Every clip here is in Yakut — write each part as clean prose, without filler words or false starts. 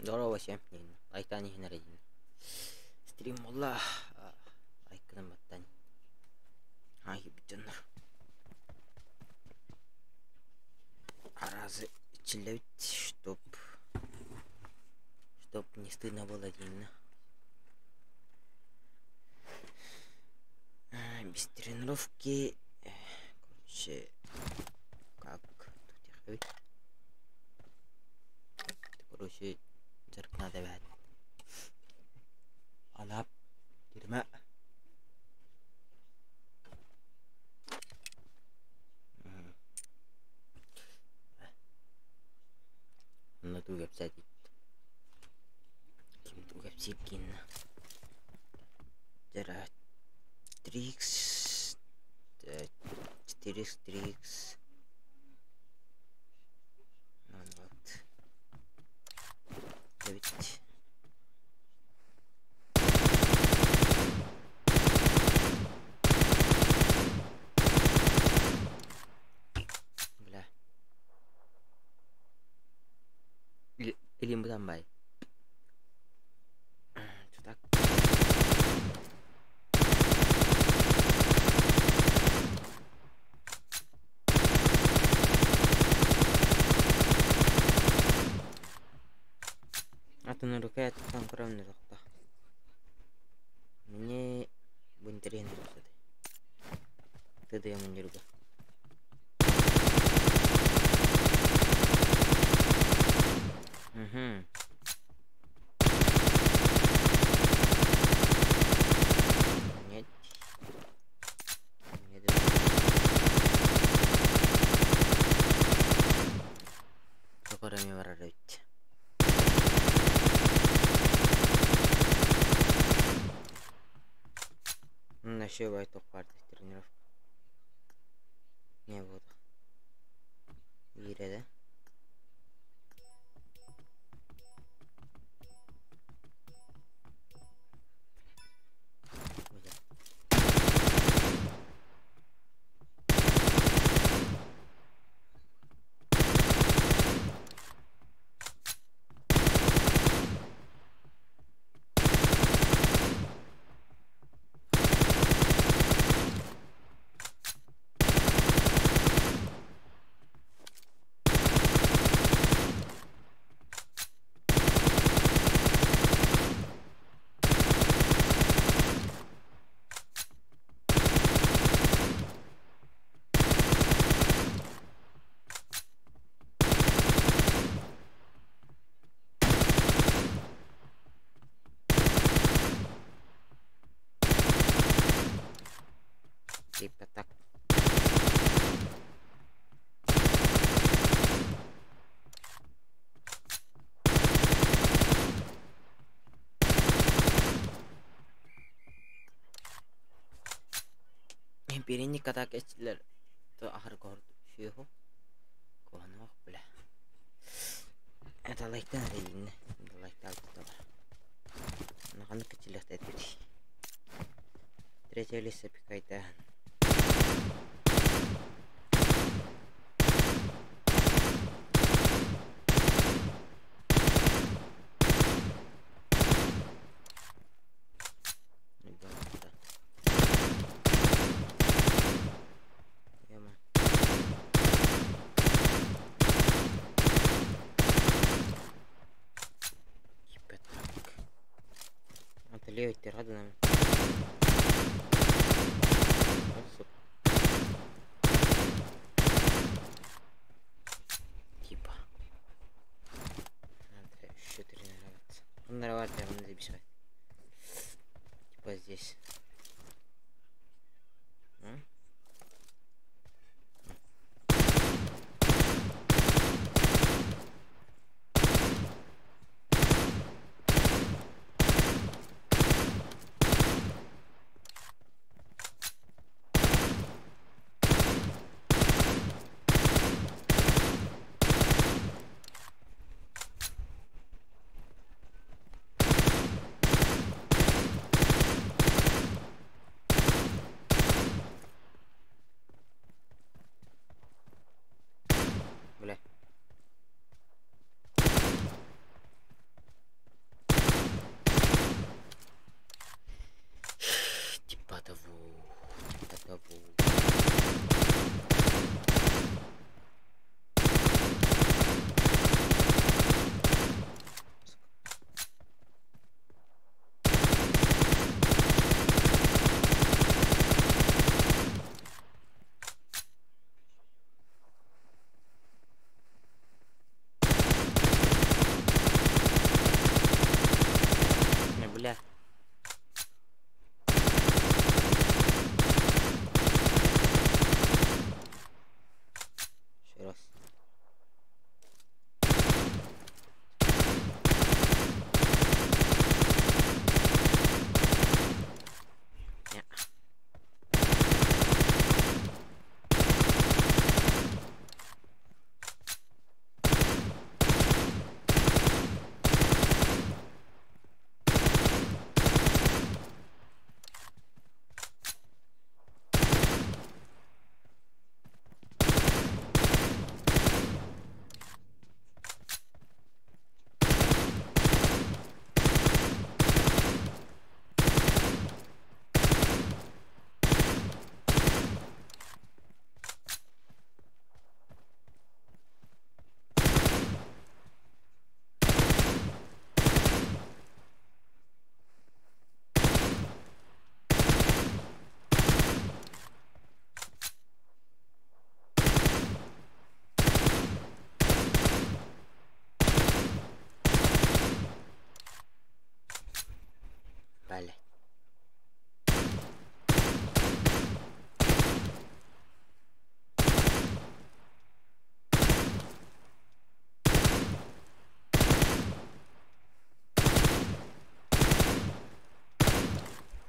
Здорово всем, лайктаан иһин эрэ диэн. Стрим буолла, лайкынан баттаан. Аайы дьоннор. Аразы иччиллэбит, чтоб не стыдно было диэн. Без тренировки, короче, как тут Короче, дьарык наада эбээт. Анап, кирмэ. Онно туу кэпсээтит. Ким туу кэпсиир гинна. Дьара 3x 4x 3x Вот. Эбит. Бля. Илин бытан бай. Так. Атын рукоять там кровный тохто. Мне бу интэриэһинэй тахсады. Тыдыйа мунньурга. Угу. Нет. Тоҕо эрэ эмиэ барар эбит. Еще бай туох баар тренировка. Не буолуох. Биирэ да. Типа так. Birini kadar geçtiler. Ahır gördü. Куһаҕан бля. Это лайктан эрэ лайктаабыт Ханнык кичилэхтэтибит. Третья лиса пикайда. Левый рада нам. Типа. Надо еще тренироваться. Тренироваться, я надо бежать. Типа здесь. А?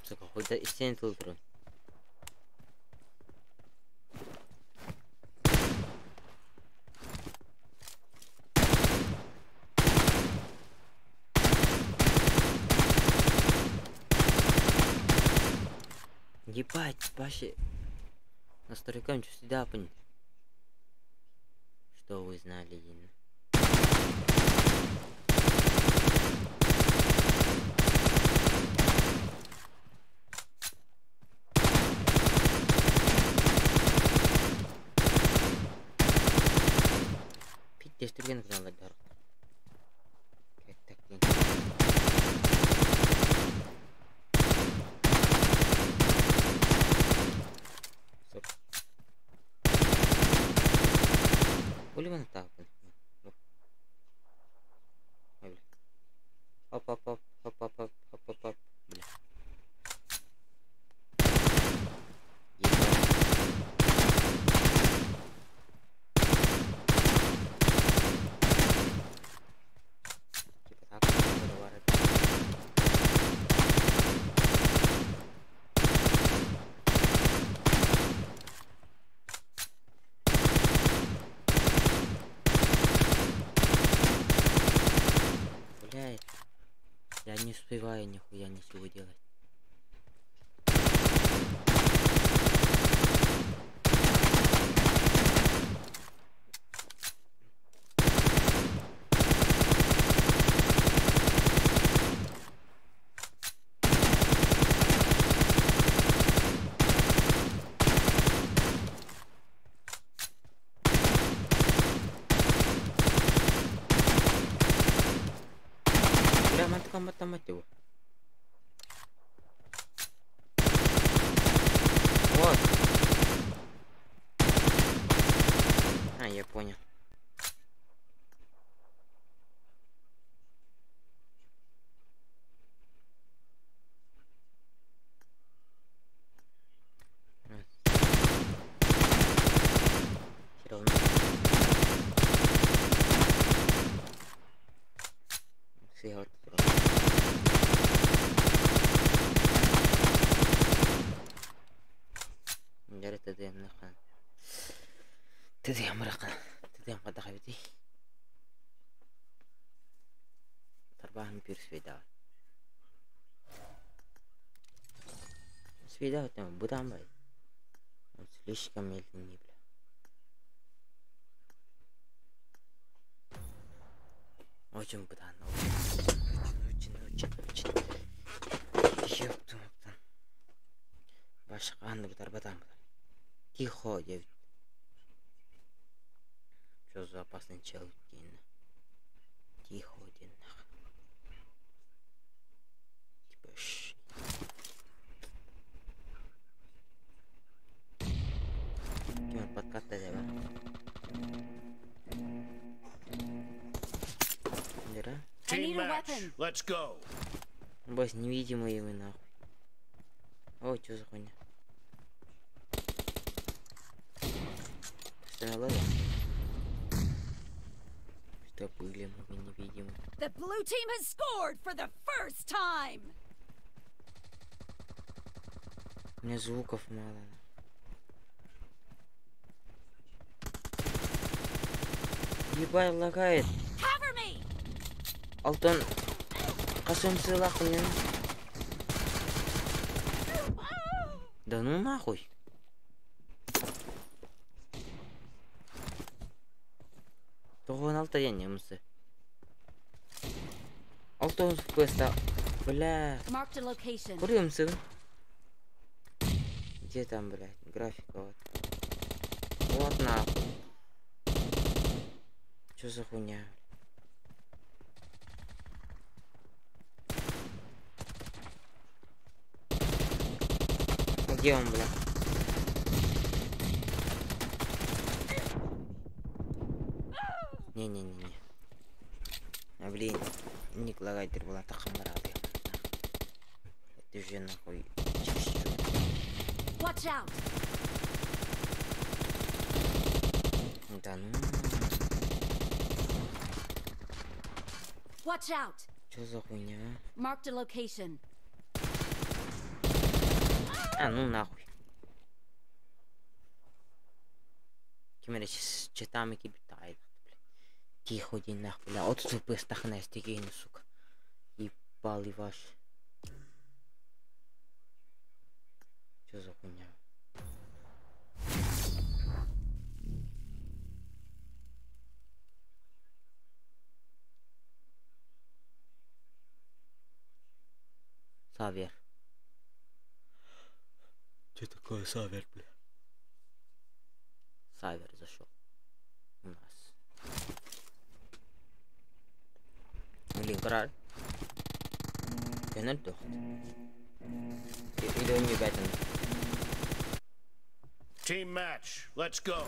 Сука, хоть да истиэн тыл турун. Ебать, вообще. Настройкам сюда понять. Что вы знали, Дина? Пиздец, түрген гыналар. Кеттек. Стоп. Уливан так. Ой, бля. Оп, оп, оп, оп, оп, оп, оп, оп, оп, бля. Ебать. Типа так, говорит. Блядь, я не успеваю нихуя ничего делать. Бля, мантыка мать его. Вот. А, я понял. Все равно. Все вот. Тедем қадақабити. Тарбаһын пир свида. Свида там будан бай. Он слишком медленный, бля. Очень будан, очень, очень, очень, очень. Ёпту, ёпту. Башка бұтар батан бұтар. Тихо, девять. Что за опасный чел дейін. Тихо, дейін. Типа, ш. Ким подкат да бар. Дера? I Team need a match. weapon. Let's go. Бось, невидимые мы нахуй. Ой, что за хуйня? Что ладно? Что были мы невидимы. The blue team has scored for the first time. У меня звуков мало. Ебать, лагает. Cover me. Алтын. Қашан сыйлақ мен? Да ну нахуй. Тоғыз алты я немцы. Алтын FPS-та. Бля. Marked a location. Курим сын. Где там, блядь, графика вот. Вот нахуй. Чё за хуйня? Где он, бля? Не-не-не-не. А, блин, не лагайтер была тахамарады. Это же нахуй чересчур. Watch out. Да ну. Watch out. Чё за хуйня? Marked a location. А, ну нахуй. Ким эрэ читами киирбит аҕайдахта, бля. Тихо диэн нахуй, бля. 30 FPS тахына эстигиһини, сука. Ебалый ваш. Что за хуйня? Савер. Что такое Савер, бля? Савер зашел. У нас. Блин, король. Көнөр тохт. Или он не бэтен. Team match. Let's go.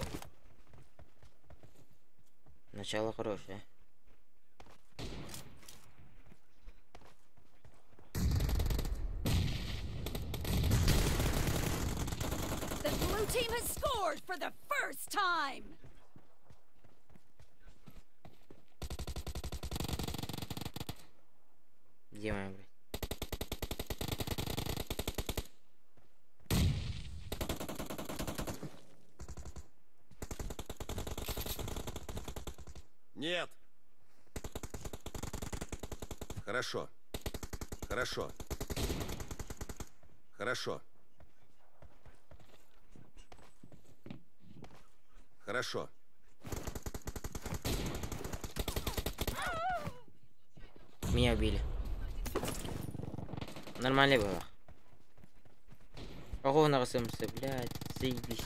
Начало хорошее. The blue team has scored for the first time. Где моя, блядь? Нет. Хорошо. Хорошо. Хорошо. Хорошо. Меня убили. Нормально было. Ого, на блядь, заебись.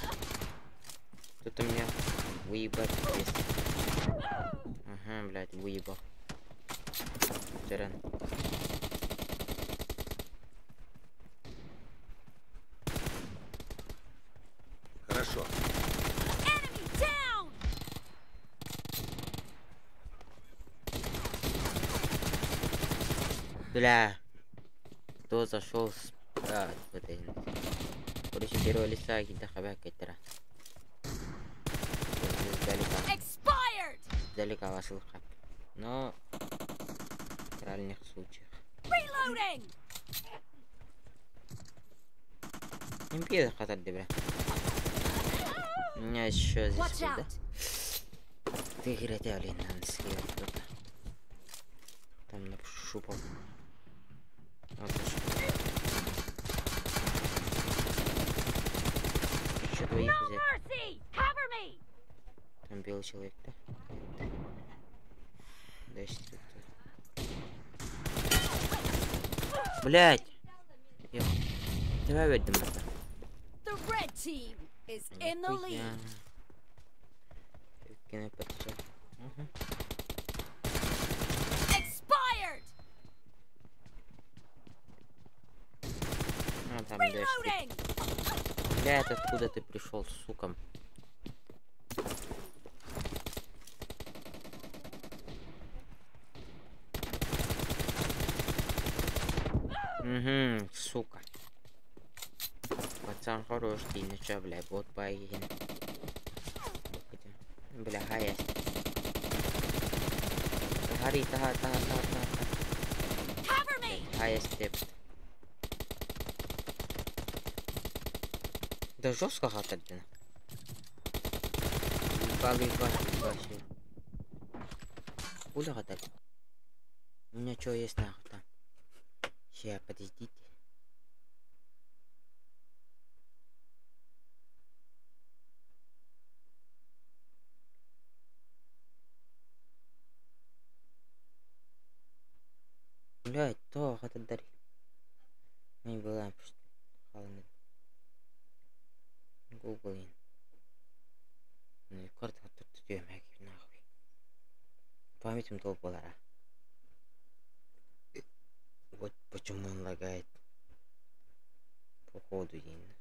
Тут у меня выебать есть. Ага, блядь, выебал. Терен. Хорошо. Enemy down! Бля. Кто зашел с... А, вот это. Короче, первого лица какие-то хабяк тра. Издалека. Expired! Издалека вас хап. Но в крайних случаях. Reloading! Империя хатар бля. У меня еще здесь Watch был, да? out! Ты играть, блин, надо слева кто-то. Там напшупал. Вот Еще двоих No взять. mercy! Cover me! Там белый человек, да? Нет. Да, еще кто. Блять! Давай выйдем это. The red team is in the lead. Угу. Expired! А, там дальше. Reloading! Блядь, откуда ты пришел, сука? Угу, сука. Пацан хорош, ты ну чё, блядь, вот поедем. Бля, хая. Гори, та, та, та, та, та. Cover me! Хая степ. Да жестко хатардина. Ебал, ебал, ебал. Пуля хатар. У меня что есть нахуй там? Ща, подождите. Блять, то хатардари. Не была холодно. Гуглин. Ну карта тут нахуй. Памятым толп болара. Вот почему он лагает. Походу именно.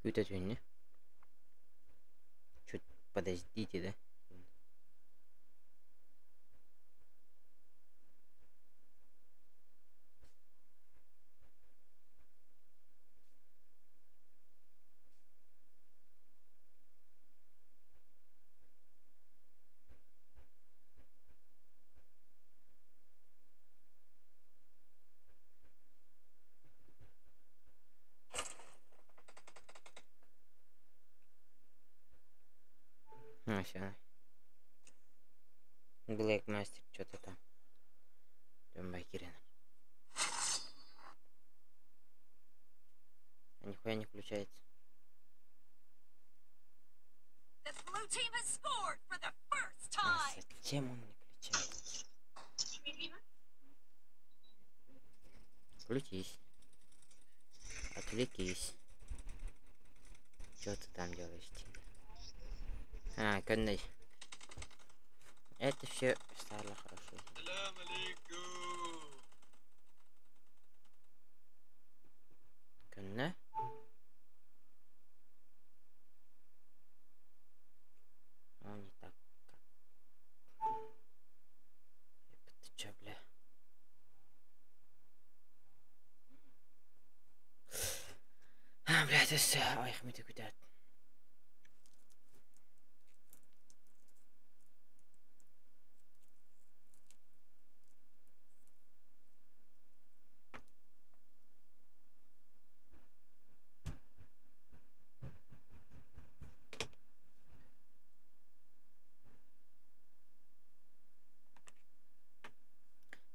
Үтэ түһүннэ. Чуть подождите, да? А, все. Black Master что-то там. Бакирина. А нихуя не включается. The blue team has scored for the first А time. зачем он не включается? Включись. Отвлекись. Что ты там делаешь, Тина? А, конечно. Это все стало хорошо. Көннө. Он не так. Как. Ты чё, бля? А, блядь, это ой, хмити кутят.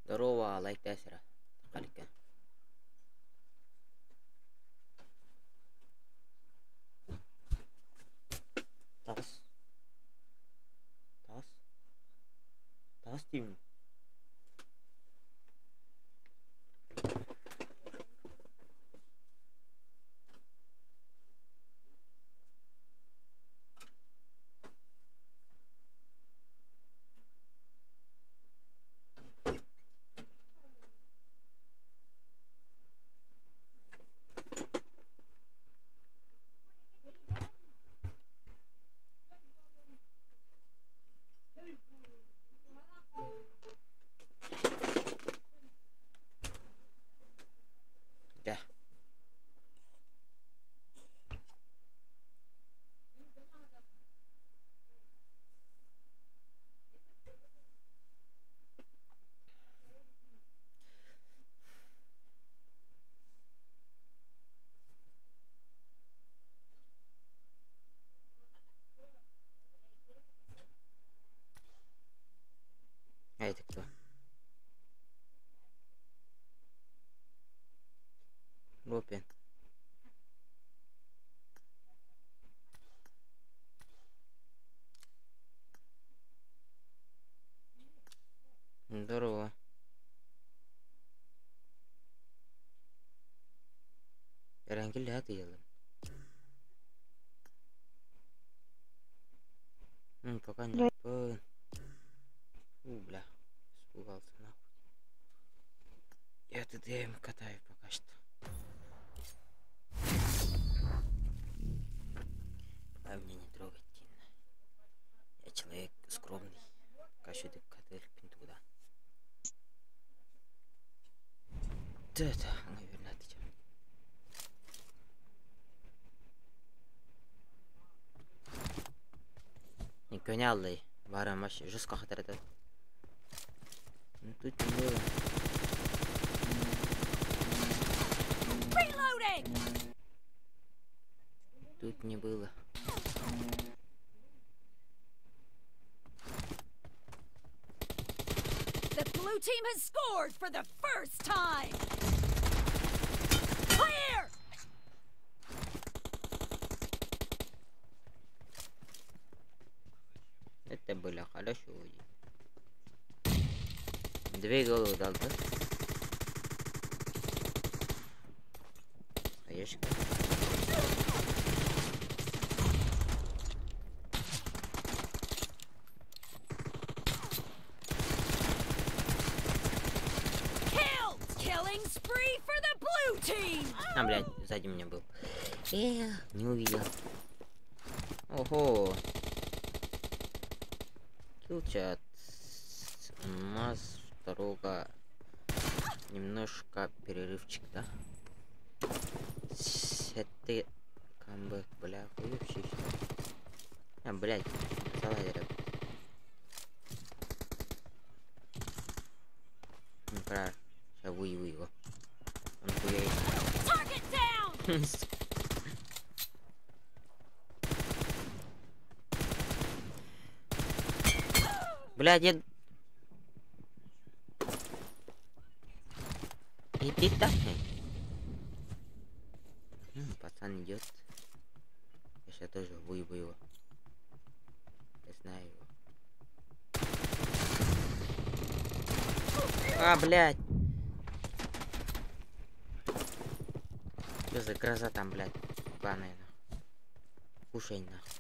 Здорово, лайк тесера. Халика. Тас. Тас. Тас деймін. Да. А это кто? Робин. Здорово. Эрангел ялын. Пока не. У, бля. Испугался нахуй. Я ТДМ катаю пока что. Пока меня не трогать, Тина. Я человек скромный. Пока что ты катаешь туда. Это, наверное, ты. Не конялый. Вара вообще жестко хатарат. Ну тут не было. Тут не было. The blue team has scored for the first time. Clear! Это было хорошо. Две головы дал, да? Хаешка. Kill! Killing spree for the blue team! А, блядь, сзади меня был. Эх, не увидел. Ого. Килчат. У нас второго немножко перерывчик, да? Это камбэк, бля, хуй вообще. А, блядь, салайдер. Ну, правильно. Сейчас выебу его. Он хуяет. Target down! Блядь, я... Иди так. Пацан идет. Я сейчас тоже выебу его. Я знаю его. А, блядь. Что за гроза там, блядь? Ебаная, нахуй. Кушай, нахуй.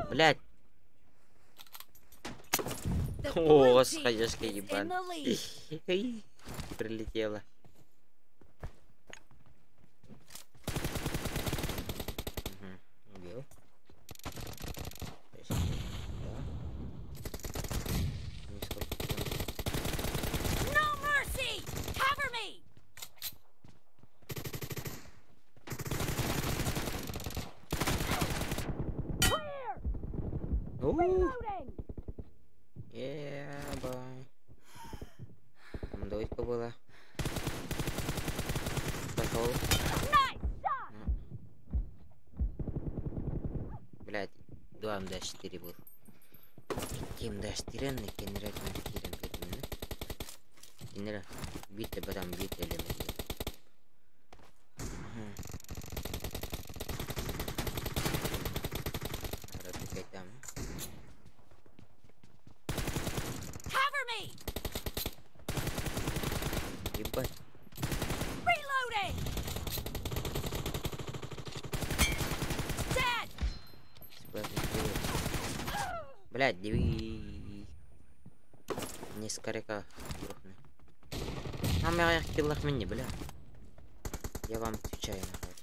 Блядь. The О, blue team господи, is in ебан. the lead. Прилетела. Мгм, убил. Сейчас, да. Не сколько там. No mercy! Cover me! Clear! У, Reloading! Ебай. Там двойка была. Пошел. Nice shot! Блять, 2 МД4 был. 2 МД4 кенерек кирен кетимни. Кенер битте бадам битте элеме. Там. Cover me! Ебать. Reloading! Dead! Блять, деви. Несколько грохну. А меня киллах мне, бля. Я вам отвечаю нахуй.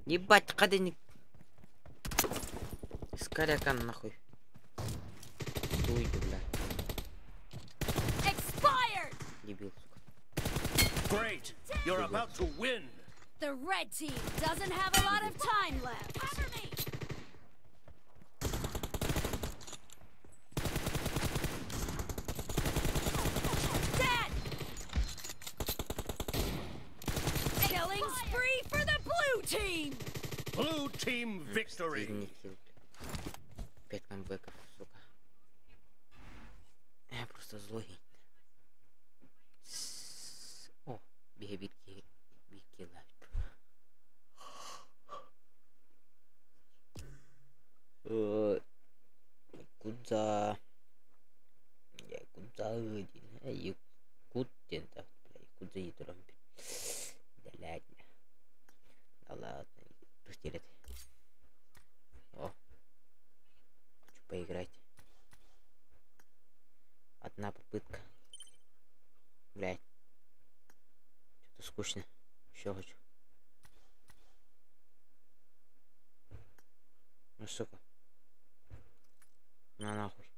Ебать, кадыник. Скорякан нахуй. Уйду, бля. Expired! Дебил, сука. Great. You're about to win. The red team doesn't have a lot of time left. Cover me! Dead! Killing spree for the blue team! Blue team victory. Последний килл, бля. 5 камбэков, сука. Я просто злой. О, беги, беги, Куда? Я куда один? Якут бля, куда я Да ладно. Да ладно, пустили. О, хочу поиграть. Одна попытка. Блять. Что-то скучно. Еще хочу. Ну, сука. На нахуй.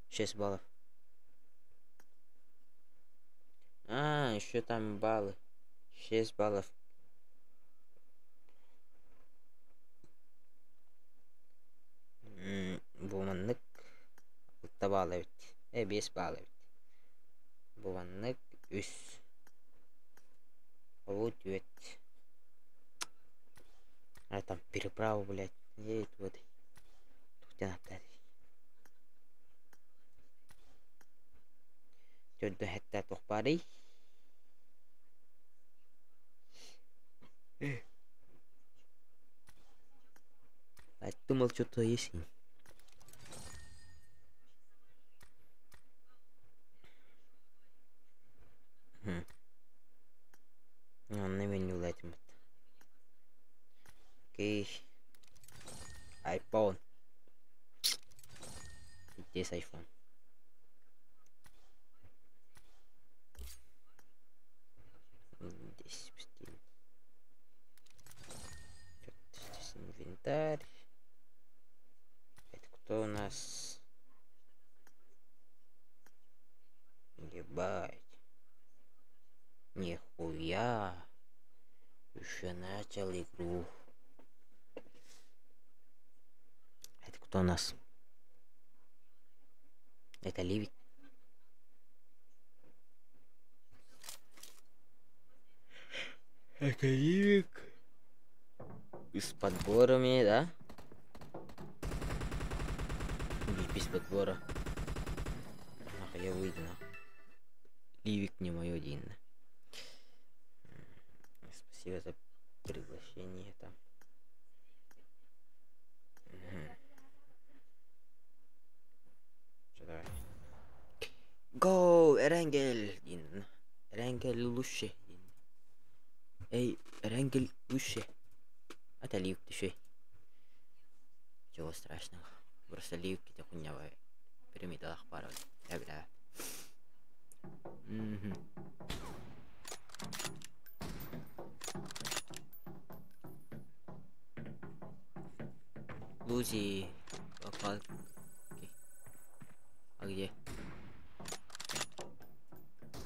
6 баллов. А, еще там баллы. 6 баллов. Буманнык. 6 балл ведь. 5 балл ведь. Буманнык 3. Вот ведь. А там переправу, блядь. Едет вот. Тут надо. Төрдө хэтта тохпарый. А думал, что-то есть. На меню летим. Окей. iPhone. Здесь iPhone. Инвентарь. Это кто у нас? Ебать. Нихуя. Еще начал игру. Это кто у нас? Это Ливик. Это Ливик. С подборами, да? Или без подбора. Нахуй я выйду, нахуй. Ливик не мое день. Спасибо за приглашение там. Угу. Что, давай. Go, Эрангел! Эрангел лучше. Эй, Эрангел лучше. Это Ливик түшей. Чего страшного. Просто Ливик это хуйня пирамидалаах баар э бля. Мгм. Лузи попал. А где?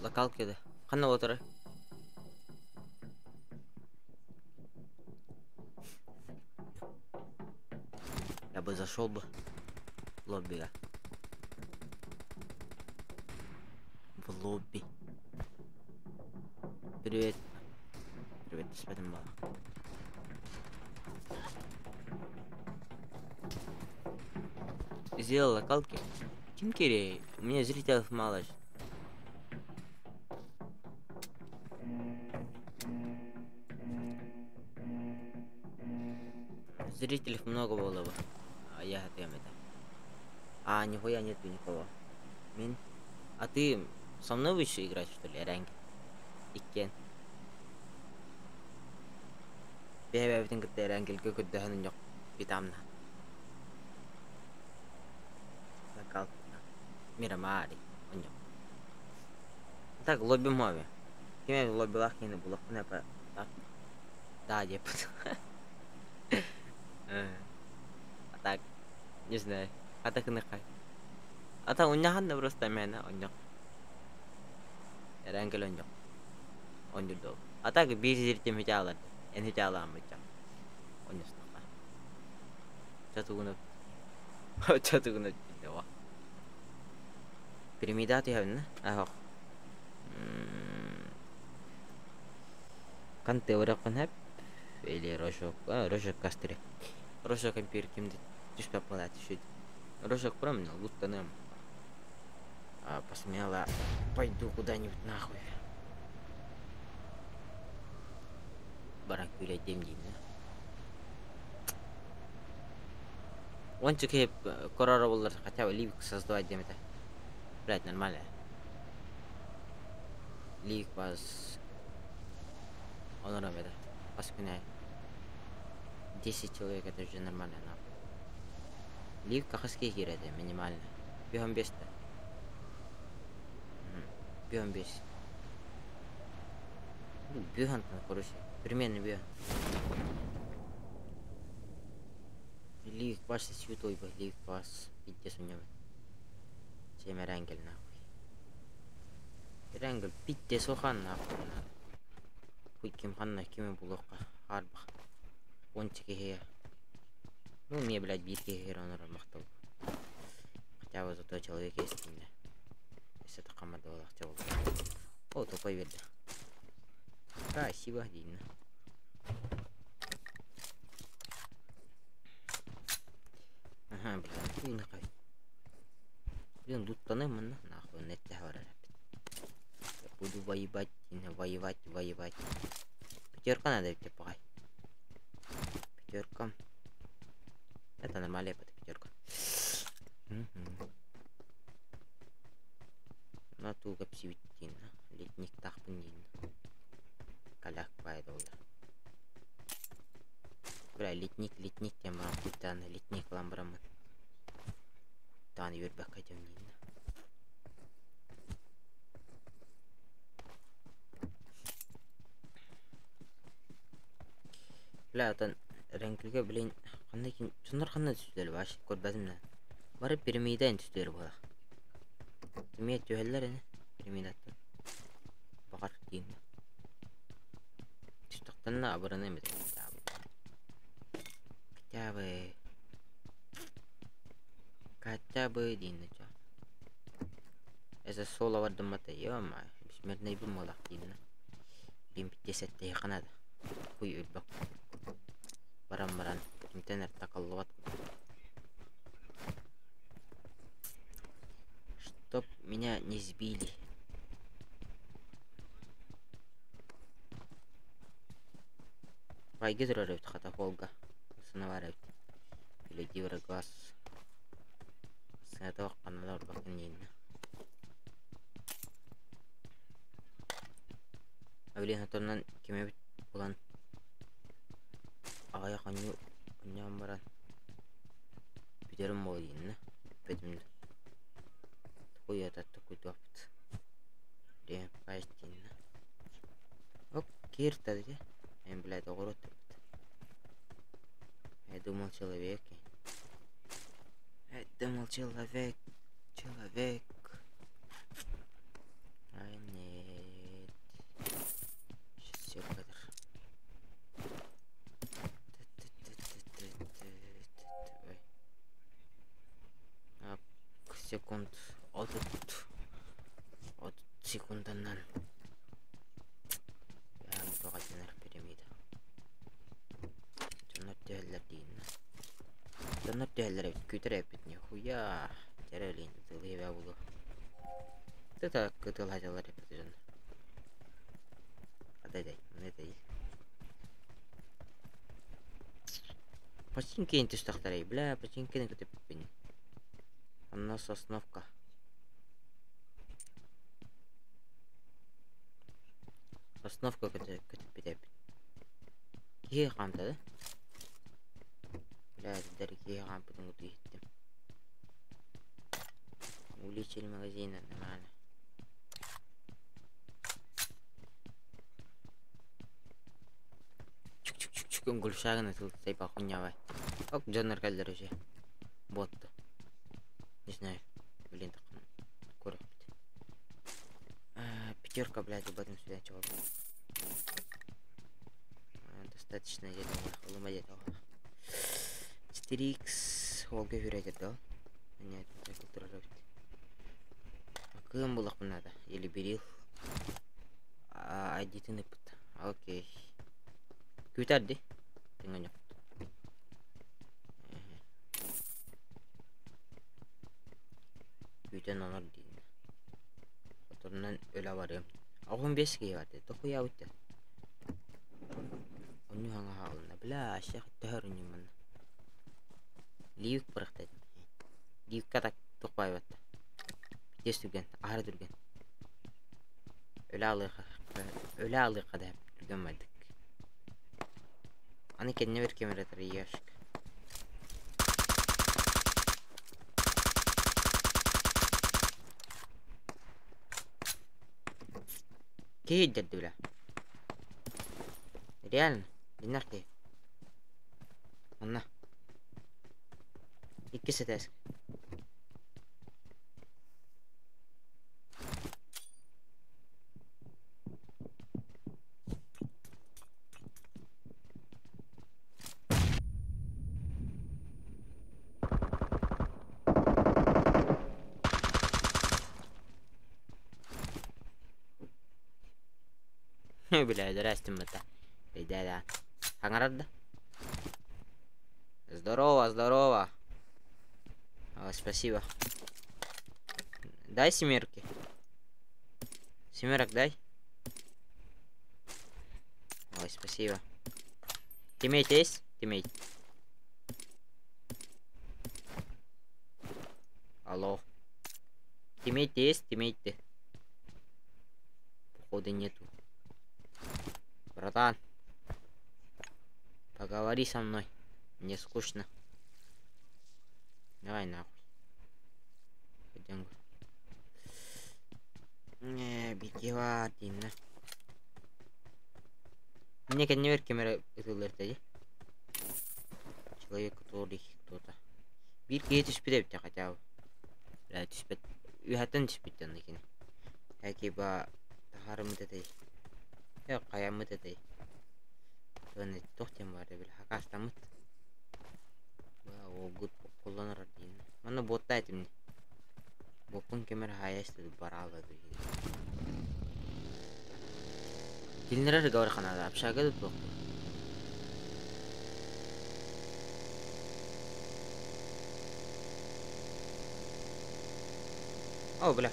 Локалки да. Ханна отыры. Я бы зашел бы в лобби. В лобби. Привет. Привет, спэтим бала. Сделал локалки. Ким У меня зрителей мало. Зрителей много было бы. А я это. А, нихуя нету никого. Мин. А ты со мной будешь играть, что ли, Рэнк? Иккен. Бэбэбитин кытта Эрангелгэ көрдөһөн онньох битамна. Локалка. Мирамари. Онньох. Так, лобби мове. Ким лоббилах кини булахпына па. Так. Да, деп. А так, не знаю. А так нахай. А так уньяхан просто мэна онньох. Эрангел онньох. Онньурдоо. А так биир зритель хитаалар. Эн хитаалааммыча. Онньостохха. Чатугуна. Чатугуна дива. Пирамида түһэбинэ? Аһох. Канте оракын хэп или Рожок, а, Рожок кастыре. Рожок ампир кимди түспэп буолаат түшүт. Рожок промнал, луттаным. А, посмела пойду куда-нибудь нахуй. Баран күлэдем диин. Ончу киһи көрөрө буоллар хотя бы ливик создавать диэм этэ. Блять, нормально. Ливик бас онором этэ. Хас күнэ 10 человек это уже нормально нахуй. Ливик хас киһи киирэр этэ минимально. Биһон бес да. Биһон бес. Биһон короче. Примерно биһон. Ливик баш святой бы, ливик бас пиздец у него. Чем Эрангел нахуй. Эрангел пиздец охан нахуй. Хуй ким ханна кими булуққа харбах. Онча киһи. Ну, мне, блядь, биир киһи онорор махтал. Хотя бы зато человек есть у меня. Если это команда была, хотя бы. О, тупой видно. Спасибо, Дина. Ага, блин, нахуй. Блин, луттаны манна, нахуй, нетте барар Я буду воевать, воевать, воевать. Пятерка надо ведь погай. Пятерка. Это нормально, это пятерка. Угу. На туга псивиттин, летник тахпын Каляк пайдолда. Бля, летник, летник тем куйтан, летник ламбрамын. Тан юрбек хотим Бля, оттон Ренкилге блин Ханна ким дьоннор ханна түстүлэр вообще көрбөтүм да. Бары пирамида түстүлэр буолар. Эмиэ түһэллэр ини пирамидаттан. Баҕар диин. Түстэхтэринэ абырана эбит. Хотя бы хотя бы диин чо. Это соло бардыммата ё-моё бессмертныйбын буолах дииннэ. Биин питтиэсэттэһиэххэ наада. Хуй өлбөх. Баран баран кимтэн эрэ такаллыбат Чтоб меня не сбили. Байга турар эбит хата холга. Сына эбит. Гляди глаз. Сыната ханна орбакын дииннэ. Блин, отоннон ким эбит булан аҕыйах оонньуу оонньоон баран бүтэрим буолуо дииннэ. Бүппэтим да. Тугуйата токуйдуохпут. Время попасть дииннэ. Оп, кииртэ дии. Эн, блядь, оҕуруот турбут. Я думал, человек. Я думал, человек. Человек. А нет. Сейчас кадр. Ой. Секунд 30 секунданан тоҕо пирамида. Дьоннор түһэллэр дииннэ. Дьоннор түһэллэр эбит, күүтэр эбиппит нихуя. Дьэрэ блин, тылы буолуо. Это кытылһадьалар эбит дьоннор. Адай, не дай. Починки түстэхтэрэй, бля, починкини көтөппүн. Онно сосновка. Сосновка көтөппүт эбит. Киһи хаамта да? Бля, дэр киһи хаампытын куту иһиттим. Увеличили магазина, нормально. Чук-чук-чук-чук үҥкүлүшаагын ытылтайба хуйнявай. Ок, дьоннор кэллэр уже. Буотта. Не знаю. Блин, так көрөппүт. Пятерка, блядь, об сюда чего. Достаточно где-то, улума где-то. 4х холга хүрэтер да? Нет, турар эбит. Кыым булахпын надо. Или берил. Айдитин ыппыт. Окей. Күүтэрди. Тыңа Күүтэн онор диин. Оторунан өлө барыам. 15 киһи бар дии. Тохуя бүтте. Онньу хаҥа хаалына. Бля, ашах төһөр онньу манна. Лиюк бырахта. Лиюкка так тухпайбатта. Тез түргэн, аһара түргэн. Өлө алыха, өлө алыха да түргэн байдык. Аны кэннэ бер камератор ешк. Киһи дэрди бля. Реально, диннах киһи. Онно. Иккис этээс. Бля, здрасте, мата. Да-да. Хаҥарар Здорово, здорово. О, спасибо. Дай семерки. Семерок дай. Ой, спасибо. Тиммейт есть? Тиммейт. Алло. Тиммейт есть? Тиммейт. Походу нету. Братан. Поговори со мной. Мне скучно. Давай нахуй. Пойдем. Не, битива дииннэ. Мне кэннибэр ким эрэ ытыллар дии. Человек, который кто-то. Биир киһи түспүт эбит хотя бы. Бля, түспэт. Үһэттэн түспүт онно кини. Киба таһаарыммыт этэй. Хайаммыт этэй. Туон туох диэн баар били хакаастаммыт. Уолгут буккуллан диин. Манна буотта этим. Боппун кемер хаайа бараала дии. Кинилэр разговор ханада общага да туох. О, бля.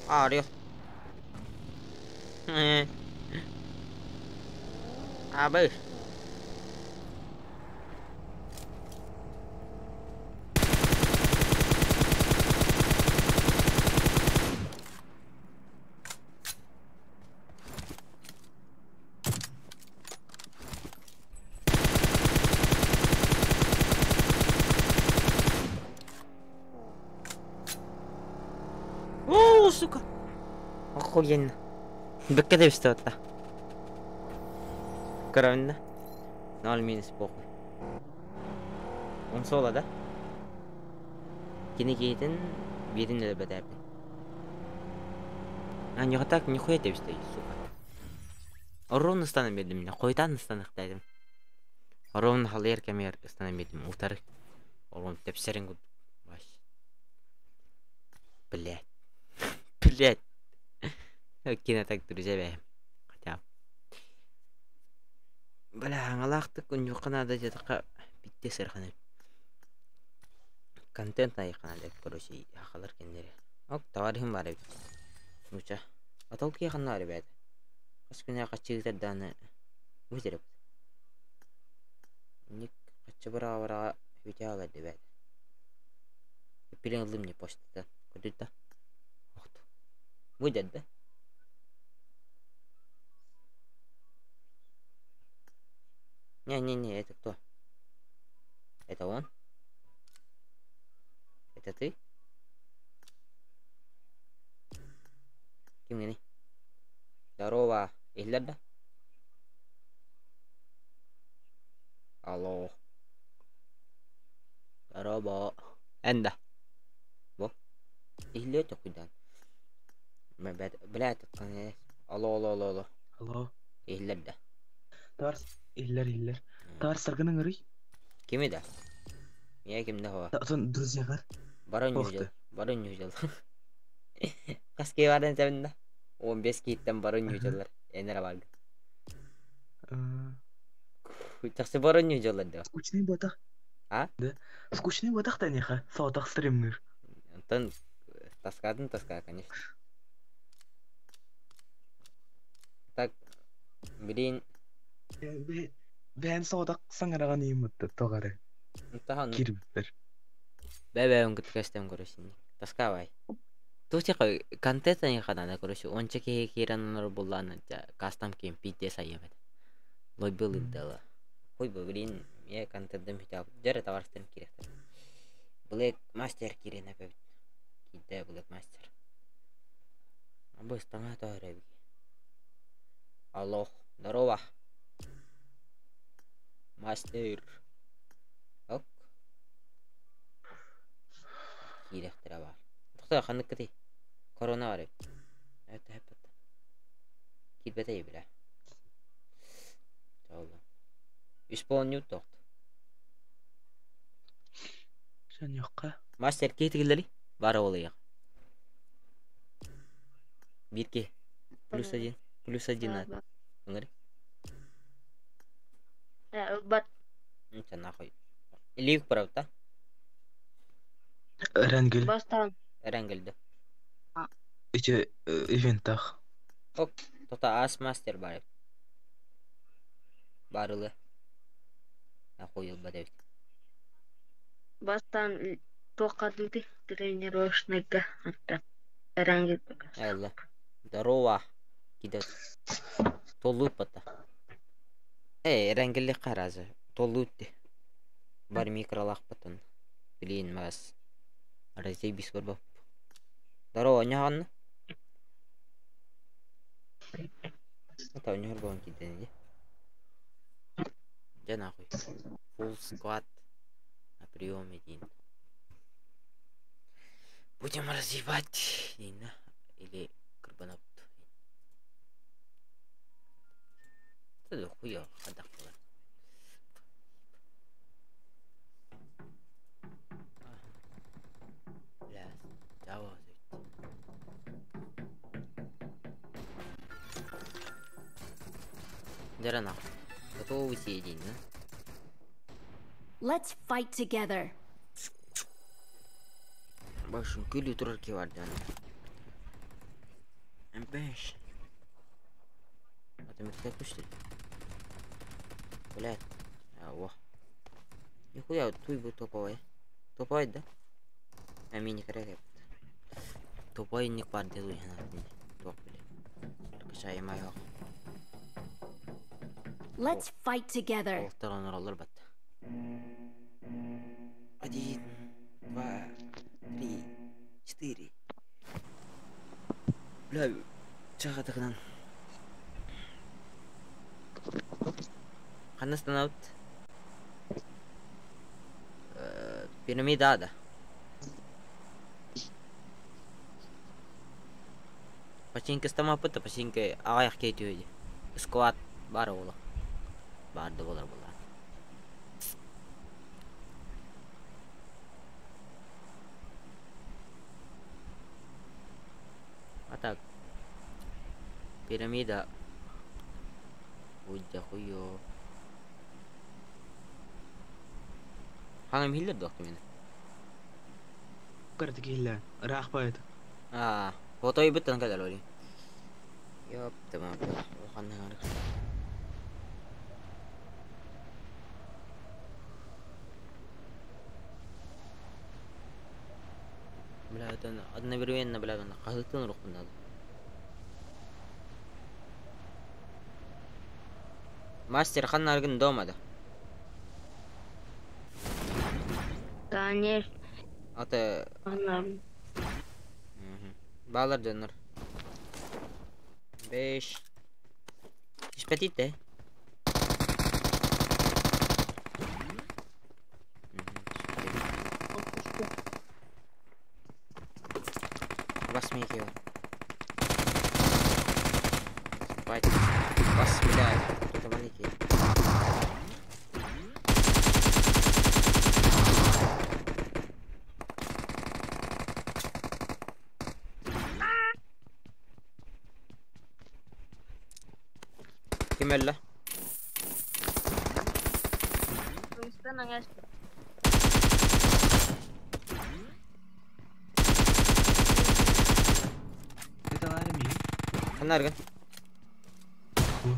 А, орел. А, быш. О, сука. Охуенно. Бэккэ тэбистэ Правильно. Ноль минус похуй. Он соло, да? Кини кейтин бирин өлбөтәпин. А не так нихуя тэбисте, сука. Ровно станам бердим меня. Койтан станахтайдым. Ровно халер кемер станам бердим. Утары. Ровно тепсерин гуд. Ваш. Блять. Блять. Кино так, друзья, бля. Хотя. Бля, аңалаахтык унньуохха наада дьатака битте сырханы. Контент айхана короче, хахалар кеннери. Ок, товарищым бар эбит. Нуча. Атол ки ханна ребят. Хас күнэ качыгытар дааны бу. Ник качы бара бара бүтэ алар ребят. Пилен ылым не почтата. Көрдүт да? Охту. Бу да? Не-не-не, это кто? Это он? Это ты? Ким Здорово. Иһиллэр да? Алло. Здорово. Энда. Бо. Иһиллиэ тохуйдан. Блядь, Алло, алло, алло, алло. Алло. Иһиллэр да? Тарс иллер иллер. Тарс саргының ырый. Кими да? Я кимде хова? Атын друзьягар. Барон южал. Барон южал. Каски барын сәбинда. 15 киттен барон южалар. Энер бар. Таксы барон южалар да. Скучный батах. А? Да. Скучный батах та неха. Саатах стримнер. Антон таскадын таска, конечно. Так, блин. Бән саатах саңараган иймытты тогары. Тахан. Кирбер. Бә-бә үнгүт кастем короче. Таскавай. Тути контент не хадана короче. Онча ки кираннар булланы кастом кем пиздец айемет. Лобил дела. Хуй бы, блин, я контентым хитап. Жары товарстым керек. Блэк мастер кирена бит. Киде Блэк мастер. Абы стана тары. Алло, здорово. Мастер. Ок. Кирехтер бар. Тохта ханнык кити. Корона бар. Это хеппет. Кирбете бля. Чалды. Үс болон тохт. Сен yoqqa. Мастер кейтигилери бар олыяк. Бирки. Плюс один. Плюс один. Ыңыр. Бат. Нча нахуй. Лив правда? Рәнгел. Бастан. Рәнгелде. Иче ивенттах. Ок, тота ас мастер бар. Барылы. Охуел бадавит. Бастан тоқадыды тренировочныйга. Рәнгел. Алла. Здорово. Кидет. Толут бата. Эй, рәнгелле каразы. Толут. Бар микролах батын. Блин, мас. Разъебись бар. Здорово, нян. Это у него киден, Дьэ нахуй. Full squad на приеме диин. Будем разъебать диин да? Или кырбанабыт. Это хуя хайдах буолар. Бля, Java Дьэ нахуй. Готовы сиэдиин да? Let's fight together. Башым күлүү турар киһи бар дьон. Бэш. А ты мертвый пустили? Блядь. А, во. Нихуя, туй был топовый. Топовый, да? А мини коррект. Топовый не пар делаю, Топ, блядь. Кашай майо. Let's fight together. Олтар онороллор батта. Один, два, три, четыре. Бля, чаҕатыгынан. Ханна ыстанабыт? Пирамида да. Починка ыстамаппыт да починка аҕыйах киһи түһүө дии. Склад баар буолуо. Баар да буолар буоллаҕа. А так пирамида Уйда хуё. Хаҥам иһиллэр дуо миэнэ? Кыратык иһиллээн, ыраах поэт. Аа, фотойбуттан кэлэр олин. Ёпта мапа, улаханнык Бля, это одновременно, бля, хаһыттан урукпун надо. Мастер ханна аргын дома да? Конечно. Ата Анам. Баалар дьоннор. Беш. Түспэтит да? Бас мейке бар. Спать. Бас, блядь. Это маленький. Ким өллө? Көмүстэн аҥаас Это армия. Ханна аргын? Бу.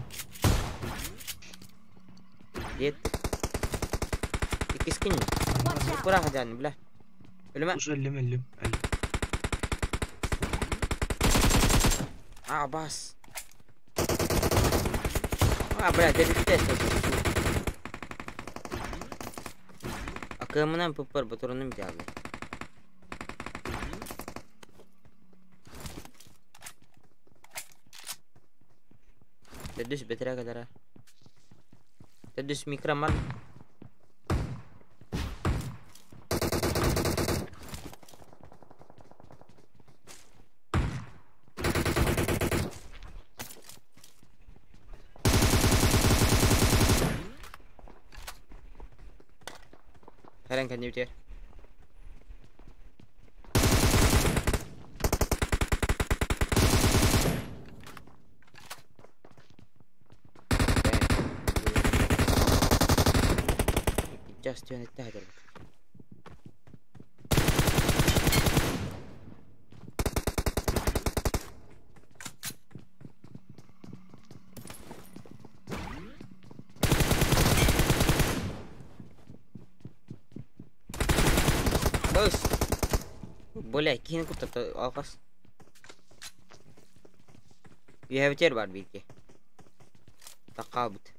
Диэт. Иккис күн. Watch out! Кураха дьааны, бля. Өлүмэ. Уже өллүм өллүм. Өллүм. А, бас. А, бля, дэбитте Акымынан пыппар батурунум дьаалы. Төрдүс бэтэрээ кэлэрэ. Төрдүс микроман. Кэлэн кэннибитигэр. Иккис түөн этте хатырбыт. Быс! Бля, киһини куттата алҕас. Үөһэбитигэр баар бииргэ. Таххаабыт.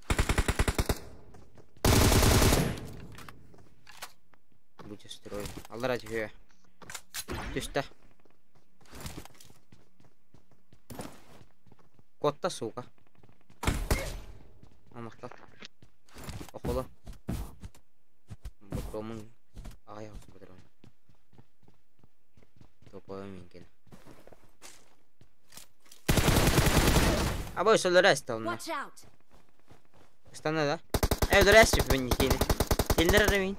Будь строй. Аллара түһүө. Түстэ. Куотта, сука. Амахтал. Охоло. Патромун аҕыйах патрон. Топовый минкен. Абой солара ставна. Watch out! Станна да? Өлөрөс мен кини. Кинилер мин.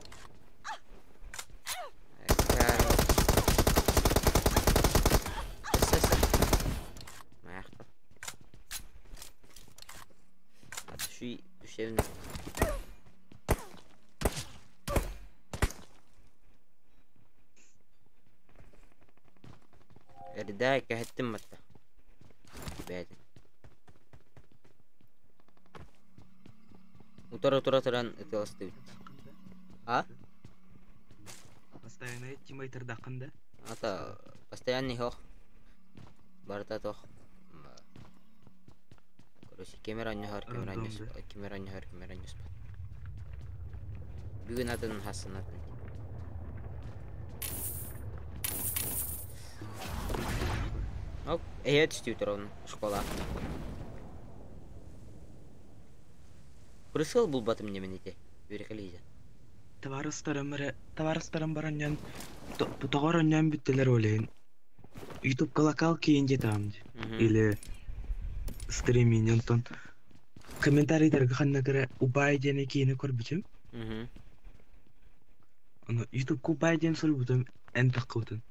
Түшевне. Эрдэ кэһэттим батта. Бэйэтин. Утара тура туран ытыаластыбыт. А? Постоянно тиммейтердаххын да? Ата постоянный хох. Барыта тох. Короче, кемер анньаһар, кемер Рандом анньас, да? кемер анньаһар, кемер анньаспат. Бүгүн атын хассын атын. Оп, эһэ түстүү туран школа. Прысыл булбатым немен ити. Үөрекелизе. Табаарыстарым эрэ табаарыстарым баран тоҕор онньоон бүттүлэр ол иһин. Ютубка локал киин диэтэҕим дии. Или стриминг онтон комментарийдарга ханна эрэ убаай диэни киини көрбүтүм. Ону Ютубка убаай диэн суруйбутум эн таххыбытын.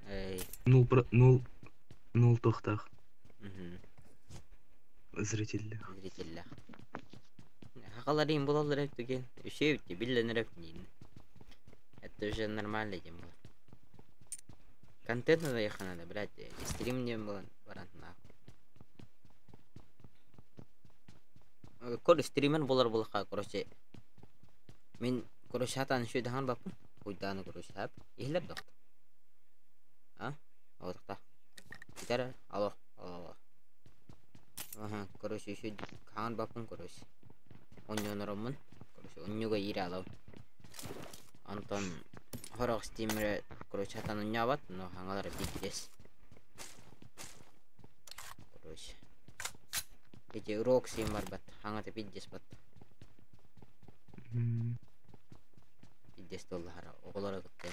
Эй. Нул нул нул туохтаах зрителлээх. Зрителлээх. Хахаларым булаллар эбит Үсүө эбит биллэн эрэ Это уже нормально диэн было. Контент надо ехать надо, блядь. Стрим не было баран нахуй. Кор стример болар булаха, короче. Мин, короче, хатан үшө дахан бапын. Куйдааны, короче, хап. Ихлер дохт. А? Отықта. Гитара, алло, алло, алло. Ага, короче, үшө хаан бапын, короче. Онньонороммун. Короче, онньуга ире алам. Антон хорох стример, короче, хатан онньообат, но хангалар пиздец. Короче. Эти урок сим барбат, хангата пиздец бат. Пиздец доллара, оголора кытты.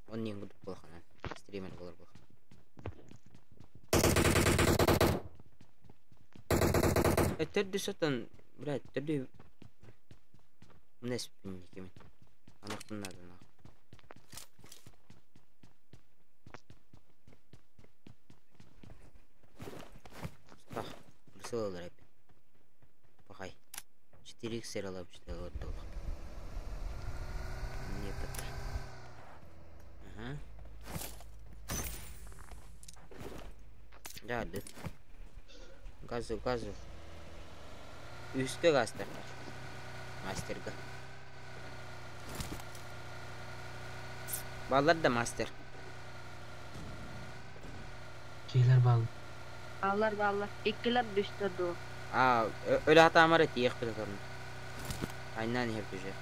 Онньуга кудук болоханан, стример болар болох. Төрдү сотон, блядь, төрдү... Мына спин кемен. Анықтын надо нахуй. Стах, присылалар эп. Пахай. 4 х алып что Не пата. Ага. Да, да. Газу, газу. Үскө гастар. Мастерга. Баллар да мастер. Киһилэр баал. Бааллар бааллар. Иккилэр түстэр дуо. А, өлө хатаамар тиэх бит орун. Айнан иһэр түжэ.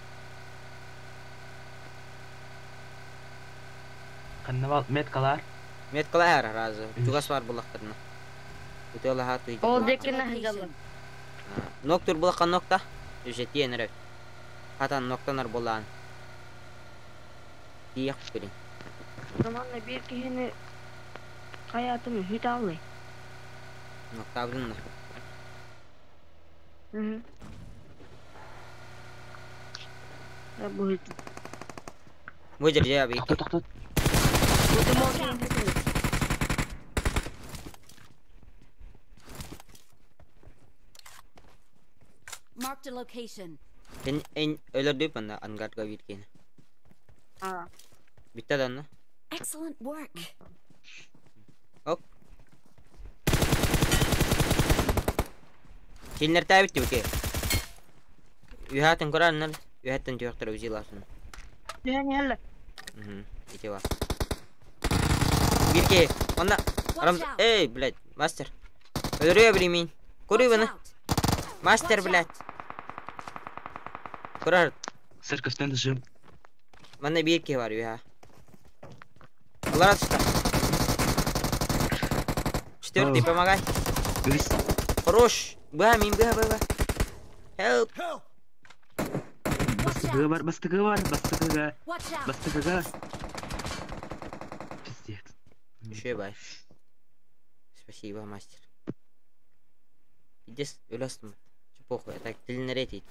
Ханна баал меткалар. Меткалар разы. Үс. Чугас бар булактарына. Үтө хаты. Ол Marked a деккенэ сылдьаллар. location. Ноктур булакка нокта. Үжэ тиэн эрэ. Хатан ноктанар булаан. Тиэх бирин. Романна биир киһини хайаатым үһү тааллай. Ноктабын. Мм. Да бу Бу жерже аби. Тохто тохто. Бу Watch out! Marked a location. Кен эн өлөрдү панда ангарга биркен. А. Битте данна. Excellent work. Оп. Кинилер тээбит диби Үһәтин көрәннәр, үһәттен түйәктер үзи ласын. Түһэн иһэллэр. Мгм. Ити бар. Бирке, онда Watch out! Эй, блядь, мастер. Өлөрүө билимин. Көрүй Watch баны. out! Мастер, Watch блядь. out! Көрөр. Церковьтан дышым. Манна бирке бар үһә. Алар атышта. Четвертый, Ох. помогай. Үс. Хорош. Ба, мин, ба, ба, ба. Help. Help! Watch Watch Бастакыга out! бар, бастакыга бар, бастакыга. Watch out! Бастакыга. Пиздец. Еще бай. Спасибо, мастер. Пиздец, өлөстüm. Че похуй, а так тилинеретить.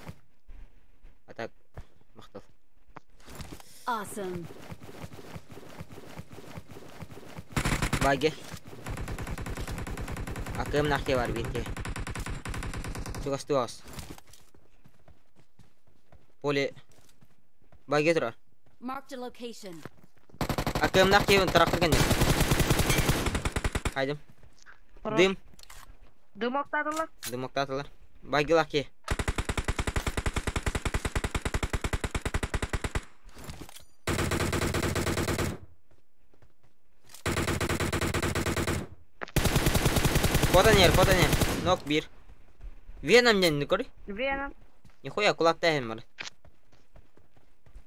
А так, махтал. Awesome. Баги. Акым нахе бар бирке. Чугас туас. Поле. Баги турар. Marked a location. Акым нахе трактор кенде. Хайдым. Дым. Дым оттадылар. Дым октатылар. Баги лаки. Фото нер. Нок бир. Веном ден көр. Веном. Нихуя кулакта хем бар.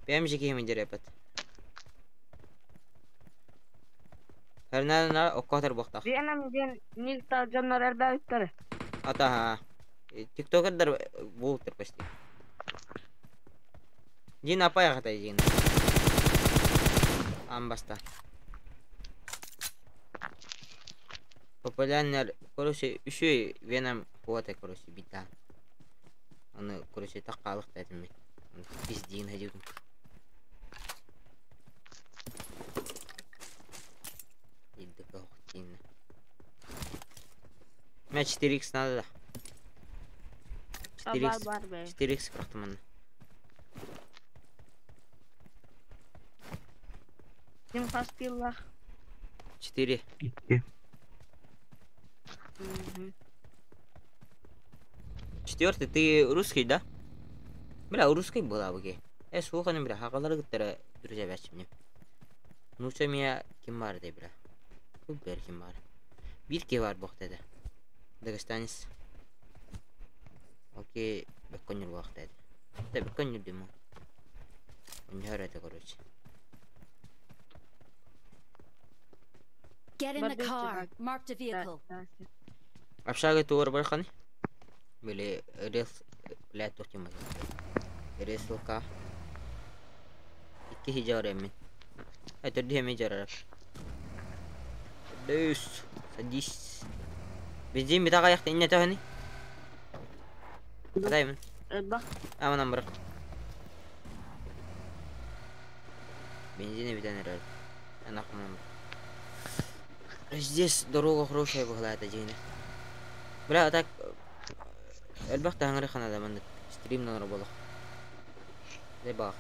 Бэм жеке хем дерепет. Herнар оккотер бохтах. Веном ден нилта жоннор элбәүттер. Ата ха. Тиктокердер болуптур почти. Дин апай хатай дин. Амбаста. Популярный, короче, еще Веном хуата, короче, бита. Аны, короче, так калык дедим мен. Пиздин хадидим. Меня 4х надо, да. 4х. Бар бар бе. 4х прахтыман. Ким хаспиллах. 4. Икки. Четвертый, ты русский, да? Бля, русский была бы. Слуханым, бля, хакалар гыттара, друзья, вячи мне. Ну, что меня ким бар, да, бля. Тут бер ким бар. Бир ки бар бох деди. Дагестанец. Окей, беконюр бох деди. Да, беконюр дему. Оньор это, короче. Get in the Бар car. Marked a vehicle. Общага туор барханы. Били рес, бля, тохтим. Реслка. Икки хижар эми. Это где жарар. Дус, садись. Бензин бит ага якта инне тохни. Кадаймын. Бak. Аман бирок. Бензини битен эрер. Ана кымам. Здесь дорога хорошая была это день. Бля, а так элбэх таңыры ханада манда стрим нонор болох. Дебах.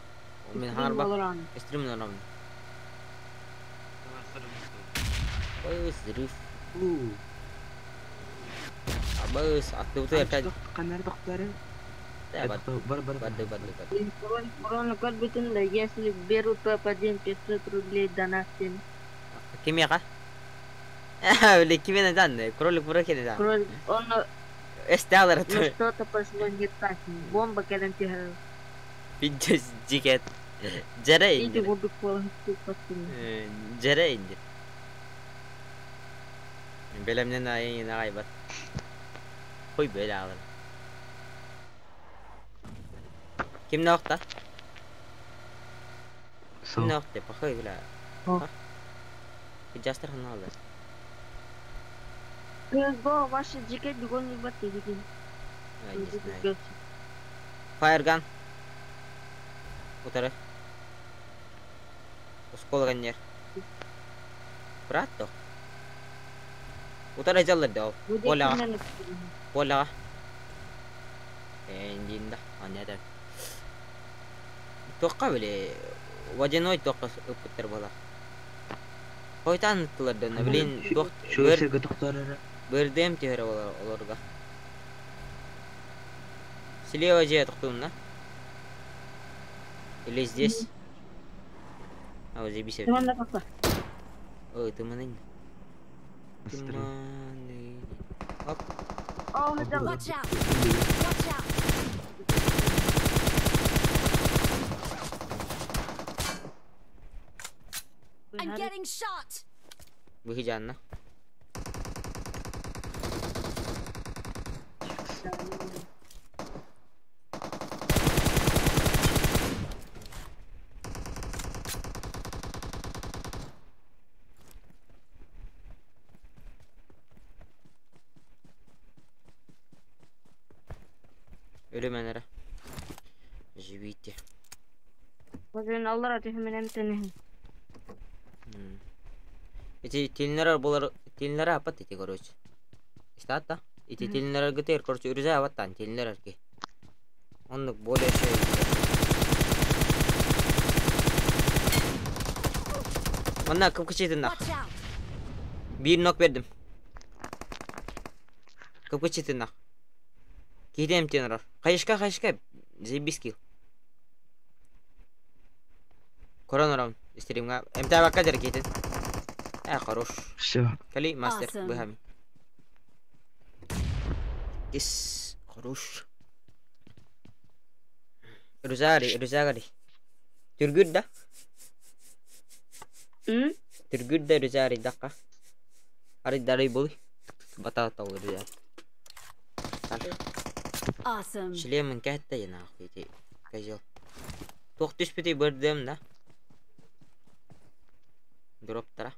Мен ханар стрим нонор. Ой, взрыв. Абыс, аттыбыты опять. Канар доктары. Да, бад, Бар бар. бады, бады, бады. Корона көрбүтүн да, если берут топ-1 500 рублей донатим. Кимега? Бля, кимене дан, кролик буракене дан. Кролик, он, Эсталар ну что-то пошло не так. Бомба кэлэн түһэр. Пиздец, дикет. Жара Иди индир. курдук буолан туппаттын. Жара индир. Белемнен айын агайбат. Кой бөлө алыр. Ким нокта? Со. Ким нокта? Похой бля. О. Жастар хана алды. Го, ваши жеке бүгүн бат деген. Не знаю. Фаерган. Утары. Осколганнер. Брат то. Утары жаллар да. Оля. Оля. Эндинда. Анята. Тоққа біле. Водяной тоққа үпіттер бала. Хойтан тылар блин, тоқ Şu бір сирге доктары. Бірдем тері оларға. Слева же тоқтуым, да? Или здесь? А, вот заебись. Тыманда кака. Ой, ты маны. Ты маны. Оп. О, жаллар. Watch out! Watch out! I'm getting shot! Выходи, Анна. Өлүмэн эрэ. Живите. Бозен аллара түһүмэн эмтэнэһин. Ити тилинэрэр булар тилинэрэ аппат ити короче. Истаатта? Ити тилинэрэргитигэр короче үрүзэ абаттаан тилинэрэрги. Оннук более Манна кып-кычытыннах. Watch out! Биир нок бердим. Кып-кычытыннах. Киһитэ эмтиэн олорор. Хайышка, хайышка. Заебись килл. Көрөн олоробун стримҥа. Эмтээбэккэ дьэр киһитин. Э, хорош. Все. Кали, мастер, Awesome. быһа мин. Ис, хорош. Рюкзагари, рюкзагари. Түргүр да? М? Түргүр да рюкзагари дахха. Арый дарый були. Батата ол рюкзак. Awesome. Шлемин кэттэ нахуй ити козел. Туох түспүтүй бырдым да? Дроптара.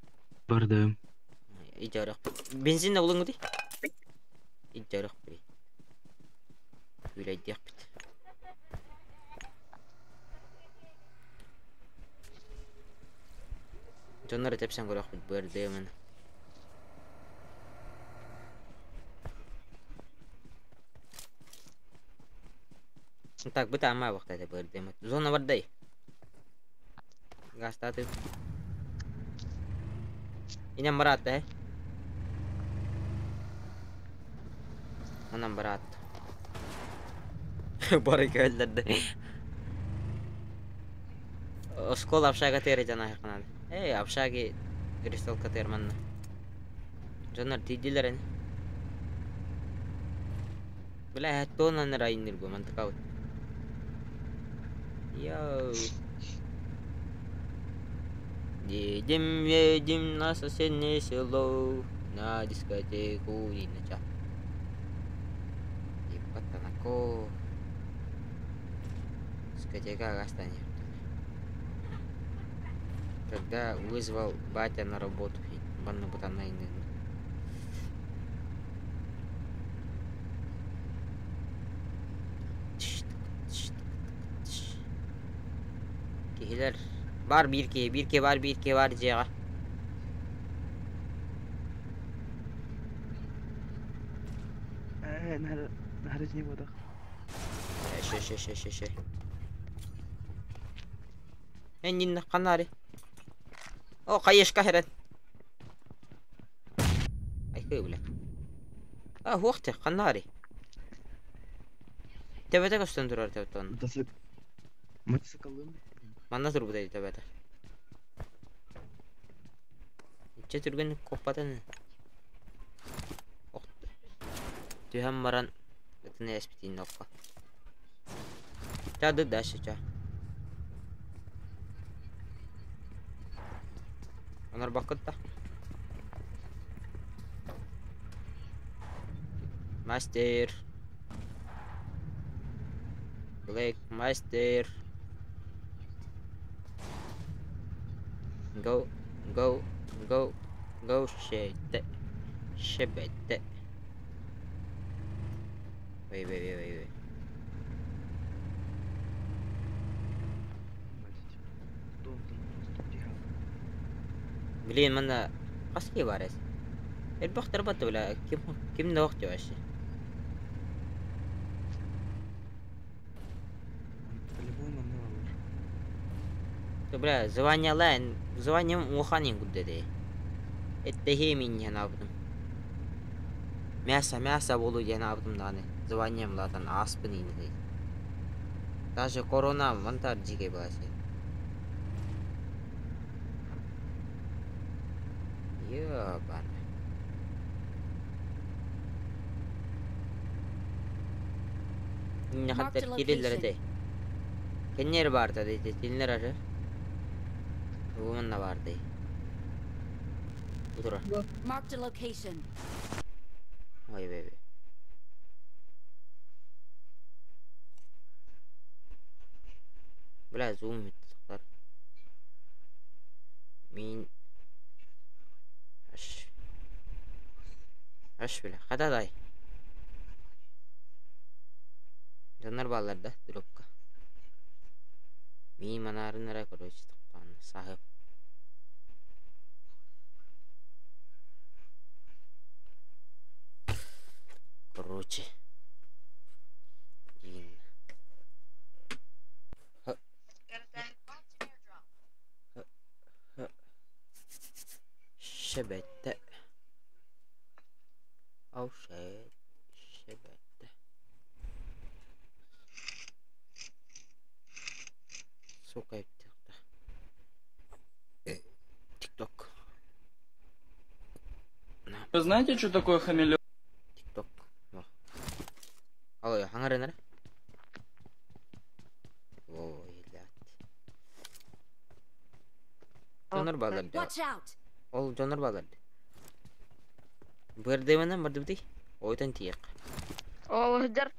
Бардым. Идёрөх. Бензин да булуҥ ди. Идёрөх бри. Күлэйдиэхпит. Дьоннор тэпсэн көрөхпүт бырдымын. Так, быт ама бахтата бырдымыт. Зона бардай. Гастаты. Инем бараат э. Анам бараат. Бары көллөрдө. Оскол общага тери жана хаканан. Эй, общаги кристалка тер манна. Дьоннор тиийдилэр ини. Бля, туонан эрэ айныргу мантыкабыт. Йоу. Едем, едем на соседнее село, на дискотеку и на ча. Ебать, танако. Дискотека гастанет. Когда вызвал батя на работу, банна бутана Киһилэр бар биир киһи, биир киһи бар, биир киһи бар дьиэҕэ. Э, нары нары не бодах. Шэ шэ шэ шэ шэ. Эн нинна ханари. О, хайышка хэрэн. Айхы бля. А, хуохте, ханари. Төбөтө көстөн турар төбөтөн. Мотоцикл. Мотоциклым. Манна турбута төбөтө. Ичче түргэн коппатын. Түһэн баран ытын эспитин окко. Ча ды дальше ча. Онор бакытта. Мастер. Блэк мастер. Go, go, go, go shit. Shit. Wait, wait, wait, wait, wait. Блин, манна хас киһи баар эс? Элбэх тарбат бля, ким ким да охтё вообще. По-любому манна бар. То бля, звание лайн, звание уханин гуддеде. Эттэһи миннен абдым. Мясо, мясо болу диэн абдым даҕаны. Званием латан ааспын ини. Даже корона мантар дьигэ баасы. Ёбана. Инне Marked a хаттар кириллер location. этэй. Кеннер баарта дейти, тилнер ары. Ууманна бар дей. Утура. Marked a location. Ой, бебе. Бля, зум тахтар. Мин аш. Аш бля, хададай. Дьоннор бааллар да дропка. Миин манаарын эрэ короче тохтоон саһып. Короче. Диин. Шебетте. Oh shit. Шебетте. Сука, ТикТок. Вы знаете, что такое хамелеон? ТикТок. Алло, хаҥарынар. О, блядь. Дьоннор бааллар дии. Watch out! Ол дьоннор бааллар дии. Бырдыбынан бардыбытый. Ойтон тиек. Ол сылдьар.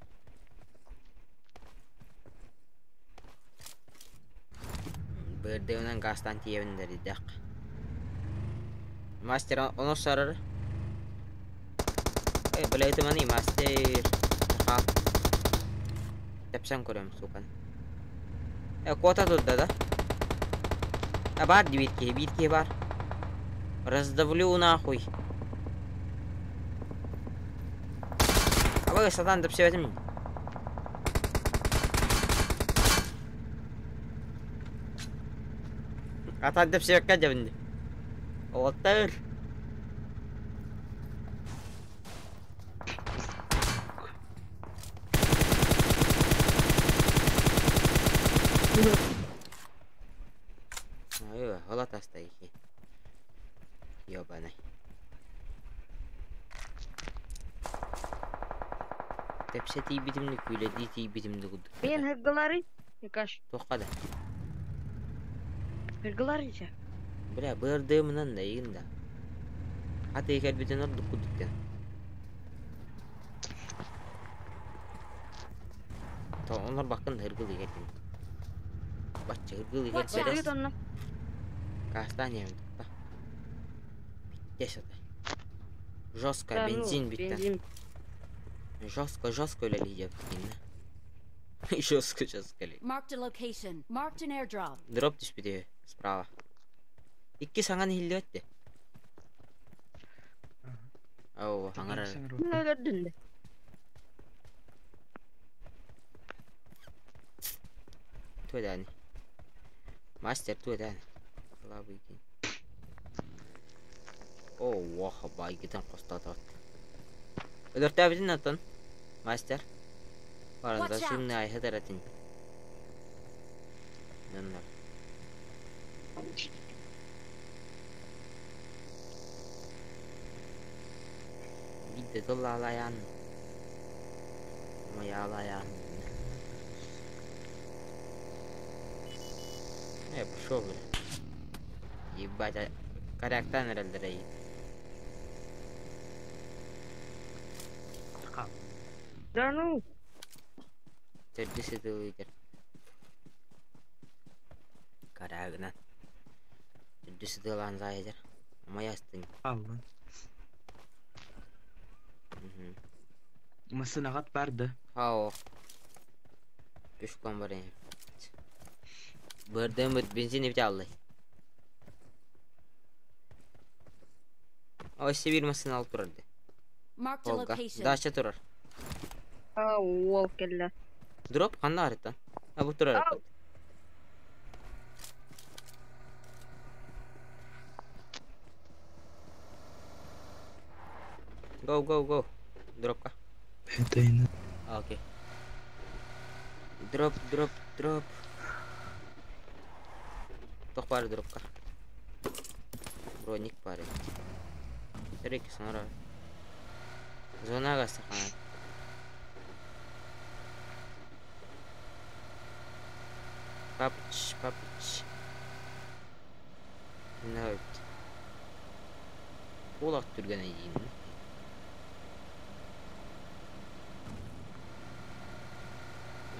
Бырдыбынан газтан тиебин дэридэх. Мастер оно сарар. Эй, блядь, мани мастер. Ха. Тэпсэн көрөм, сука. Э, кота тут да, да? А бар биир киһи, биир киһи бар. Раздавлю нахуй. А вы сатан тэпсэбэтим. Атан тэпсэбэккэ дьэбинди. Оттар. Ой, хола тастай. Ёбаный. Тэпсэ тиийбитимни күүлэдии тиийбитимни курдук. Мен хыргылары. Никаш. Туохха да. Хыргылары же. Бля, бырдыымынан да игин да. Хата кэлбитин ордук курдук ден. То онор баккын хыргыл игердим. Бачча хыргыл игер Watch out. берес. Онно. Кастан ем тутта. Битте сата. Жестко Да, ну, бензин битте. Бензин. Жестко, жестко үлэлии дьэбитин. Жестко, жестко ли. Marked a location. Marked an airdrop. Дроп түспүтэ справа. Икки саҥан иһиллибэт Ау, хаҥарар. Өлөрдүн де. Туэдани. Мастер туэдани. Лабыйкин. О, ваха, байгытан костатат. Өлөртөөбүтүн оттон. Мастер. Баран Watch out. зашимны айхадаратын. Наннар. Бидде тыллаалаян. Маяалаян. Э, пошел, бля. Ебать, а коряктан эрэлдэрэй. Да ну. Төрдүс ытылыытар. Карагынан. Төрдүс ытылаан заайдар. Маястын. Аллын. Масынаҕат бар да. Хау. Үш кон бар Бырдым бензин бит аллай. Ой, Сибирь масын алып турар ди. Marked a Волга. location. Дача турар. А, уол кэллэ. Дроп ханна арыттан. А бу турар. Ау. Go, go, go. Дропка. Это и Окей. Дроп, дроп, дроп. Туох баар дропка. Броник баар. Терек сонора. Зонага сахан. Папыч, папыч. No. Кулак түргэн айдин.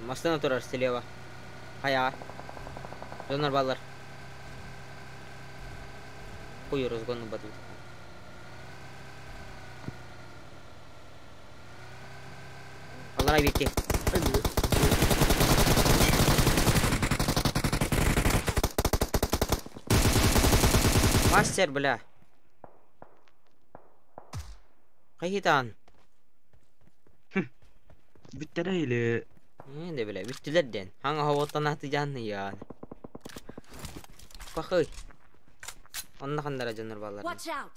Массыына турар слева. Хайа. Дьоннор бааллар. Хуй разгону батут. Аллара бикки. Мастер, бля. Хайытан. Бүттэрэ или Не бля, бүттүлэр диэн. Хаҥа хоботтон атыдьаан яан. Пахый. Онно ханнара дьоннор бааллар. Watch out!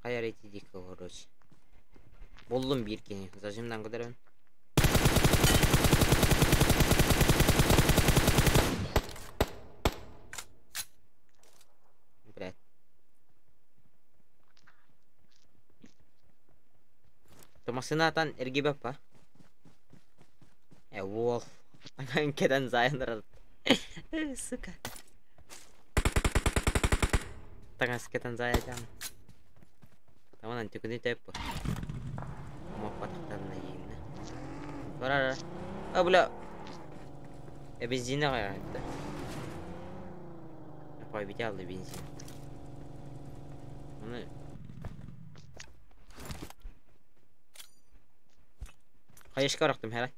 Хайар ити диэки короче. Буллум биир киһи. Зажимнан көтөрөбүн. Блядь. Томасынатан эргибэппа. Э, уол. Кэтэн зайын Сука. Таҥас кэтэн заайатан. Таманан түкүнү тэп. Моппатахтарына ииннэ. Барара. А, бля. Э, бензин аҕайатта. Апай бите алды бензин. Оны Хайышка барахтым хәрә.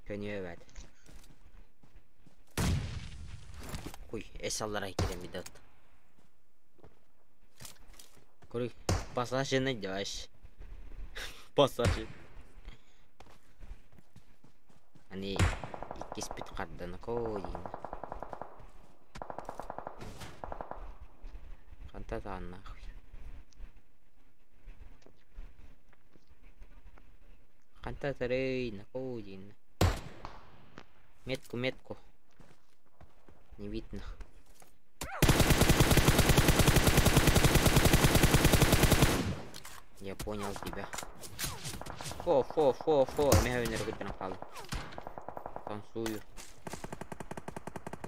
Көнүө бәт. Куй, эс аллара кирем бидат. Кури, пассажирны деваш. Пассажир. Ани иккис бит харданы коин. Ханта таан нахуй. Ханта тарый накоин. Метку, метку. Не видно. Я понял тебя. Фо, фо, фо, фо. Меха өнөр қалды. Танцую.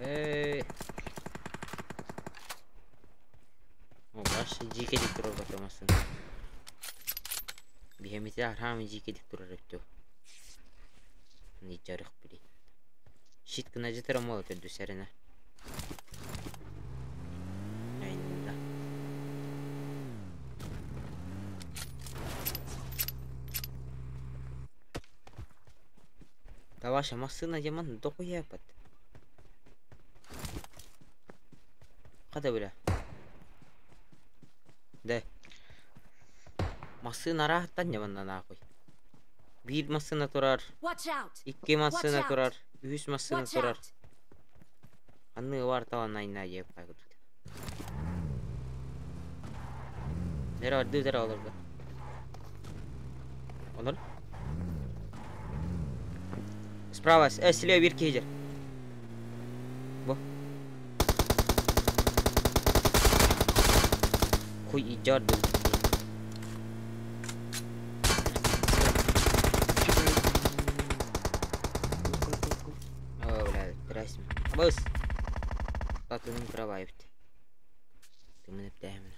Эй. О, баш жике дик турар батамасын. Бихемите архам жике дик турар өттө. Не жарық били. Щит кына жетер амал өтөдү сәріне. Айнда. Да ваша машина яман дохуя пат. Када бля? Да. Машина рахаттан яман нахуй. Биир массына турар, Watch out! икки массына Watch out. турар, үс массына Watch турар. out! Анны бар талан айна жеп кайгырдык. Нere var? Düz olurdu. Olur. Справа, слева бир кейджер. Бу. Хуй иджар был. О, бля, здрасте. Быс. Татының кровать. Ты меня птәмін.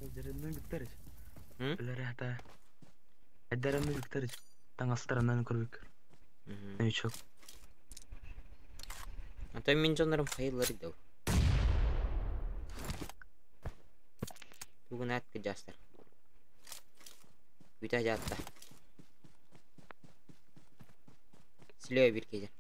Эдеринен бүктәрич. М? Билер хата. Эдеринен бүктәрич. Таңастарынан көрбүк. Новичок. Ата мен жонорум хайыллар иди. Бүгүн атка жастар. Бүта жатта. Слева бир кейджер.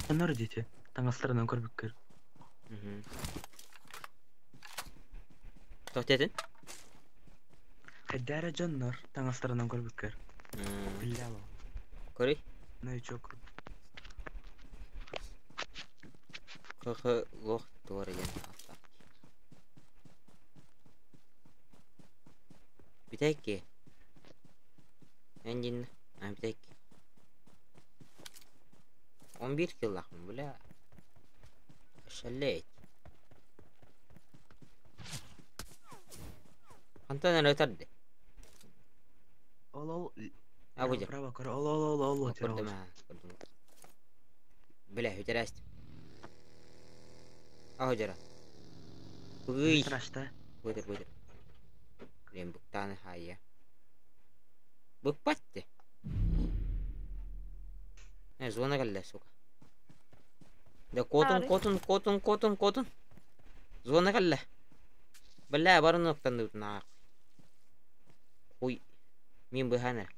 Онор дети. Таңастарынан көрбүк. Тоқтетін? Эдере жоннор таңастарынан көрбүк. Биляло. Көрей. Новичок. Кх лох туар ен атта. Битәкки. Эндин. А битәкки. 11 киллахмын, бля. Шалеть. Хантан өтәрді. Ол ол. А бу Право көр. Ол ол ол ол. Көрдüm ha, көрдüm. Бля, өтәрәст. А жара. Уй. Страшта. Выдыр, выдыр. Блин, буктаны хайя. Быкпат дии. Э, зона кэллэ, сука. Да куотун, куотун, куотун, куотун, куотун. Зона кэллэ. Бля, барын оттанныбыт наах. Хуй. Мин быһаан эрэ.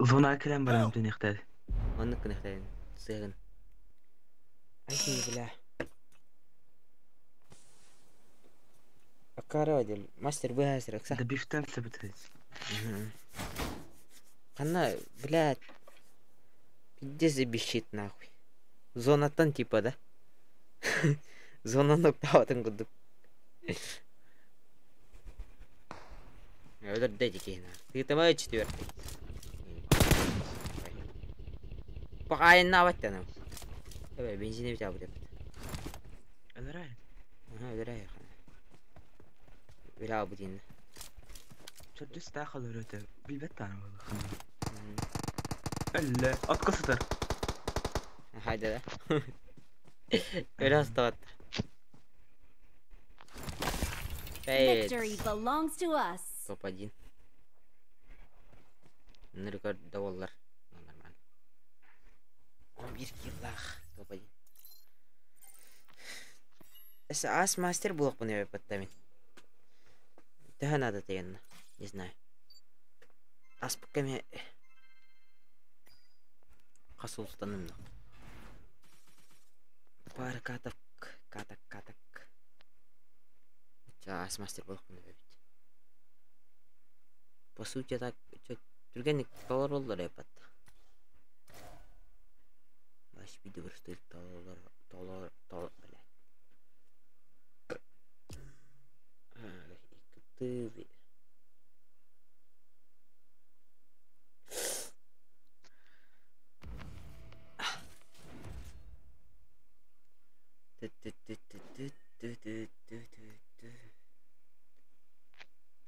Зона кэлэн баран түнэхтэр. Оннук гынахтарын сыһыгын. Ай, бля. Аккара дел. Мастер быһаа сырыкса. Да бифтен сэбитэ. Ханна, блядь. Пиздец обещит нахуй. Зонаттан типа, да? Зонаны октаабатын курдук. Өлөрдө ити киһини. Тыытыма четвертый. Пахайыннаабат да Эбэ, бензини битаабыт эбит. Өлөрөй. Аха, өлөрөй. Билаабыт инна. Чөрдүс таах өлөрөтө. Билбэт таана буолла. Өллө. Отко сытар. Хайда да. Өлө астабат. Victory belongs to us. Топ-1. На рекорд доллар. Ну, нормально. 11 киллах. Топ-1. Ас мастер буолуохпун эбэппэттэ мин. Төһө надо тегенна? Не знаю. Аспыкка ме хас улустанным да. Пара каток, каток, каток. Ас мастер буолуохпун эбит. По сути так, түргэнник толороллор эппат. Баш видео стоит толор, толор, толор, блядь. Икты.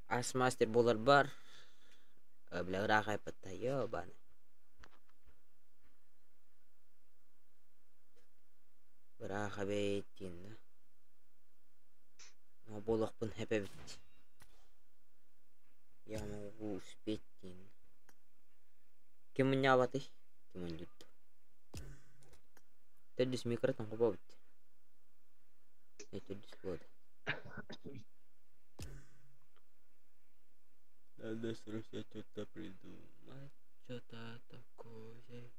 Ас мастер буолар бар. Бля, ыраах айпатта, ёбаны. Ыраах эбит да. Но буолуохпун хэп эбит. Я могу успеть диэн. Ким мунньаабатый? Ким мунньутта? Төрдүс микротон хобобут. Төрдүс буолда. Надо срочно что-то придумать, что-то такое.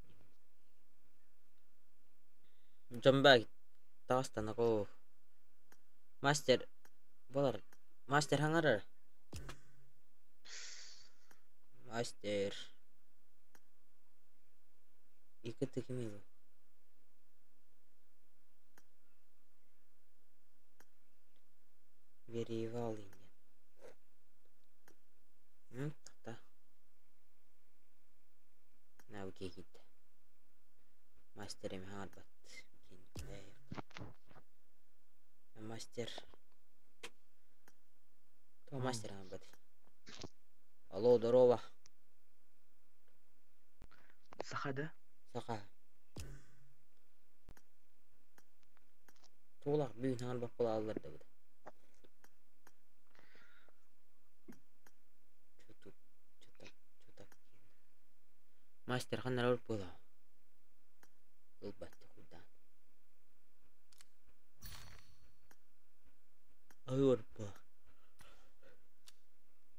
Джамбак, тастанако. Мастер, болар. Мастер хаңарар. Мастер. Икки кими бу? Веривал инен. Тахта. Навыки киитте. Мастер эми хаңарбат. Мастер. То мастер хаңарбат. Алло, здорово. Саха да? Саха. Туолах бүгүн хаңарбат буолаллар да бу. Чутук, чутак, чутак. Мастер ханнар буола. Ылбатты кудан. Айор ба.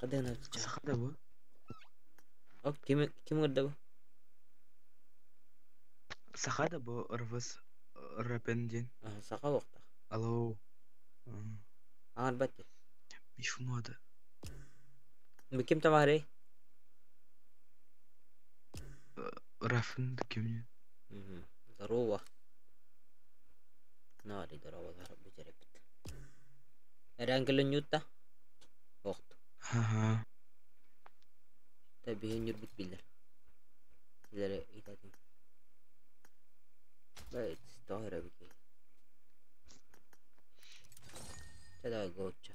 Кадана Саха да бу? Ок, ким ким көрдө бу? Саха да бу ырвыс рэпен диэн. Саха буохта. Алло. Аңарбат. Миф мода. Бу ким табары? Рафын кимне? Здорово. Нари здорово, бу жерепит. Эрангелен юта. Охт. Ага. Та биһин юрбут билер. Силere итатым. Бэт, тохра бики. Тогда гоча.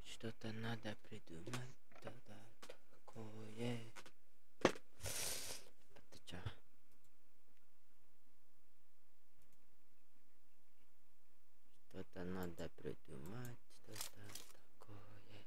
Что-то надо придумать, тогда такое. Патыча. Что-то надо придумать, что-то такое.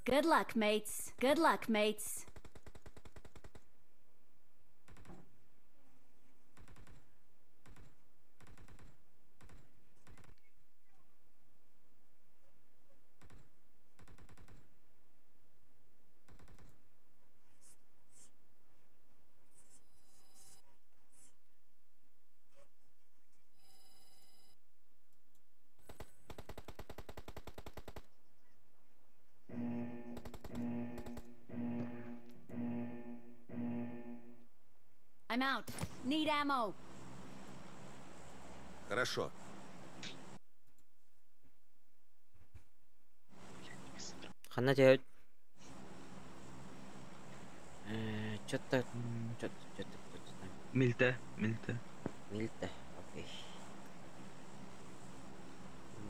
Good luck, mates. Good luck, mates. I'm out. Need ammo. Хорошо. Ханна тебе? Что-то, что-то, что-то, что-то там. Мильте, мильте. Мильта, окей.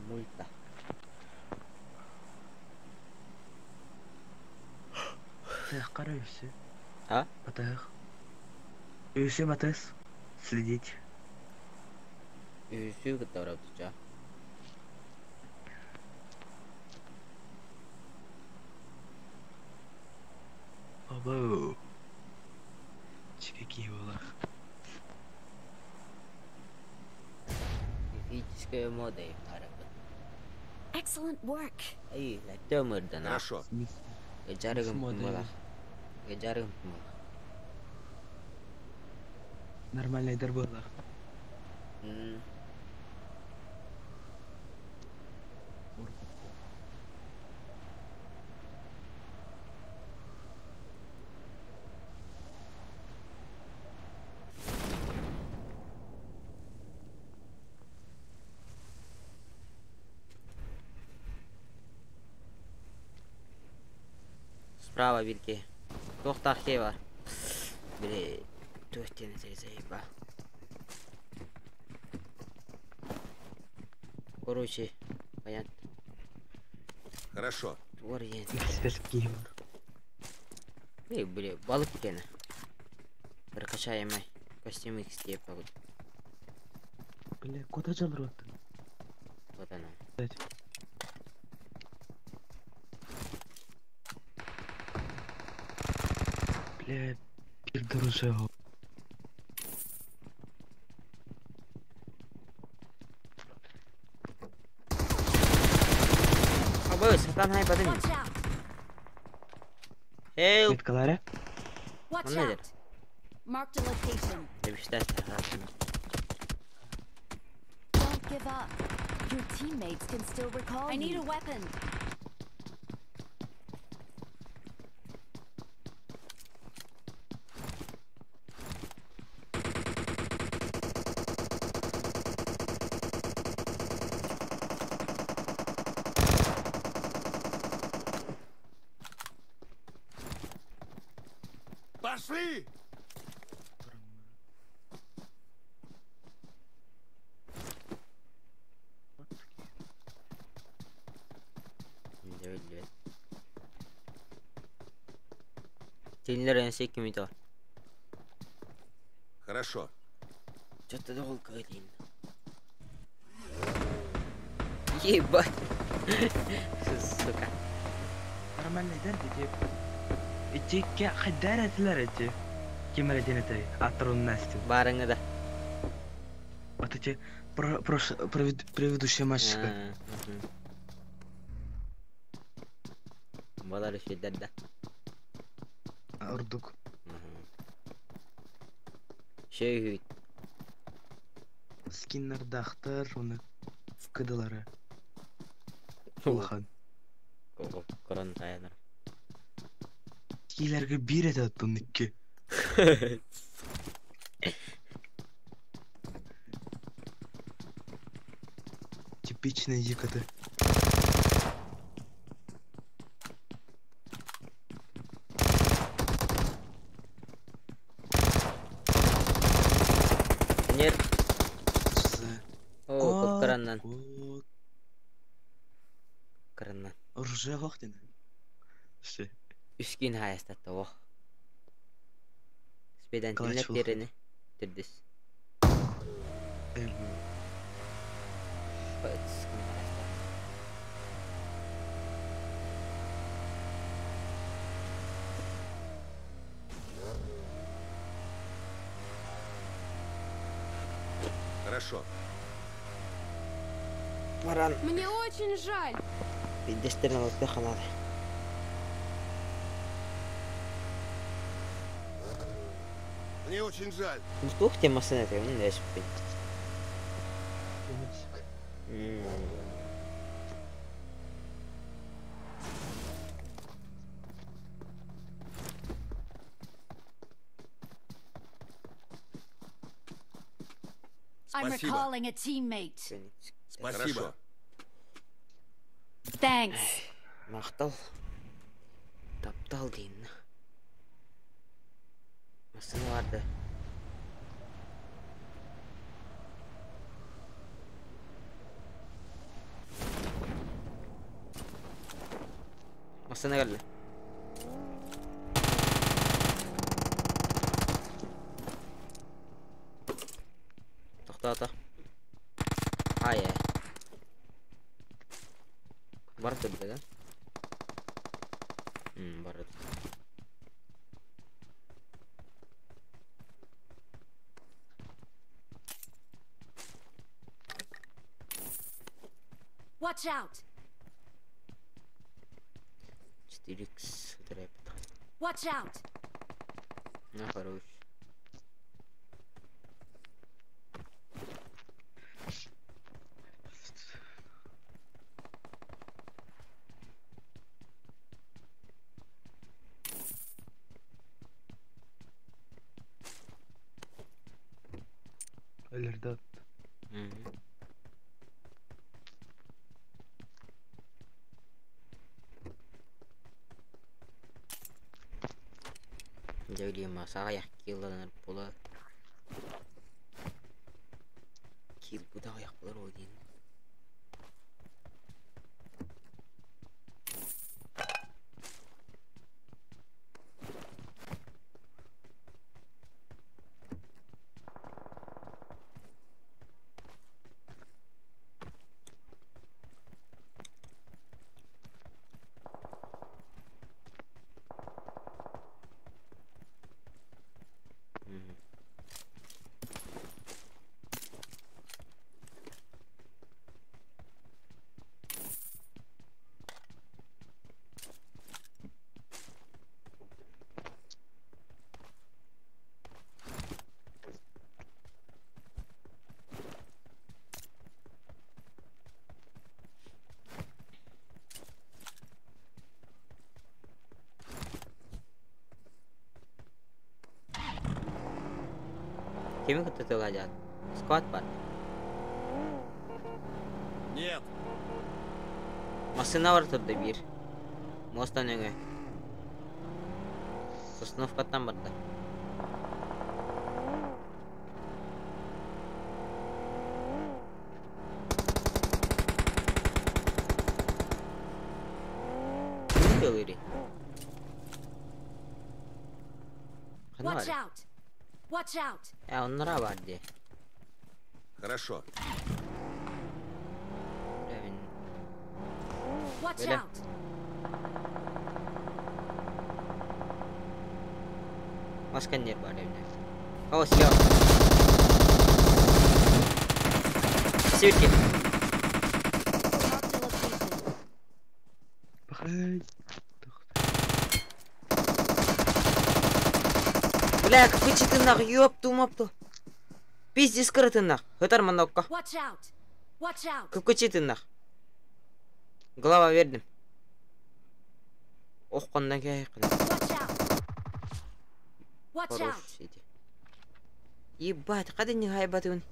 Мульта. Батых, короче. А? Батых. Үсү батыс. Следить. Үсү кытта барабытча. Абау. Чеки буолар. Мифическая мода и арабыт. Excellent work. Ай, латтемырдан. Хорошо. Жарыгым Мода. була. Жарыгым була. Нормальный буолар. Справа бирки. Туохтаах бар. Били туохтен заеба. Короче, понятно. Хорошо. Туар ен. Эксперт геймер. Эй, били, балык кені. Бір качаемай. Костюм X деп пагуд. Бля, куда жалрот? Вот оно. Бля, пирдоружево. Абы, сатан хай бадым. Watch out. Help. Меткалары? Watch Another. out. Marked a location. Demişler. Don't give up. Your teammates can still recall I need a weapon. Пошли! Кинилер энсе кимит бар. Хорошо. Что-то долго один. Ебать. Сука. Нормальный дер деди. Ичи хаддар этилер эти. Кемер эти Атрон Настя. Барыңы да. Вот эти про, прош, предыдущие матчка. Балар үшедер да. Ордук. Шөйхүйт. Скиннер дахтар, оны кыдылары. Улахан. Корон таянар. Килерге бир эте аттын икки. Типичный ЕКТ. Нет. З. О, кыраннан. Кот. Кыраннан. Оружие хохтин. Все. Үскин хайастатты ох. Успейдан Клатч терени. Төрдүс. Хорошо. Баран. Мне очень жаль. Бидэстерин алыпты ханады. Мне очень жаль. Ну туох темасын это, он не спит. I'm Спасибо. recalling a teammate. Спасибо. Thanks. Мактал. Таптал дейін. Масына барды. Масына келді. Тоқтата. Ай, ай. Бар түрде, да? Бар Watch out. 4x трэп. Watch out. Ну, хорош. Өлөрдө. Дәулема сағаяқ киланыр бола. Кил бұда аяқ болар ой дейін. Кеми кытты Сквад бар. Нет. Машина бар турда бир. Мостан өңө. Сосновкаттан барда. Ким делыри? Кана Watch бар? out. Watch out. Оннора бар ди. Хорошо. Блин. Watch Бля. out. Масканер бар evde. О, съел. Сюрки. Marked a location. Бахай. Бля, какой читынах, ёпту мопту. Пиздец кырытынах. Хытар манокка. Watch out. Watch out. Какой читынах. Голова вердим. Ох, қондан кәйқін. Watch out. Watch out. Хорош иди. Ебать, қада не хайбатын.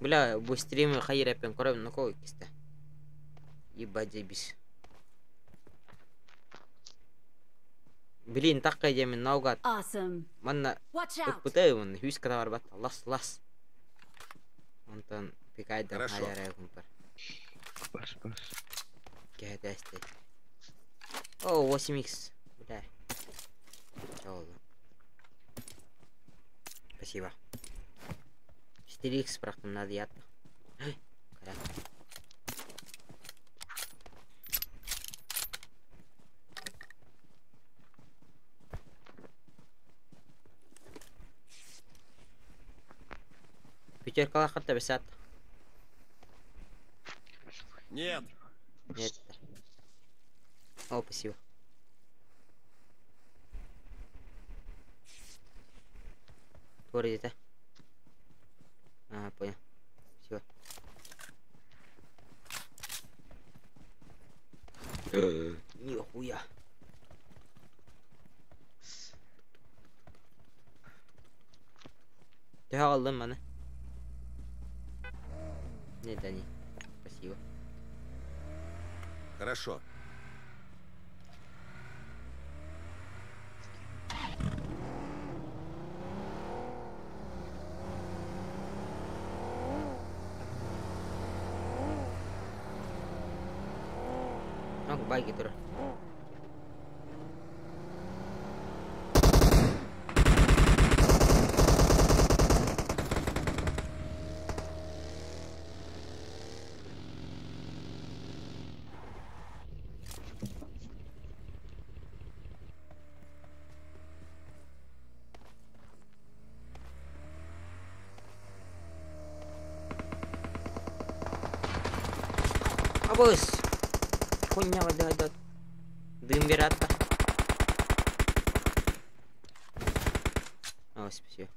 Бля, бу стримы хайыр әпен көрөм, ну кой кисте. Ебать, заебись. Блин, так мен наугад. Awesome. Манна Watch out. ыппытайбын, хүс ката барбат. Лас, лас. Онтон пикайда Хорошо. хайар күмпер. Баш, баш. Кәдәсте. О, 8х. Бля. Чё? Спасибо. 4х бырахтым надо. Кара. Пятеркалар хатта бесат. Нет. Нет. О, спасибо. Туора где-то. А, понял. Все. Нихуя. Ты алдым маны. Нет, да не. Спасибо. Хорошо. Ну, байки тоже. Абыс! Хуйня вода идет. Дым вероятно. О, спасибо.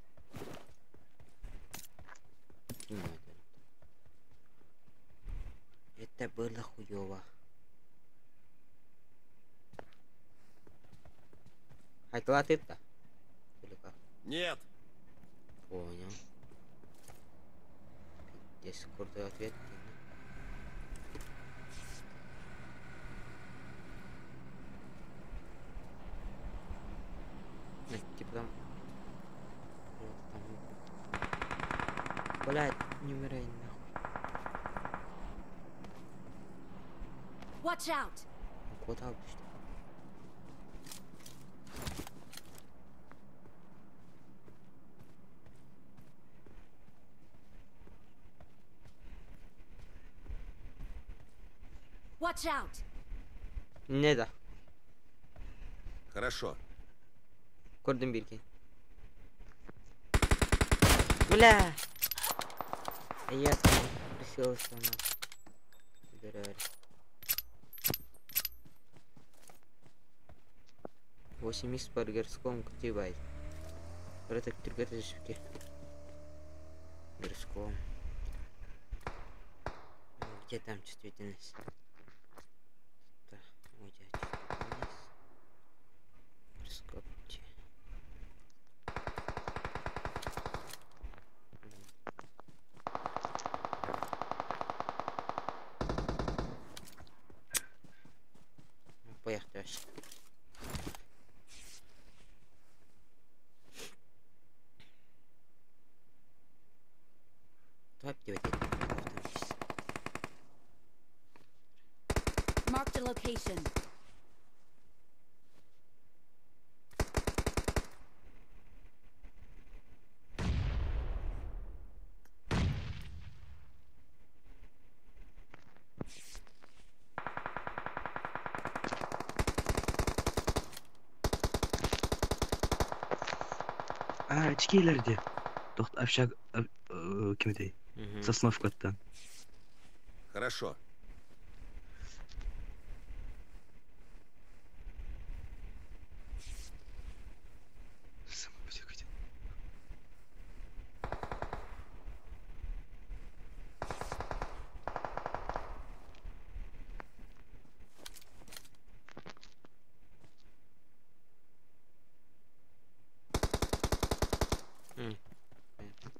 Это было хуёво. Айтла ты-то? Или как? Нет. Понял. Пиздец, крутой ответ. Ну, типа там... Вот там. Блядь, не умирай нахуй. Watch out! Куда что? Watch out! Не да. Хорошо. Көрдүм бирге. Бля! Я там просился на. Убирали. 8 икс по городскому Кутибай. Это түргөтөшүпке. Городском. Где там чувствительность? Да, ой, чувствительность. Гороскоп. Поехали вообще. Давай автоматически. Marked a location. А, очкилерде. Тохт общак кимдей. Мгм. Сосновкаттан. Хорошо. Понятно.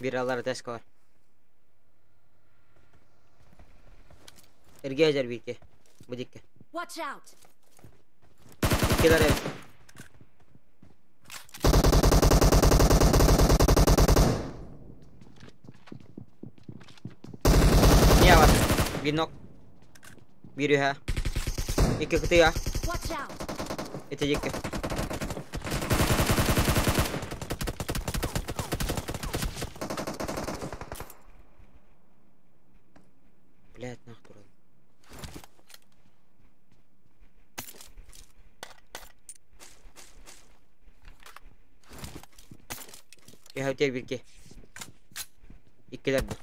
Биир аллара тэска бар. Эргийэ дьэр бииргэ. Бу дикки. Watch out! Иккилэр эбит. Не бар. Биир нок. Биир үһэ. Икки кытыйа. Watch out! Ити дикки. Блядь, нах туран. Үһэ бииргэ. Иккилэр бу.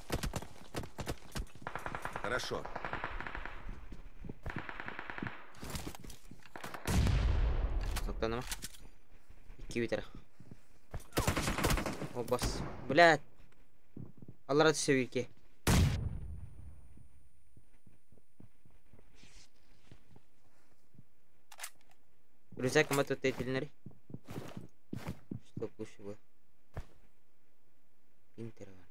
Хорошо. Соктаныма. Икки бүтэр. О, бас. Блядь. Аллара түсө бииргэ. Рюкзак кама тут этилинери. Что лучше было? Интер бар.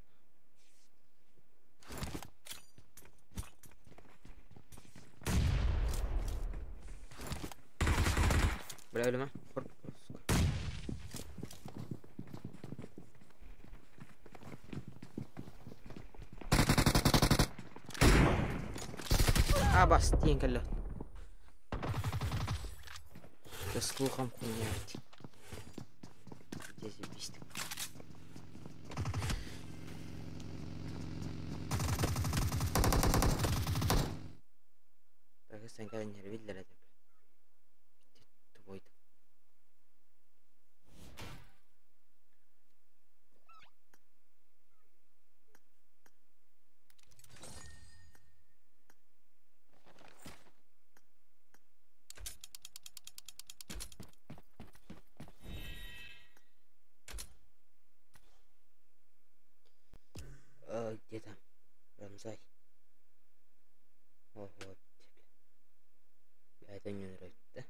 Бля, өлүмэ. А, бас, тиийэн кэллэ. Да слухом хуйня ведь. Где заебись ты? Так, sen кэлэн иһэр биллэр этэ. Тупой. Где там? Рамзай. Ого, бля. Это не нравится, да?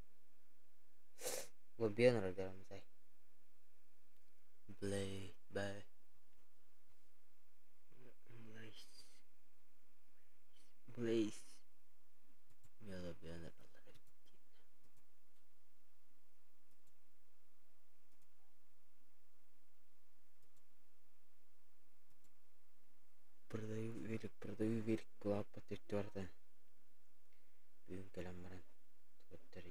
Лобен Рамзай. Блэй, бэй. Блейз. Блейз. Мелобен Продаю велик, продаю велик, лапа четвертая. Бүгүн кэлэн баран туттар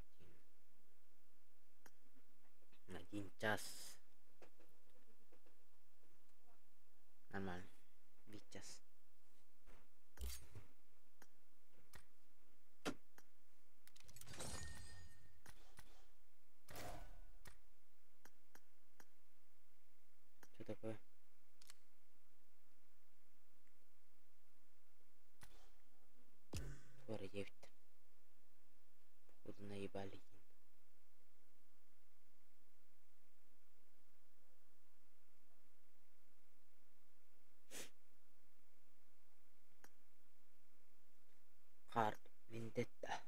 Один час. Нормально. Биир час. Что такое? Туора диэбит. Походу наебали. Hard Vendetta.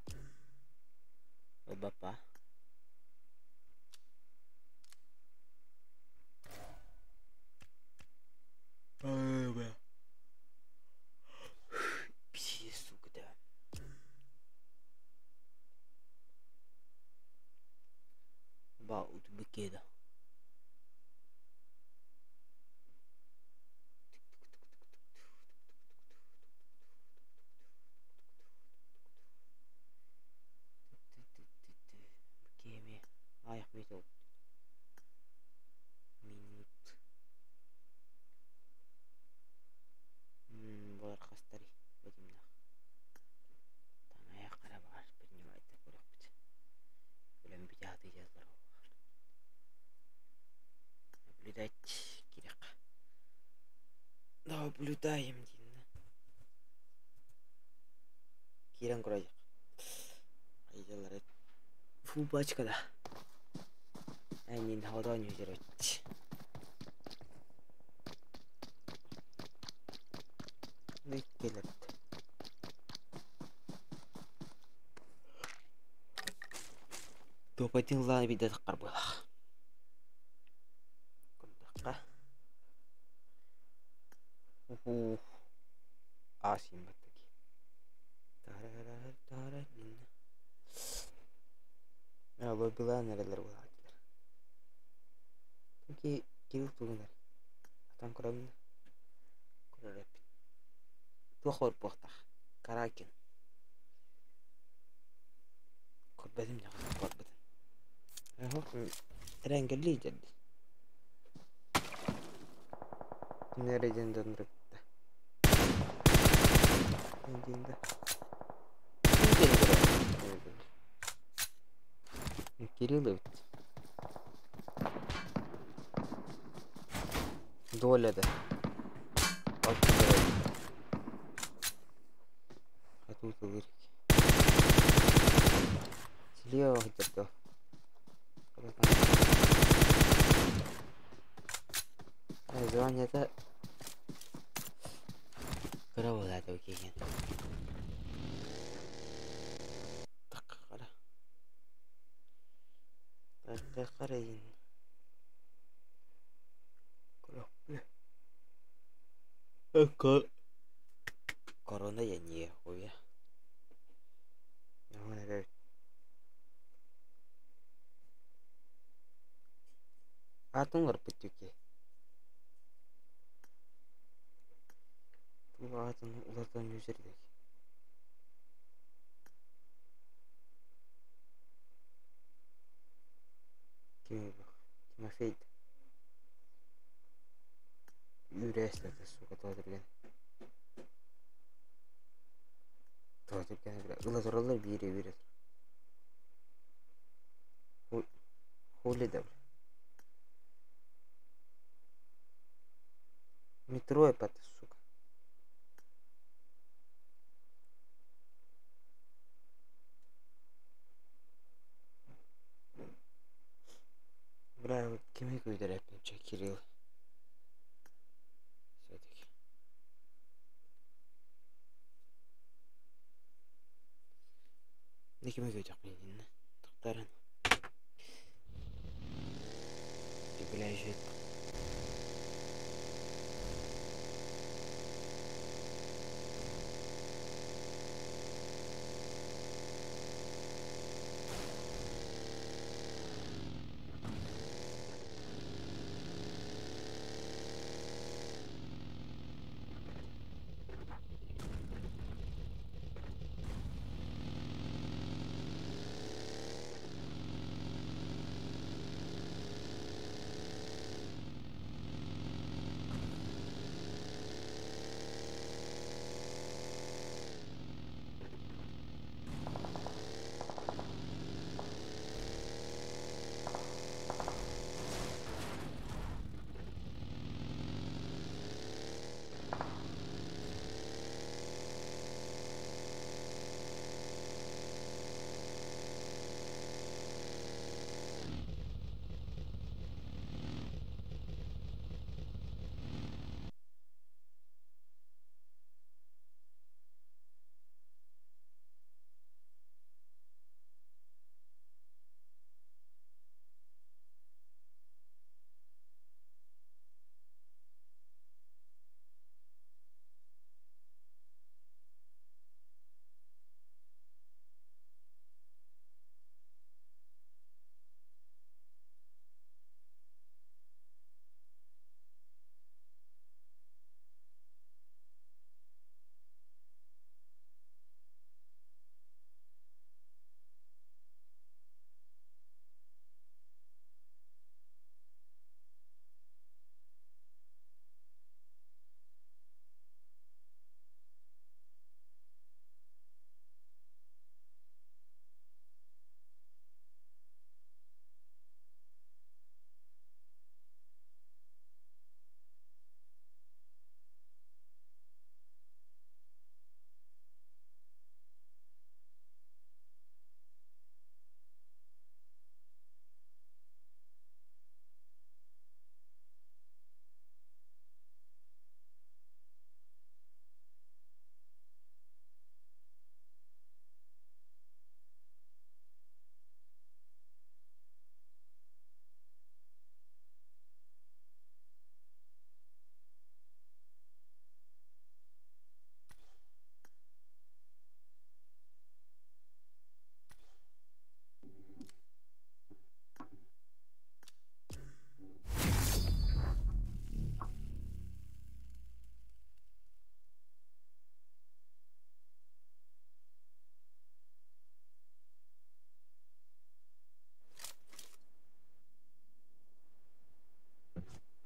Опа. Пиздец, сука, да. About быкеда. Быкеме. Аяқ метал. Минут. Булар хастари. Вадимнах. Таҥайах хара баҕар принимайте көрөхпүт. Өлөн бүтэ дьаллар Наблюдать кириэххэ. Наблюдаем диэн Киирэн көрөйөх. Айдалары фу пачкада. Әнин hodon жүрөт. Келет. Топатын лаан бидэ таххар буолах. Курдахха. Ух. Асим баттаки. Тарарар тара дин. Лоббилаан эрэллэр буолааччылар. Ки Кирилл тугунар. Атан көрөмүн. Көрөр эппит. Туох олорбуохтаах. Каракин. Көрбөтүм дьаҕас барбытын. Эрэҥгэлли дьэрди. Кинилэр диэн дьоннору кытта. Диэн да. Кирилл эбит. Доля да. Хатуу тылыр. Слева где-то. Название-то кыра буолаата киһи. Таккара. Таккарайын. Корона я нехуя. Атын ырпыт Ту атын улардан жүзердек. Ким Тимофей. Үрәсләтә, сука, тоотурген. Тоотурген, бля. Ыла тураллар биире биире. Хули да, бля. Метро это, сука. Бля, кими күйдер эппин Кирилл. Все-таки. Не кими күйдер мен Тоқтарын. Бля, еще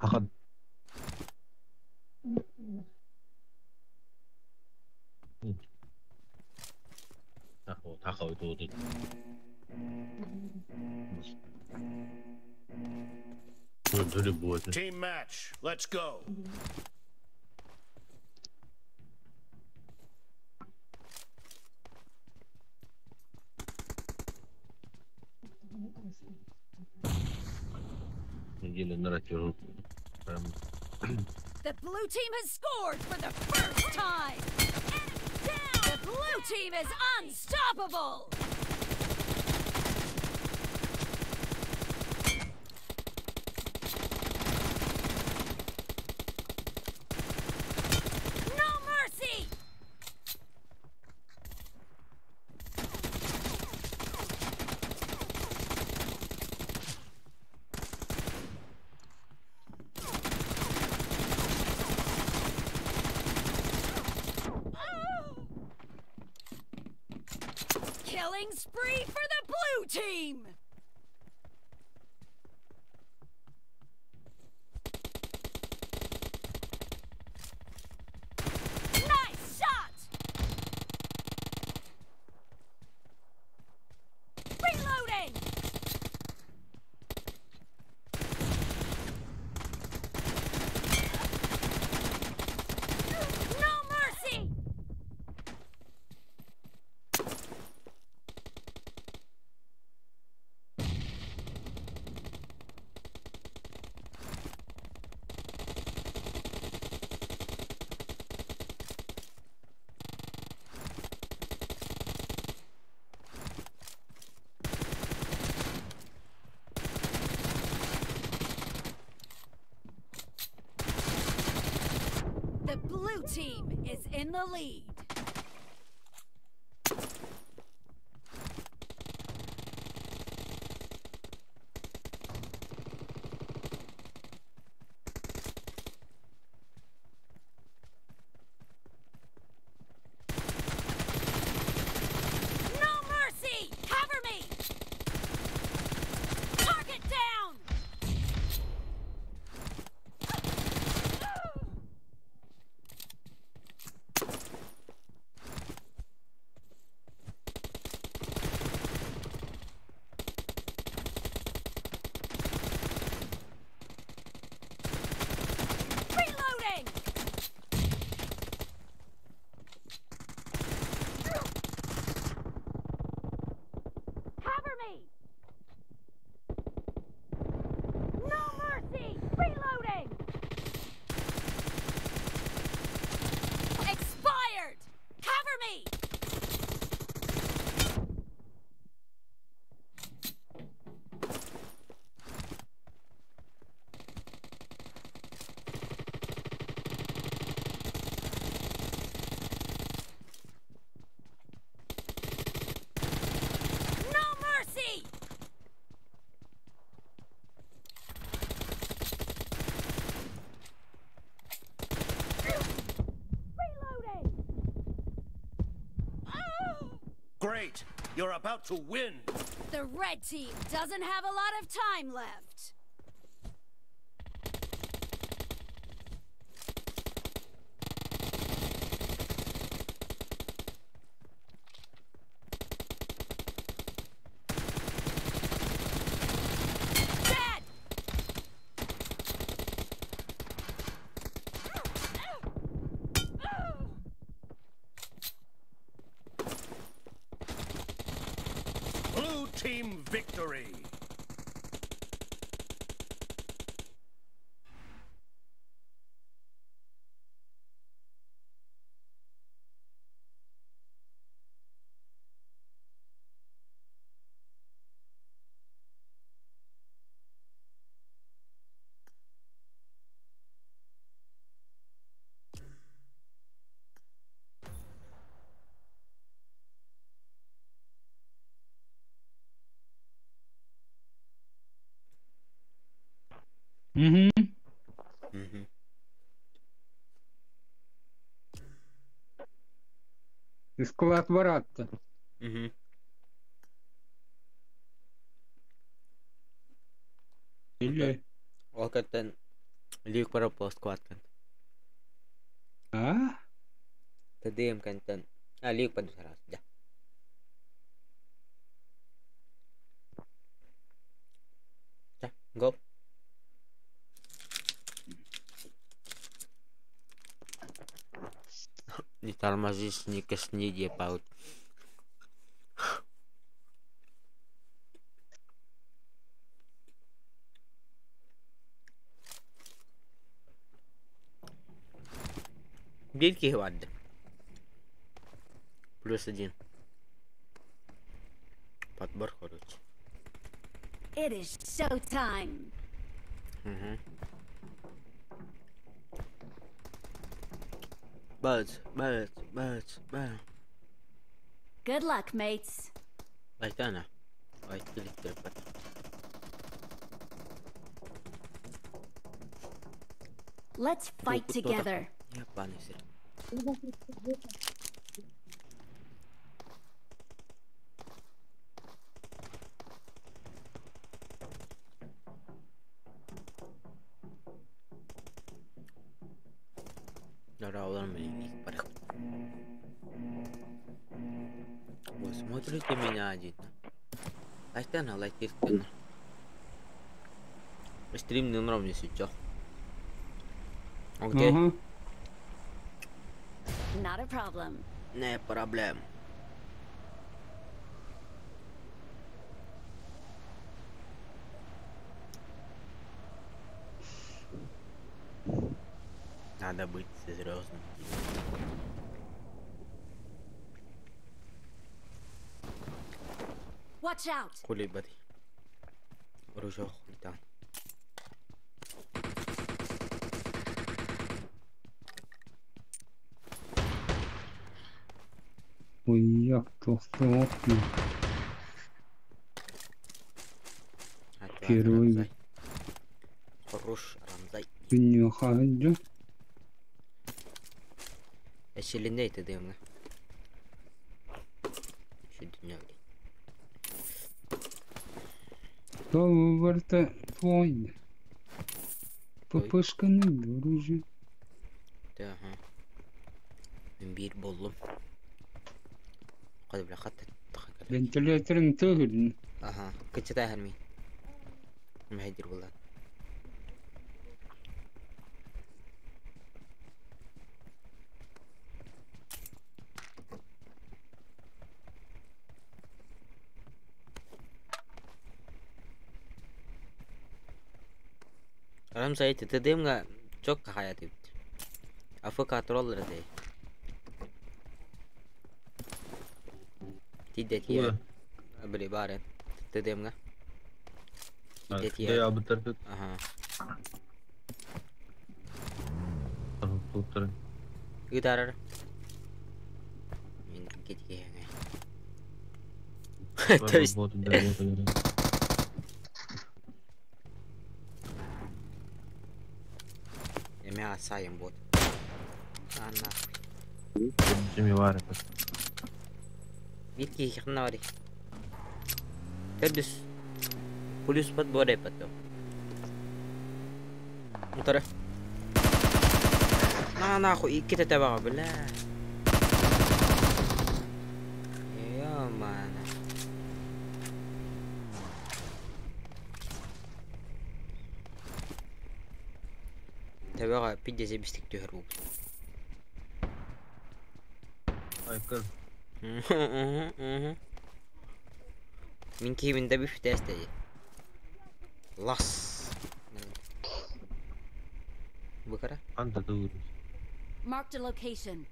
Хахан. 他好多的。 Team match. Let's go. The blue team has scored for the first time. Enemy down. The blue team is unstoppable. No mercy. Killing spree for the blue team! Nice shot! Reloading! No mercy! The blue team is in the lead. No mercy! Cover me! Target down! Reloading! Cover me! No mercy! Reloading! Expired! Cover me! No mercy! Reloading! Great. You're about to win. The red team doesn't have a lot of time left. Dead! Blue team victory. Угу. Угу. Склад баратта. Угу. Или Ол кэнниттэн Лик пропал складкан. А? ТДМ контент. А, лик подусарас, да. Да, го. Не тормозись, не косни, где паут. Бельки гварды. +1. Подбор короче. It is showtime. Угу. Бац, бац, бац, бац. Good luck, mates. Айтана. Ай, телек. Let's fight together. Я панисер. Вы смотрите меня один. Айтана, лайк Стрим не нравится сейчас. Окей. Ага. Not a problem. Не проблем. Надо быть серьезным. Watch out. Хули бати. Оружие хулитан. Ой, як толстый. Первый. Хорош Рамзай. Не хочу. Эчелинде это дымно. То выбор-то твой. ППшка не оружие. Ага. Bir buldum. Hadi bile hatta. Ventilatörün tığırın. Aha. Kıçıda her mi? Mehdir bulan. Ramzai TDM'ga çok hayat etti. AFK troller dey. Тидет я. Били бары. TDM'га. Тидет я. Ага. Гитара. Мин кетке. То есть Мясо бот. А нахуй. Витки хернори. Тердис. Плюс подборы потом. Утара. На нахуй, и кита табага, бля. Ё-мана. Табага пиздец бистик тюхер. Мин кийиминде bir test Лас. Быкара. Marked a location.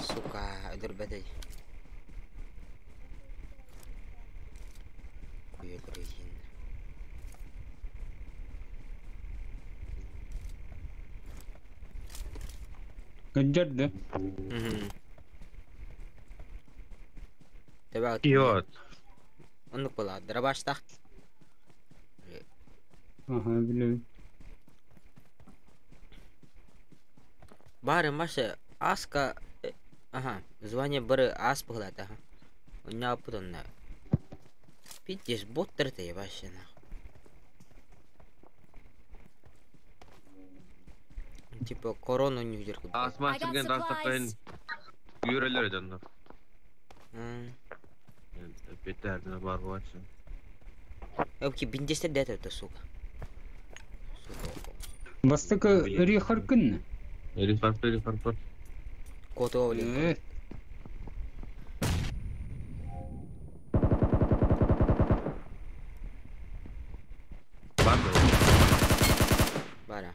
Сука, öldürmedi. Kuyu öldüreceğin. Gönderdi. Йот. Оннук була, дробаштах. Ага, билем. Бары маша аска. Ага, звание бары ас була, ага. У меня путанна. Пиздец, бот ты вообще нахуй. Типа корона ньүдэр курдук. Асма I got сирген тастаппайын supplies. Үйрелер дьоннор. М. Беттердine бар буолчу. Вообще биндестер да это, сука. Сука. Бастакы Рихаркын. Рифарпер, рифарпер. Кото, блин. Э, Бар да. Бара.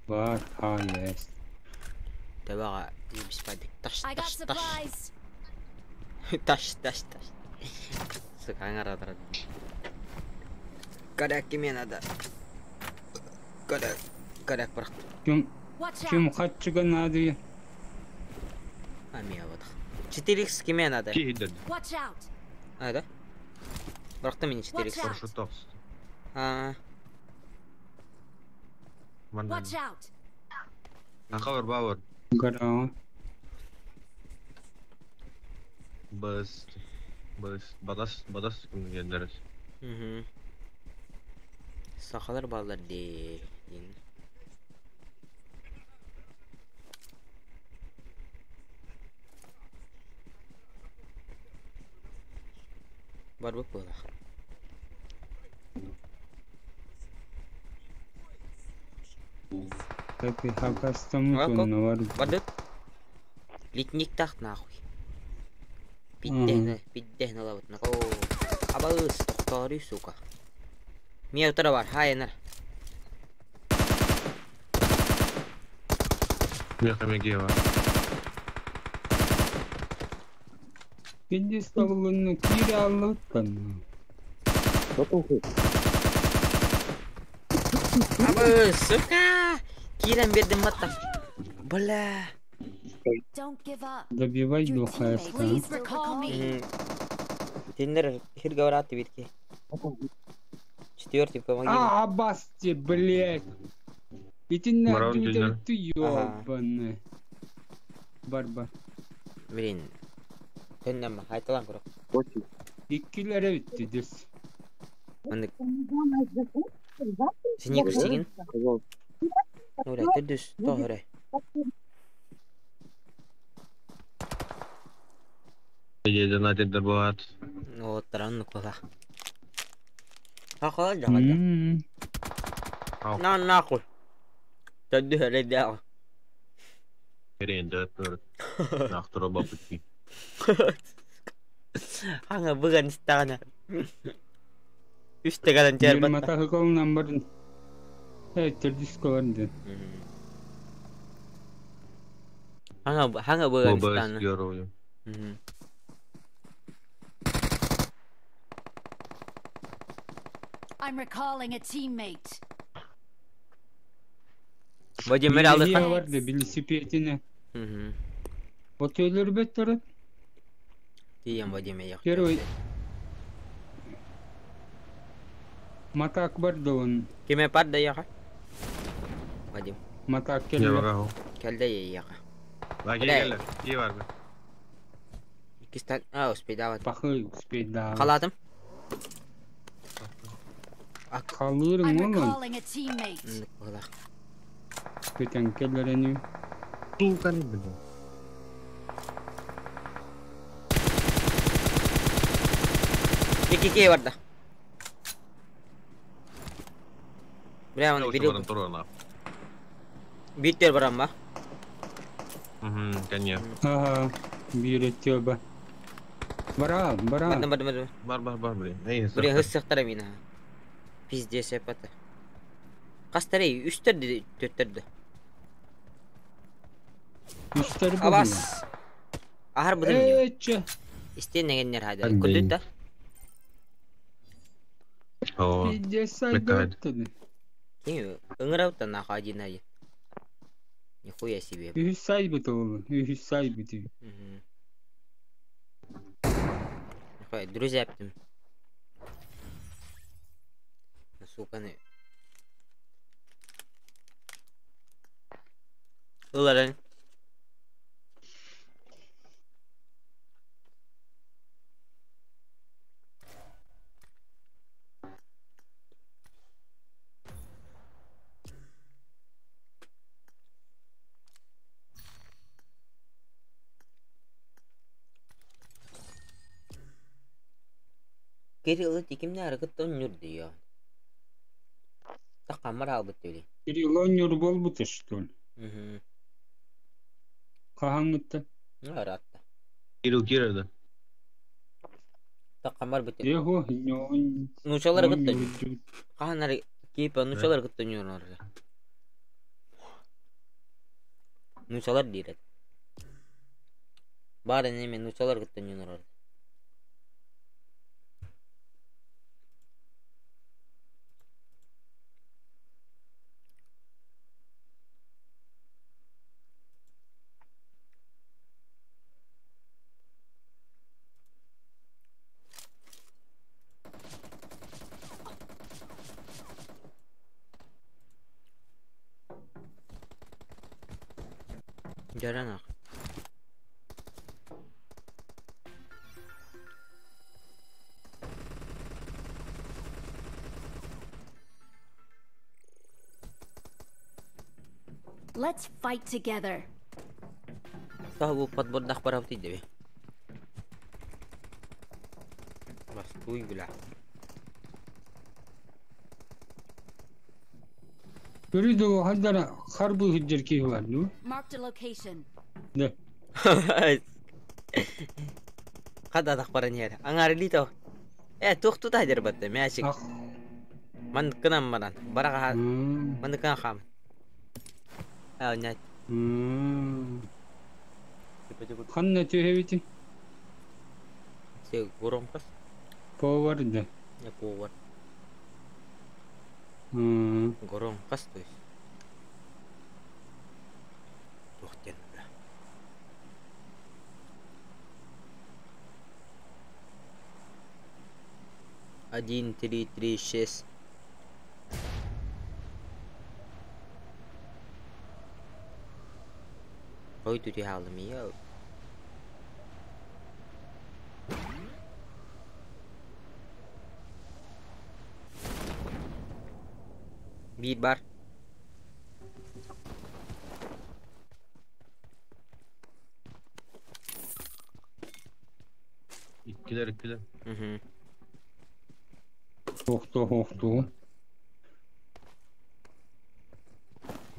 бар, а, есть. Табаға ебіспадик. Таш, I got таш, таш. supplies. Таш, таш, таш. Сука, аңара Коряк кеме надо. Коряк. Коряк бірақ. Ким, Watch ким out. хатчыга надо. А, мия вот. 4х кеме надо. Киһиден. Watch out. А, да? Бірақта мен 4х. Watch out. Парашют А, Watch out. Ахавар бавар. Гара. Бас. Бас. Бадас, бадас күнгендерис. мхм. Сақалар балалар де. Дейін. Бар болып болады. Так и хакастамы А, как? конна бар. Бардыт. Литник тахт нахуй. Биддehne, биддehne лабыт. О, абалыс, тоқтары, сука. Мия утара бар, хай, нар. Мехамегева. Пиздец табылгынны кире аллыткан. Абы, сука! Кирен бердим батта. Бля. Don't give up. Добивай Your духа teammate please recall me. Тендер хир говорят битки. Четвертый, помоги. А, Аббасте, блядь. Итинне Барон Джуниор. ты ёбаный. Бар-бар. Блин. Тендер хайталан курок. Иккилere bitti düz. Мындык. Сен кірсеген? Бля, түрдүс, тоғыры. Еден адендер болады. Оттаран кола. Хақала жағада. М. На нахуй. Тәдді әлі Керенде өтөр. Нақтыра бапытки. Хаңа бұған стағана. Үсті гадан жер Bir батта. mata hıkalından barın. Evet, türdüs kolardı. Хаңа хаңа бұған Бабас стағана. герою. I'm recalling a teammate. Вадим, әлі Bilgiye алдық. vardı, велосипедine. Otöyleri better. Тиен Вадим, я. Первый. Матак бар да он. Кеме пар да яға? Вадим, Матак Не келdi. баға. келді яға. Лаки Бля. келе. Ки бар бе. Кистан, а, успей дават. Пахы успей да. Қаладым. Kalırım I'm oğlum. recalling a teammate. Кола. Köten kellerini. Тулканы білді. Екі кей барда. Бля, оны Баран бiri турана. биттер барам ба? Мгм, конечно. Aha. Bir etiyor ba. Бара, бара. Бардым, бардым, бардым. Бар, бар, бар, блин. Эй, Блин, хыссықтара мені. Пиздец, апата. Қастары, үстерді, төттерді. Üstleri bu. Абас. Ахар бұдым не? Эче. Истен негеннер хайды. Андай. Күлді да? О, Пиздец Меккайд. айдаттı. Кең, ыңырауттан нахуй один один. Нихуя себе. Ühüs sahibi oğlum. Ühüs sahibi. Мгм. Нихуя, друзья аптым. Сука, не. Ыларын. Кирилл тикимнэ арыгыттан ньурдуйа. Тахаммар аалбыт төли. Кирилл оонньуур буолбута, что ли? Угу. Хаһааҥҥыттан? Ыраатта. Кирилл киирэр. Тахаммар бит. Его Нуучалар кытта. Хаһан киипа нуучалар кытта ньурар. Нуучалар диир. Баар эми нуучалар кытта ньурар. Дьаранах. Let's fight together. Тоҕо подбордах барабыт диби. Бастуй, бля. Көрүдө хаддара харбы хыджар киһи бар, ну? Marked a location. Да. Хада тахпаран иһэр. Аңарылито. Э, туох тута дер батта, мячик. Ах. Манныккынан баран. Бараға манныккынан хам. А, нет. Ханна түһэбити? Се громко. Повар да. Не повар. Громко, то есть. Туох диэн, бля. Один, три, три, шесть. Ой, тут я я. Биир бар. Иккилэр, иккилэр. Угу. Охто, охто.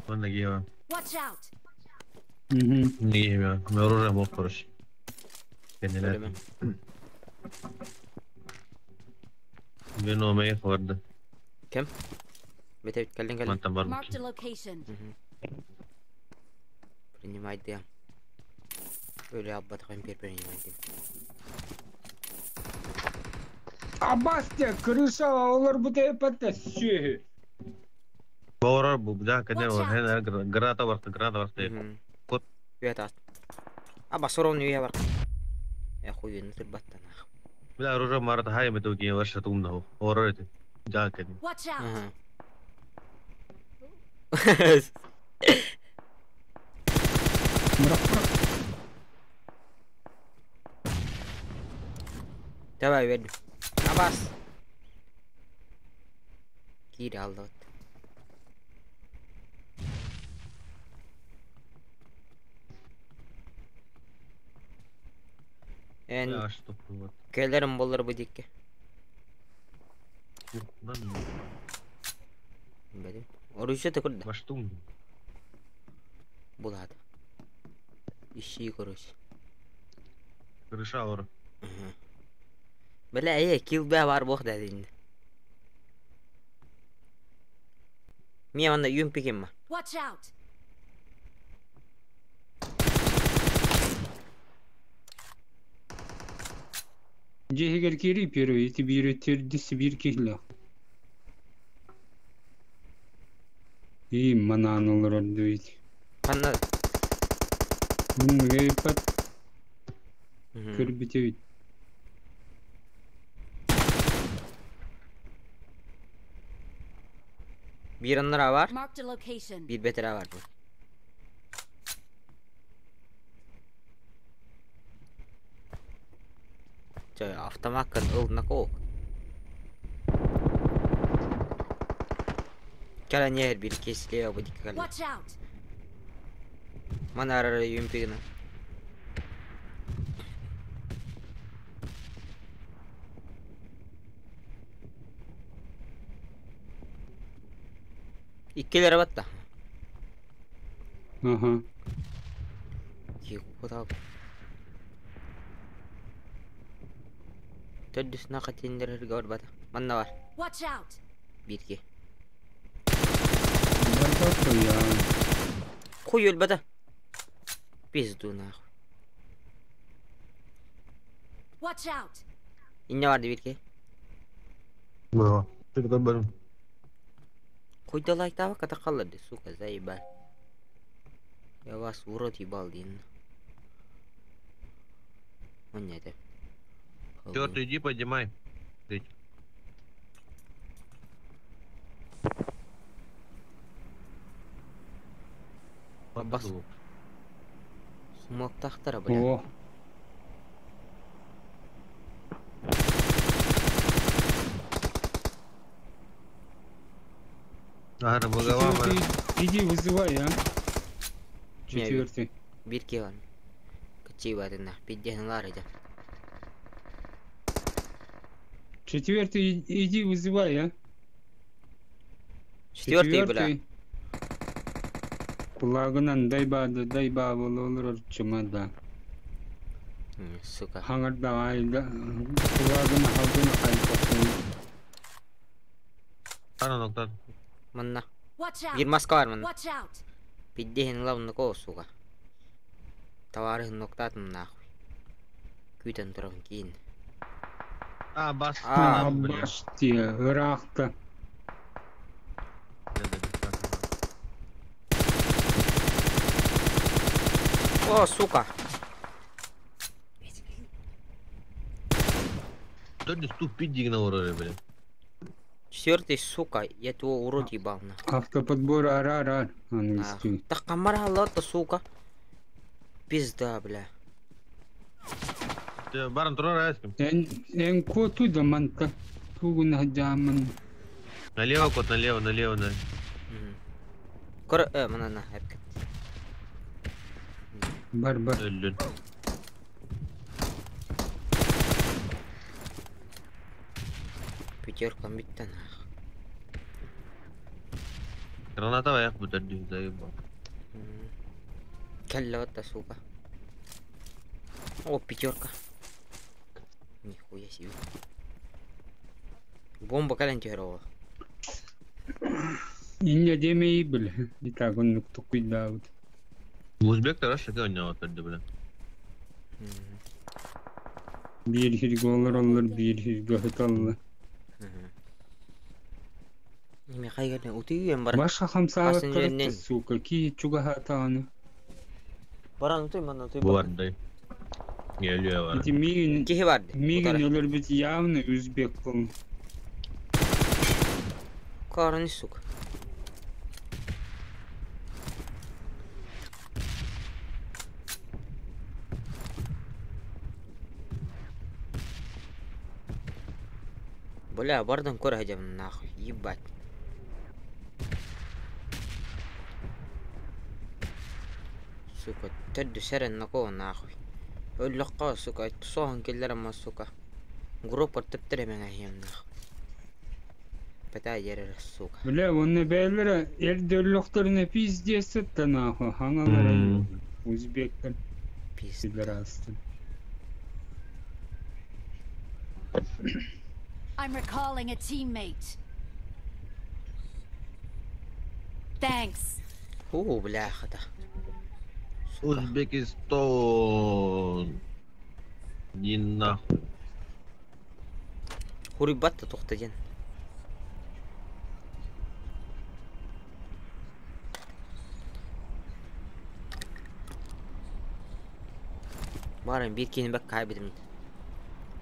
Манна гева. Watch out! Угу. Гева. Мы оружие мог, короче. Кенелер. Вино мы хорда. Кем? Бете кэллин кэллин. Мантан бар. Marked a location. Принимай дем. Өлө албатах импер принимай дем. Абастя, крыша, олар бутэ патта сүһү. Баурар бу да кене граната бар, граната бар. Кот. Үет ас. Аба сорон үйе бар. Э хуй нытыр баттан. Бля, оружие марат хай мету ки варша тумна. Орор эти. Да кене. Watch out! Бырах, бырах. Давай ведь. Абас. Киир алдыбыт. Эн Бля, что вот. кэлэрим боллар бу дикке. Бедим. Оружие тыкырда. Баштум. Булады. Ищи, короче. Крыша ор. Бля, э, килл бә бар бох дәдин. Мия манда юмпигем ма. Watch out! Дьиһигэр киири первый, ити биир тердис биир киһилээх. И манаан олорор дубит. Ханна. Мын көрбүтүбүт. Биир аннара бар. Marked a location. Биир бэтэрэ бар бу. Чэ, автомаккан ылна коок. Кэлэн иһэр биир кисле бу дикки кэллэ. Watch out! Маны арара юмпигина. Иккилэрэ батта. Ага. Куда? Төрдүс наха тиндерерге барбата. Манна бар. Watch out! Бирге. Барбат я. Хуй өлбөтө. Пизду нахуй. Watch out! Инне барды бирге. Бро. Ты куда барым? Хуй да лайктаба катакалларды, сука, заебали. Я вас в рот ебал, дин. Он не это. Четвертый, иди поднимай. Бас. Смоктахтара, бля. О. Ага, голова. Четвертый, иди вызывай, а. Четвертый. Бирке бар. Кычый бар на. Пидден лар иди. Четвертый, иди вызывай, а. Четвертый, бля. Кулагынан дай ба да дай ба бололор чумада. Сука. Хаңарда айда кулагын халдын хайпатын. Ана нокта. Манна. Watch out! Бир маска бар манна. Watch out! Пидден лав ко, сука. Товары ноктатын нахуй. Күтен тұрған кейін. А, бас. А, А, башти, ырахта. О, сука. Кто не ступить дигнал, блин. Четвертый, сука, я твой урод ебал на. Автоподбор ара-ара английский. Так камара лота, сука. Пизда, бля. Баран турар айским. Эн эн коту да манта. Тугун хаджаман. Налево, кот, налево, налево, на. Кор, мана на, эпкет. Бар бар. Өллүн. Пятерка битті нах. Граната аяк бүтер заебал. Келле батта, сука. О, пятерка. Нихуя себе. Бомба кален тюрова. Инне демей бил. Итак он нуктукуйдаут. Узбек тараш шака ойнап отырды, блин. Бир хирге олар олар бир хирге хыталла. Неме кайгерден утуйен бар. Башка хамсаабат Басын көрөттө, жеринен. сука. Ки чуга хатааны. Баран утуй, мана утуй. Бу бар, Гелиyor бар. Ити мигин Кихи барды. мигин өлөр бит явно өзбек кыл. Карны, сука. Бля, бардым көр хадям нахуй, ебать. Сука, төрдү сәрен нако нахуй. Өллөккө, сука, соһон келлерем сука. Группа төптөр мен ахиям нахуй. Пата жерер, сука. Бля, онны бәйлere эрдөллөктөрүнө пиздец да нахуй. Хаңалар өзбектер. Пиздец. Пидорасты. I'm recalling a teammate. Thanks. Ху, бля, хата. Узбекистан. Не нахуй. Хури батта тоқтаден. Барым бир кейін бәк кайбедім.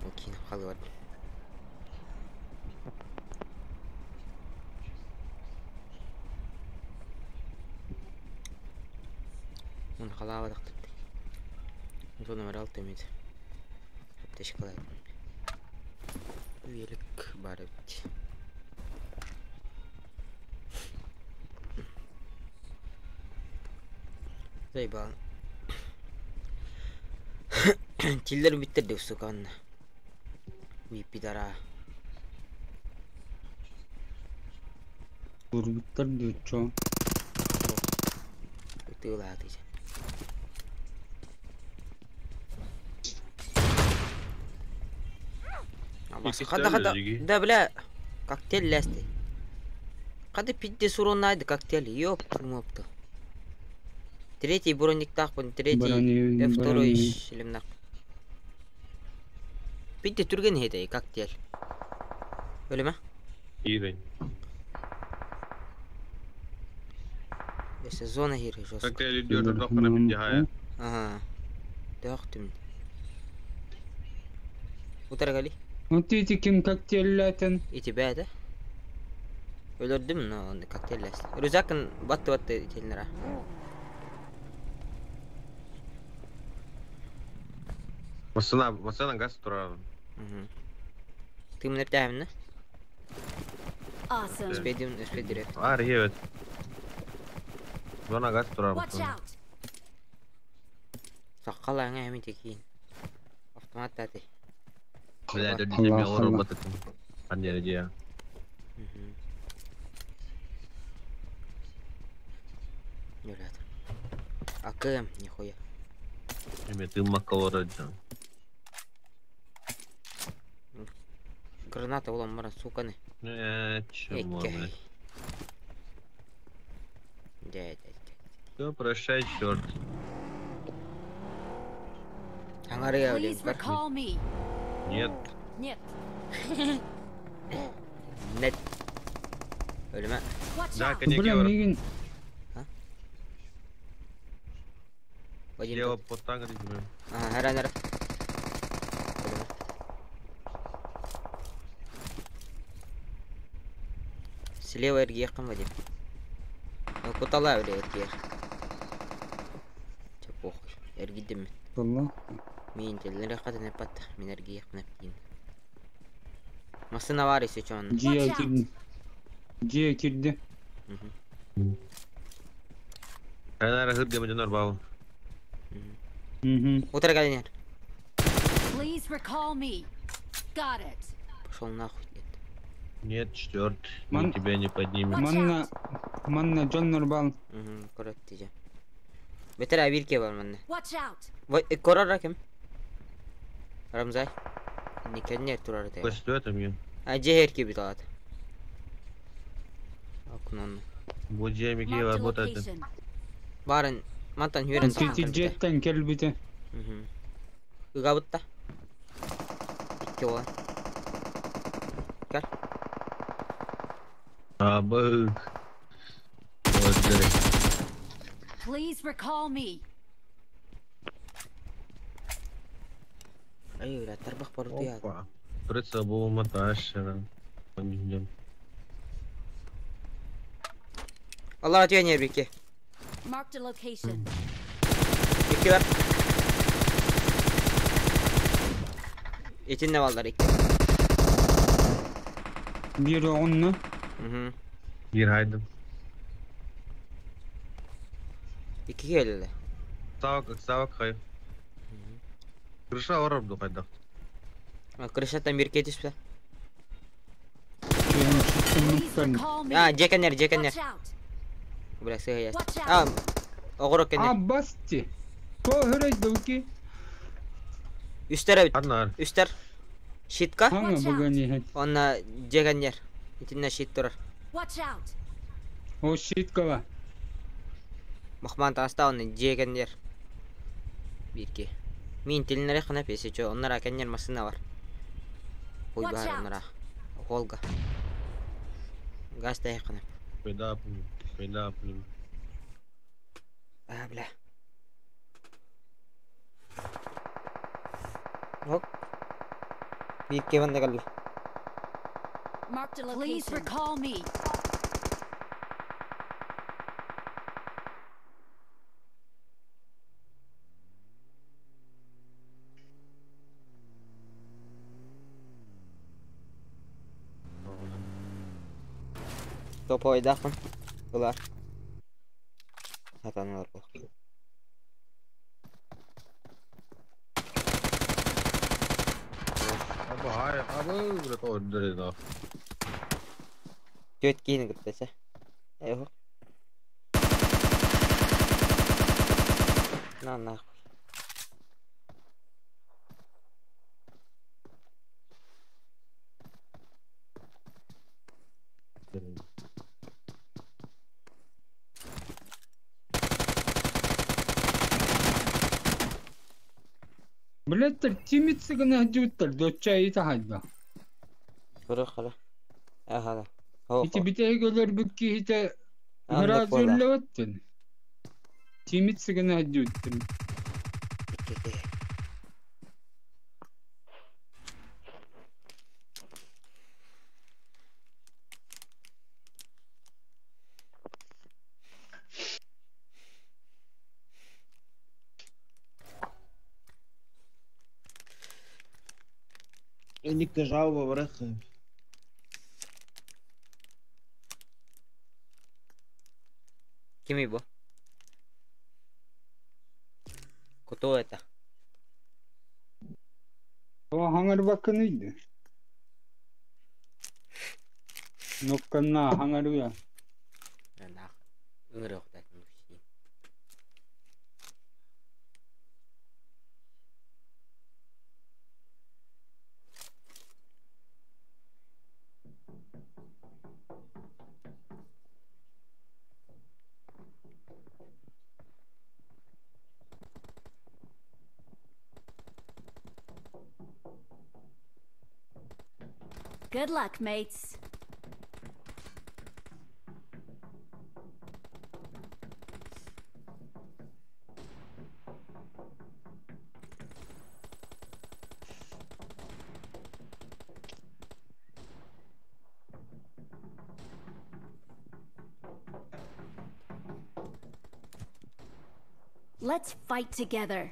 Ол кейін қалы бар. Оны қалабадық тіпті. Соны бар алты емеді. Аптечкалайды. Велик бар бит. Заебал. Тиллер биттерди, сука, анна. Ви пидора. Турбуттар дуччо. Ытыылааты дьэ. Хада хада. Да бля, коктейль лясты. Хада пизде суронайды коктейль, ёпту мопту. Третий брониктаахпын, третий F2 шлемнах. Пизде түрген хетэй коктейль. Өлеме? Ирень. Если зона хири жестко. Коктейль идет, дохна пизде Ага. Дохтым. Утаргали. Вот эти ким коктейльлятын. И тебя это? Өлөрдүм, но он коктейль Рюкзакын батты-батты телнера. Машина, машина газ тура. Угу. Ты мне птаем, да? Awesome. Успейдим, успейдим. А, ревет. Зона газ тура. Watch out. Саққала аңа әмін текейін. Автомат тәті. Бля, это не мел роботы. А не, где? АКМ, нихуя. Эми ты макалора. Граната улам мара, сука не. Чему, блядь. Дядя. Все, прощай, черт. Please recall me. Нет. Нет. Нет. Өлеме. Да, конечно. Слева по танк. Ага, рано. Слева эргиэххин Вадим. Кутала өле эргиэх. Чэ похуй. Эргидим мин. Мин теллere хатын эппат. Мин эргиэхпин эптиин. Массына бар есе чон. Дьиэ кирди. Дьиэ кирди. Ана рахыт гамадинор бау. Утра калинер. Please recall me. Got it. Пошел нахуй. Нет, черт, мы тебя не поднимем. Манна, манна Джон Нурбал. Угу, коротко. Бетер абирке бар манна. Watch out. Вой, корор ракем. Рамзай. Никеннер турар те. Что это мне? А жехер ки биталат. Окнон. Будья мики работает. Барын, мантан хүрен. Жеттен келбите. Угу. Ыгабытта. Икки ола. Кел. Абык. Please recall me. Ай, бля, тарбах пару Опа. Прицел маташера. Allah atıyor niye bir Marked a location. İki var. İçinde varlar iki. Bir onlu. Hı. Bir haydi. İki geldi. Савак, савак хай. Крыша орабду хайда. Крышаттан bir кетишпе. Please recall me. А, жекенер, жекенер. Watch out. Бля, сыга есть. Watch А, out. огурок кенер. Аббасти. То хөрөй дуки. Үстер бит. Анар. Үстер. Щитка. Хаңа бугани. Онна жекенер. Итинне щит турар. Watch out. О щиткала. Махман таста онна жекенер. Бирки. Мин тилинере хана песе чо. Оннара кенер машина бар. Ой Watch бар out. оннара. Волга. Газ та хана. Пайда пайда А, бля. Hop. Бирки банда калла. Marked a location. Please recall me. Топ ойдақпын. Бұлар. Сатаналар бұл. Аба хай, аба бля то дөреді. Төт кейін кіттесі. Его. На нахуй. Блядь, тимится гына дьүттэр, дочча ити хайда. Көрө хара. Ага. Ити бүтэһик өлөрбүт киһитэ ыраас өллөбөттүн. Тимится гына дьүттэр. Инникте жалоба барах. Кими бу? Кто это? О, хаҥар баккыныйды. Нокканна хаҥаруя. Нах. Ыҥырыахтаах. Good luck, mates. Let's fight together.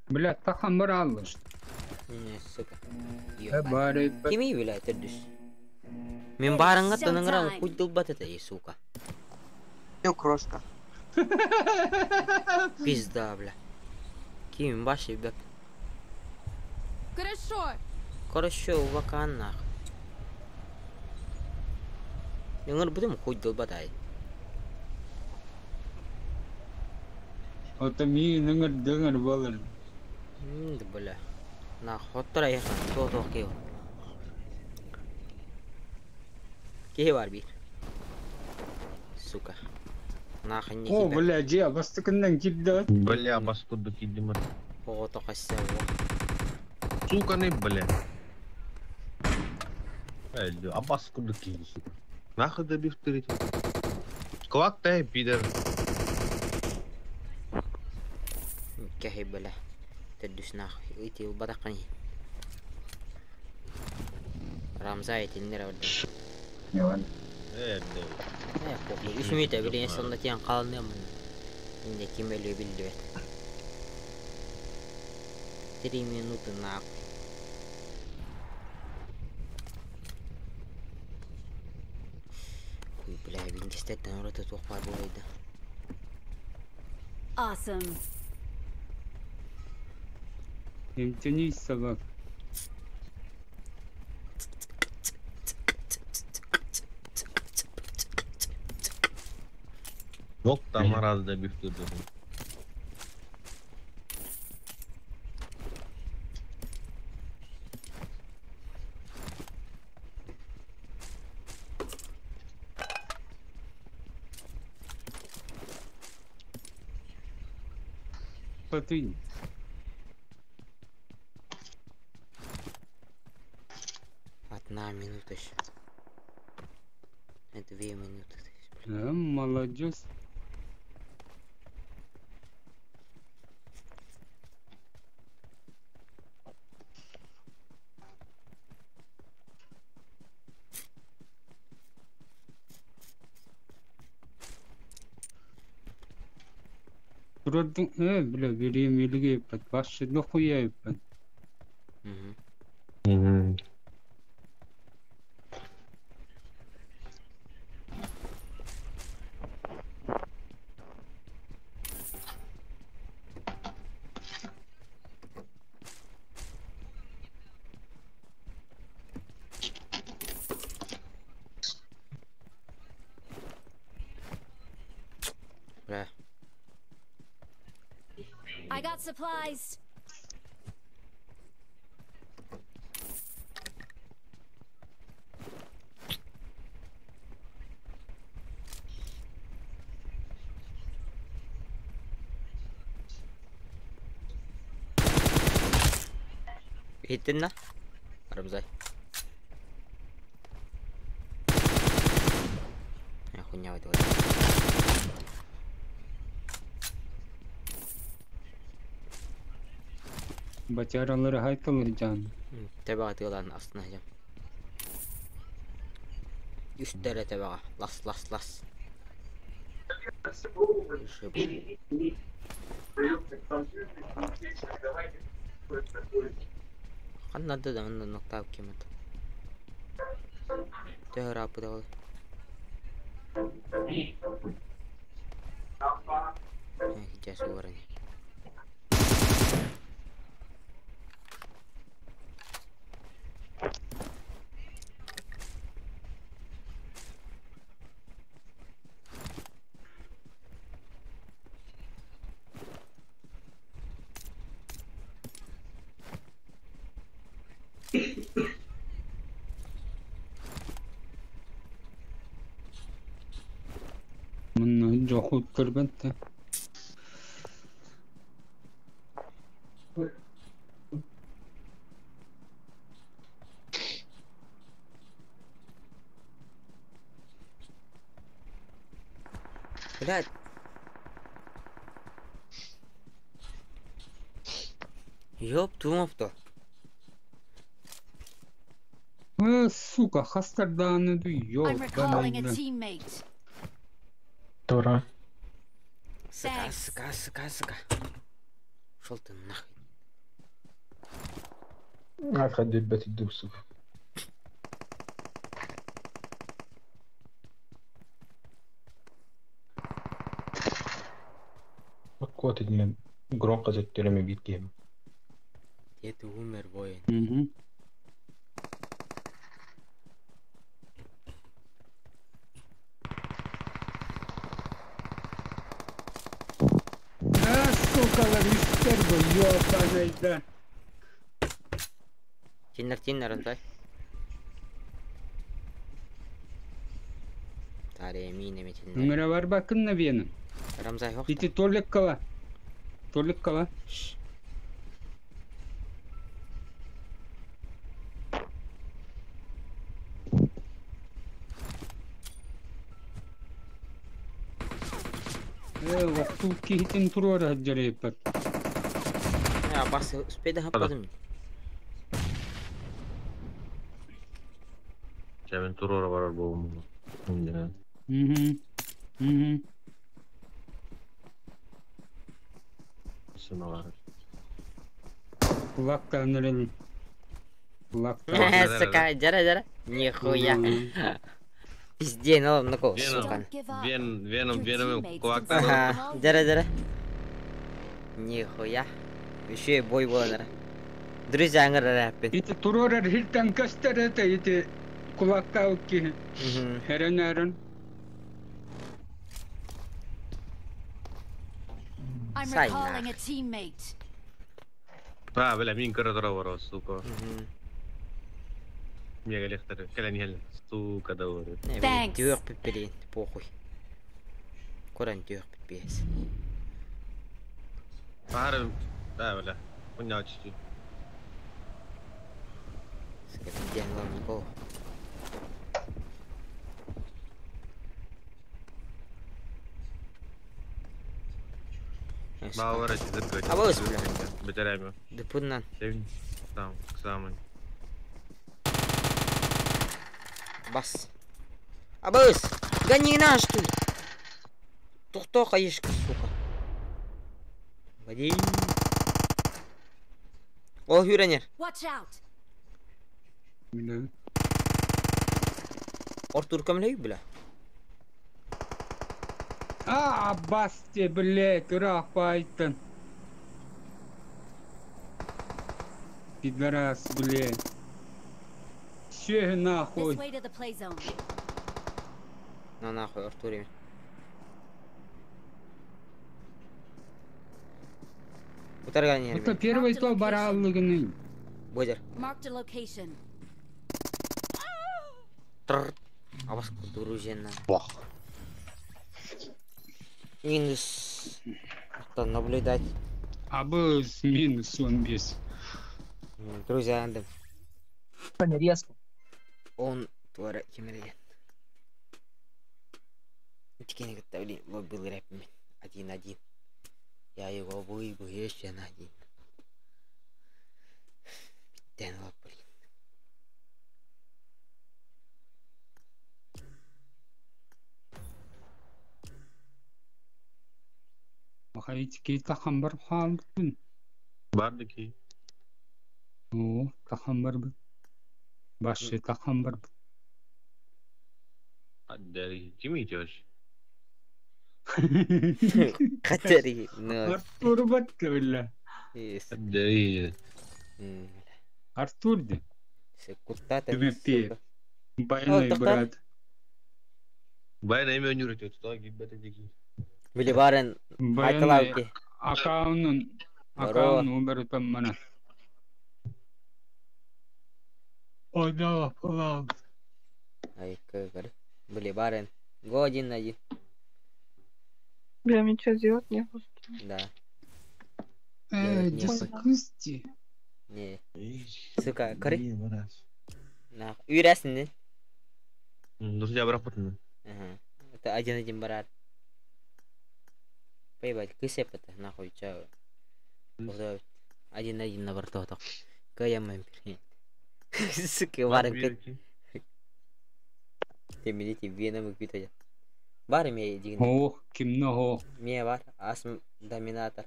Блядь, тахан бараллыш. Не, сука. Бары. Кими, блядь, төрдүс. Мен барыңга тыныңран хуй дылбат это, и сука. Всё, крошка. Пизда, бля. Ким баши, бля. Хорошо. Хорошо, вакан нах. Ыҥыр бутум хуй дылбат ай. Ото ми ныңыр дыңыр болыр. М, бля. На хоттор айхан, то то кео. Киһи бар бир. Сука. Нахуй не О, бля, дьэ, бастыкыннан кирдэ. Бля, баскуду кидима. Ого, касса. Сука, не, бля. Эй, а баскуду киди, сука. Нахуй добив тырить. Склад ты, пидор. Киһи, бля. Төрдүс нахуй. Ити убатаккани. Рамза этиннер орда. Эй, бля. Э, похуй. Үс мүнүүтэ билигин сонно тиэн хаалыныам. Инде ким өлүө биллибэт. 3 минуты нахуй. Хуй, бля, винчестерден ураты туох баар буолайда. Awesome. Эмтени собак. Yok там раз добив тырдым. Потынь. 1 минута еще. 2 минуты. Да, молодец. Вроде, бля, бери милги, под ваши нахуя ебать. Угу. Угу. got supplies. Иһиттин да? Арабзай. Хуйня вот. Бачаралары хайтылыр жан. Тэбэҕэ тыалаан астына сылдьан. Үстэ эрэ тэбэҕэ лас лас лас. Ханна да онно ноктаап ким это. Төһө ырааппыта ол? Сейчас уворон. Манна дьохут көрбөт да. Блядь. Ёб твою мать. Э, сука, хастардааны ду I'm recalling a ёбаный. teammate. Тура. Сука, Thanks. сука, сука, сука. Шел ты нахуй. Отходи, блядь, иду, сука. Кот иди громко заттырами битки. Где ты умер, воин? Мгм. Да, сука, үстер бу ёбаный да. Тиннер, тиннер, андай. Таре мин эме тиннер. Ыҥыра барбаккын на вены. Рамзай хохта. Ити Толиккала. Толиккала. Э, вақту кихитин туруора жарайпат. Я бас успейді хаппадым. Чэ, туруора барар буолум. Мгм. Мгм. Сыналар. Кулактан Кулактан. Сука, жара жара. Нихуя. Пизде, ну ну сука. Don't give up. Вен, веном, Your веном, teammates can кулактан. save Ага, them all. жара жара. Нихуя. Еще и бой болар. Друзья, аңыр рэппин. Ити туруора хилтан кастар это ити кулактау ки. Херен эрен. I'm Сай recalling нах. a teammate. А, бля, мин көрө тура сука. Мега лехтер, кэлэн иһэллэр. Сука, да говорю. Thanks. Түйөк пипперин, похуй. Коран түйөк пиппес. Бары, да, бля. Хуйня чуть-чуть. Сука, пизде, ну го. Бауыр эти Абыз, бля. Бетерәме. Дыпыннан. Севин. Там, самый. Бас. Абыз! Гони на, что ли? Тухто хаешка, сука. Гони. Ол хүренер. Watch out. Бля. Артур көмлей, бля. А, Аббас те, блядь, ыраах байтын. Пидорас, блядь. Все This нахуй. way to the play zone. На нахуй, Артур еме. Утарган Это ербин. первый Marked a то location. барааллыгыный. Бодер. Marked a location. Тррр. Абас друзья. Бах. Минус. Это наблюдать. Абыз минус 15. Друзья, андым. Резко. Он твара кемереген. Тикени кытта был рэпмен. 1-1. Я его выебу еще на один. Биттен лап, блин. Махаити тахан бар хаалбын. Бардыки. О, тахан бар бит. Башы тахан бар бит. Аддери. Ким идешь? Катери. Ну. Артур батты бля. Аддери. Артур де. Куттата. Түмеппе. Байный брат. Байна эми өнүрөт өтү гиббете деги. Били барен. Байный Айталауки. аккаунтун аккаунт номер там мана. Ойда палал. Ай, көр. Били барен. Го 1-1. Бля, мне что делать не Да. Э, Делать нехуй. дискусти. Не. Сука, көрі. На, үйрәсін, Друзья, бирок бутун. Ага. Это 1-1 барар. Поебать, кысеп это, нахуй, чао. 1-1 на борту так. Каямын бир. Сука, барым кет. Ты меня веном күйт. Бар ме деген. Ох, кимне хо. Ме бар, асм доминатор.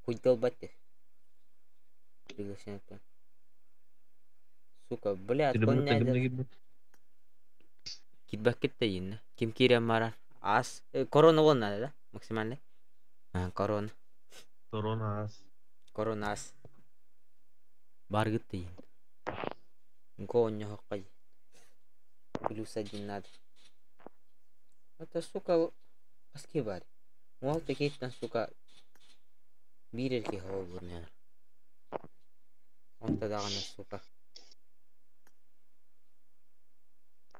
Хуйдал батты. Приглашение. Сука, бля, отклоняй. Китбак кетті енді. Ким кирем марар. Ас. Корона вон надо, да? Максимальный. А, корона. Корона ас. Корона ас. Бар кетті енді. Гоню хаққай. +1 надо. Это, сука, паски бар. Уал текейттен, сука, бирерки хава бурнер. Он тогда она, сука.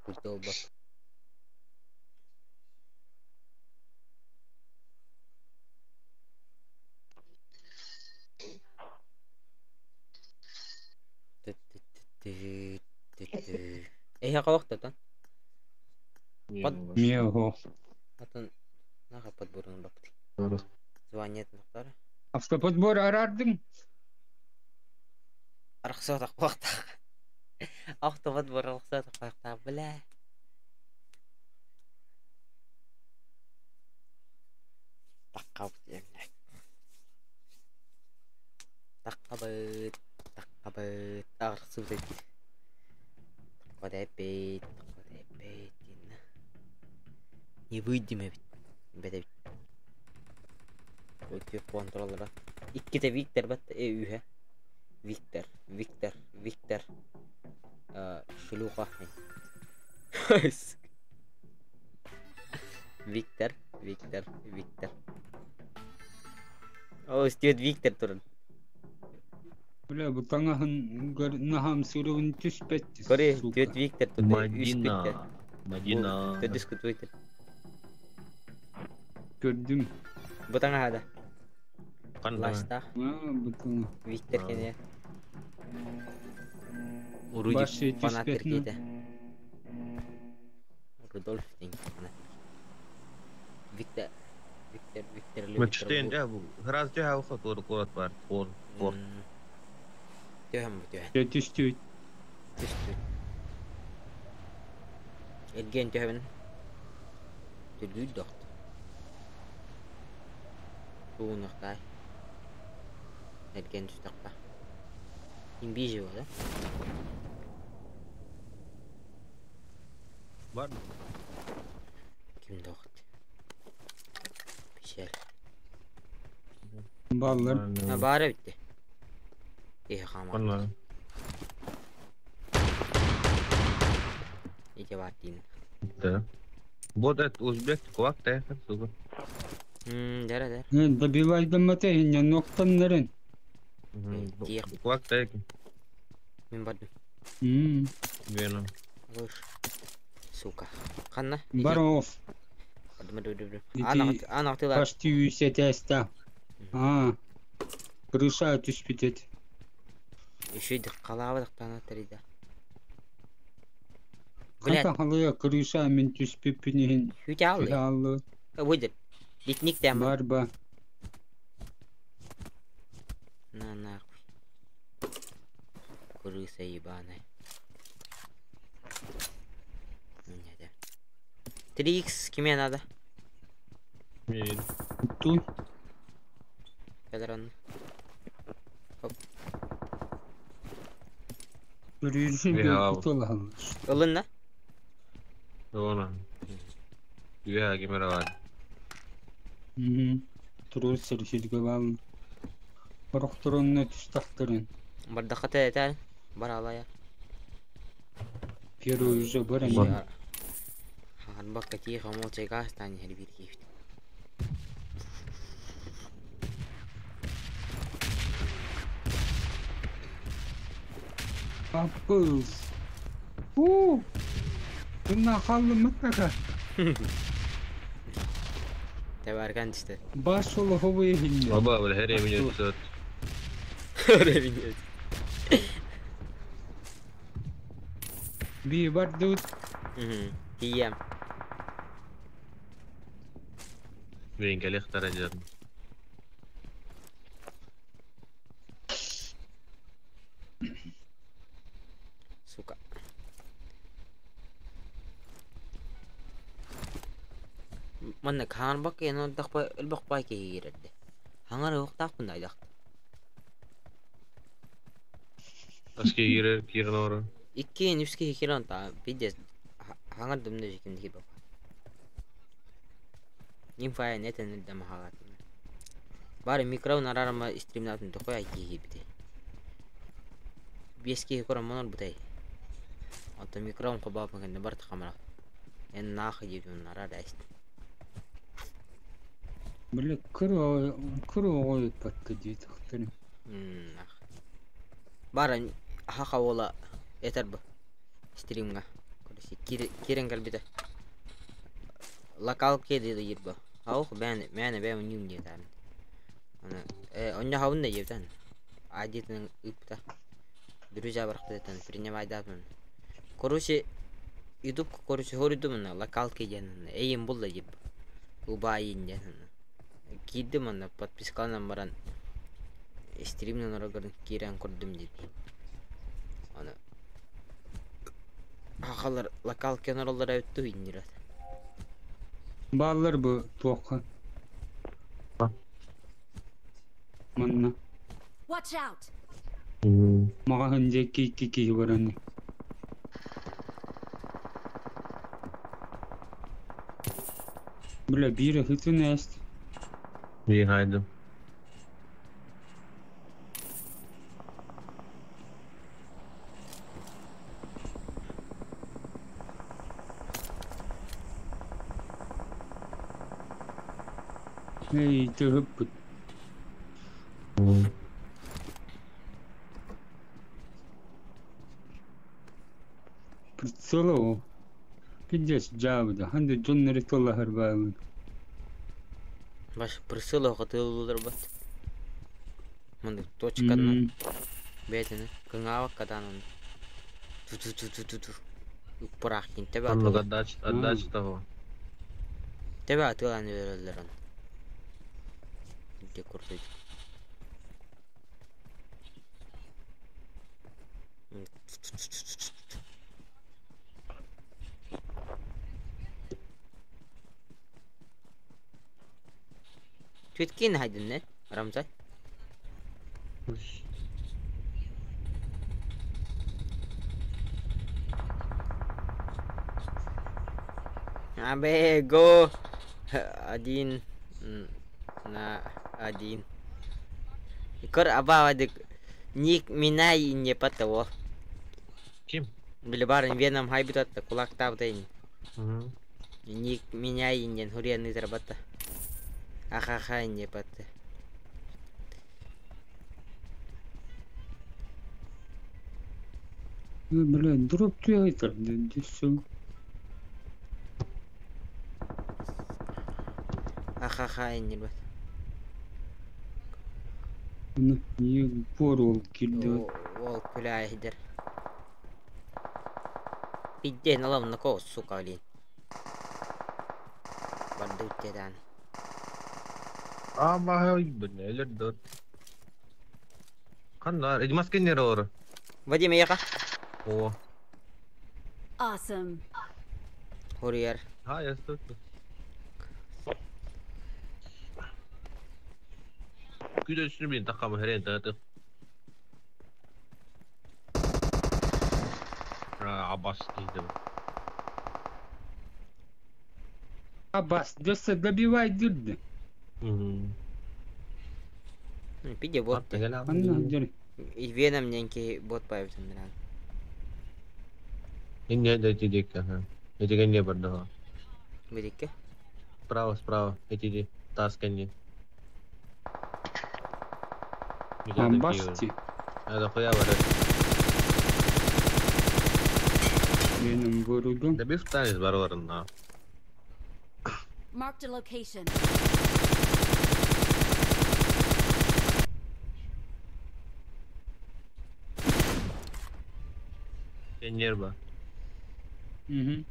Культолбак. Эй, хаққа Под... Мего. Атын наха подборын бапты. Звание нақтар. Автоподбор арардың. Арқсатақ бақтақ. Автоподбор арқсатақ бақтақ, бля. Таққа быт Таққа быт, таққа быт, арқсы быт. Таққа дәппейт, таққа дәппейт. Не выйдем ведь. Бәдә бит. Өте контроллера. Икките Виктор бат үйе. Виктор, Виктор, Виктор. Шлюха. Виктор, Виктор, Виктор. О, стюд Виктор турun. Бля, бу таңаһын нахам сүрүгүн түспәтти. Көре, стюд Виктор турun. Мадина. Мадина. Төдүс күтүйтер. Көрдүм. Бутаңа хада. Кандай? Лашта. Бутаңа. Виктор кене. Башы Уруди фанат түспәтне. кете. Рудольф деген фанат. Виктор Виктор Виктор Мечтен да бу. Раз жа хау тор корот бар. Тор тор. Төһөм бу төһөн. Түстү. Түстү. Элген төһөмүн. Түлүү дохт. Туунахтай. Элген түстақпа. Имбижи да? Бар. Ким дохт? Пишел. Баллар. Ha бары битти. Э хама. Кандай? Ике бар дейін. Да. Вот это узбек кулак та сука. Дәрі дәрі. Добивайдым мата хинне ноктаннарын. Тиэх. Кулак так. Мин бардым. Верно. Алыш. Сука. Ханна? Баров. Бардым, бардым, бардым. Ити Аан ақтылар. почти үс этээстээх. Аа. Крыша түспүт эт. Үшүйдік қалабадық тарида. Блядь. Хата халыя крыша мин түспүппүн иһин. Хүтэ алды. Түһэ аллы. Выйдет. Литник тема. Бар ба. На нахуй. Крыса ебаная. Нет. 3х киме надо? Туй. Кадрон. Хоп. Үрүрүн Бля. кутулаһалар. Ылынна? Она. Үһэ кимер бар. Мм. Турur сирге бал. Орохторонна түстахтарын. Бардақата этер. Бар алая. Первый уже бар эми. Харбакка тихо молча гастан хербир кифт. Аппылс. У! Тына халлы мыттака. Тебарган işte. Баш олы хобы ехинне. Баба, бля, хере меня тут. Ревинет. Би бар дут. Тием. Блин, коллег тарадер. Сука. Манна хаан бак ен онтах ба элбах бай киһиирэрде. Хаңар уохтаахпын айдах. Аски кирер кирен ора. Икки үс киһи кирен та пиздец. Хаңар дымны жеким дихи баба. Инфая нетен элдем хаалат. Бары микрофон арарама стримнатын тохой ай киһи бите. Бес киһи көрөн монор бутай. Ото микрофон кобаапын кэннэ барт хамара. Эн нахы диэбин арар эст. Бля, кыры кыры ой патта дейт ахтарын. Бара хаха ола этер бу стримга. Короче, кирен кэлбитэ. Локал кеди диир бу. Аух бээн мээнэ бээн ньюм диэтэн. Аны онно хабын да диэбитэн. Адитын ыпта. Друзья барахтытан принимайдатмын. Короче, YouTube короче хорудум локалки диэн эйим булла дип. Убайын диэн. Киирдим онно подпискаланан баран стримнен орогорун киирэн көрдүм дип. Аны хахалар локалки онороллор эбит иннират. Баллар бу туохха. Манна. Watch out! Маҕаһын дьэ ки ки бараны. Бля, биир хытын эст. Би хайдым. Эй, тыһыппыт. Прицело. Пиздец, жабыда. Ханды дьоннору толлаһар баалын. Баш прысыла хатылылар бат. Мында точканы бетini кыңаабак катанын. Ту ту ту ту ту ту. Уппараах кин тебе Оннук атыла. отдач, отдач того. Тебе атылан берелер он. Где курсуйт. Твиткин хайдын Рамзай. Абе, го. 1 на 1. Көр абаадык ник минай не патаво. Ким? Били барын веном хайбитатта кулактаабытайын. Ник минай инен хурианы зарабатта. Ахаха не патта. Бля, дроп туйайтар, все. Ха-ха-ха, иннир бат. Егор ол килди. Ол күлэ иһдер. Пидден алам нако, сука, блин. Барды үттедан. А, баһа, блин, элер дот. Ханна, эди маска нер олор. Вадим, яка? О. Awesome. Хурьер. Ha, ястı. Күдө үстүнү билин таккамы херен тагаты. Абас дейди. Абас, дөссө добивай дирди. Пиде бот. Анна дир. Веном ненки бот появится. Инне да эти ага. Эти не бар да. Бидикке. Справа, справа, эти тас кенни. Абасти. Это хуя бар. Менин вырудум. Да биф танец барларына. Marked a location. Нерва. Угу.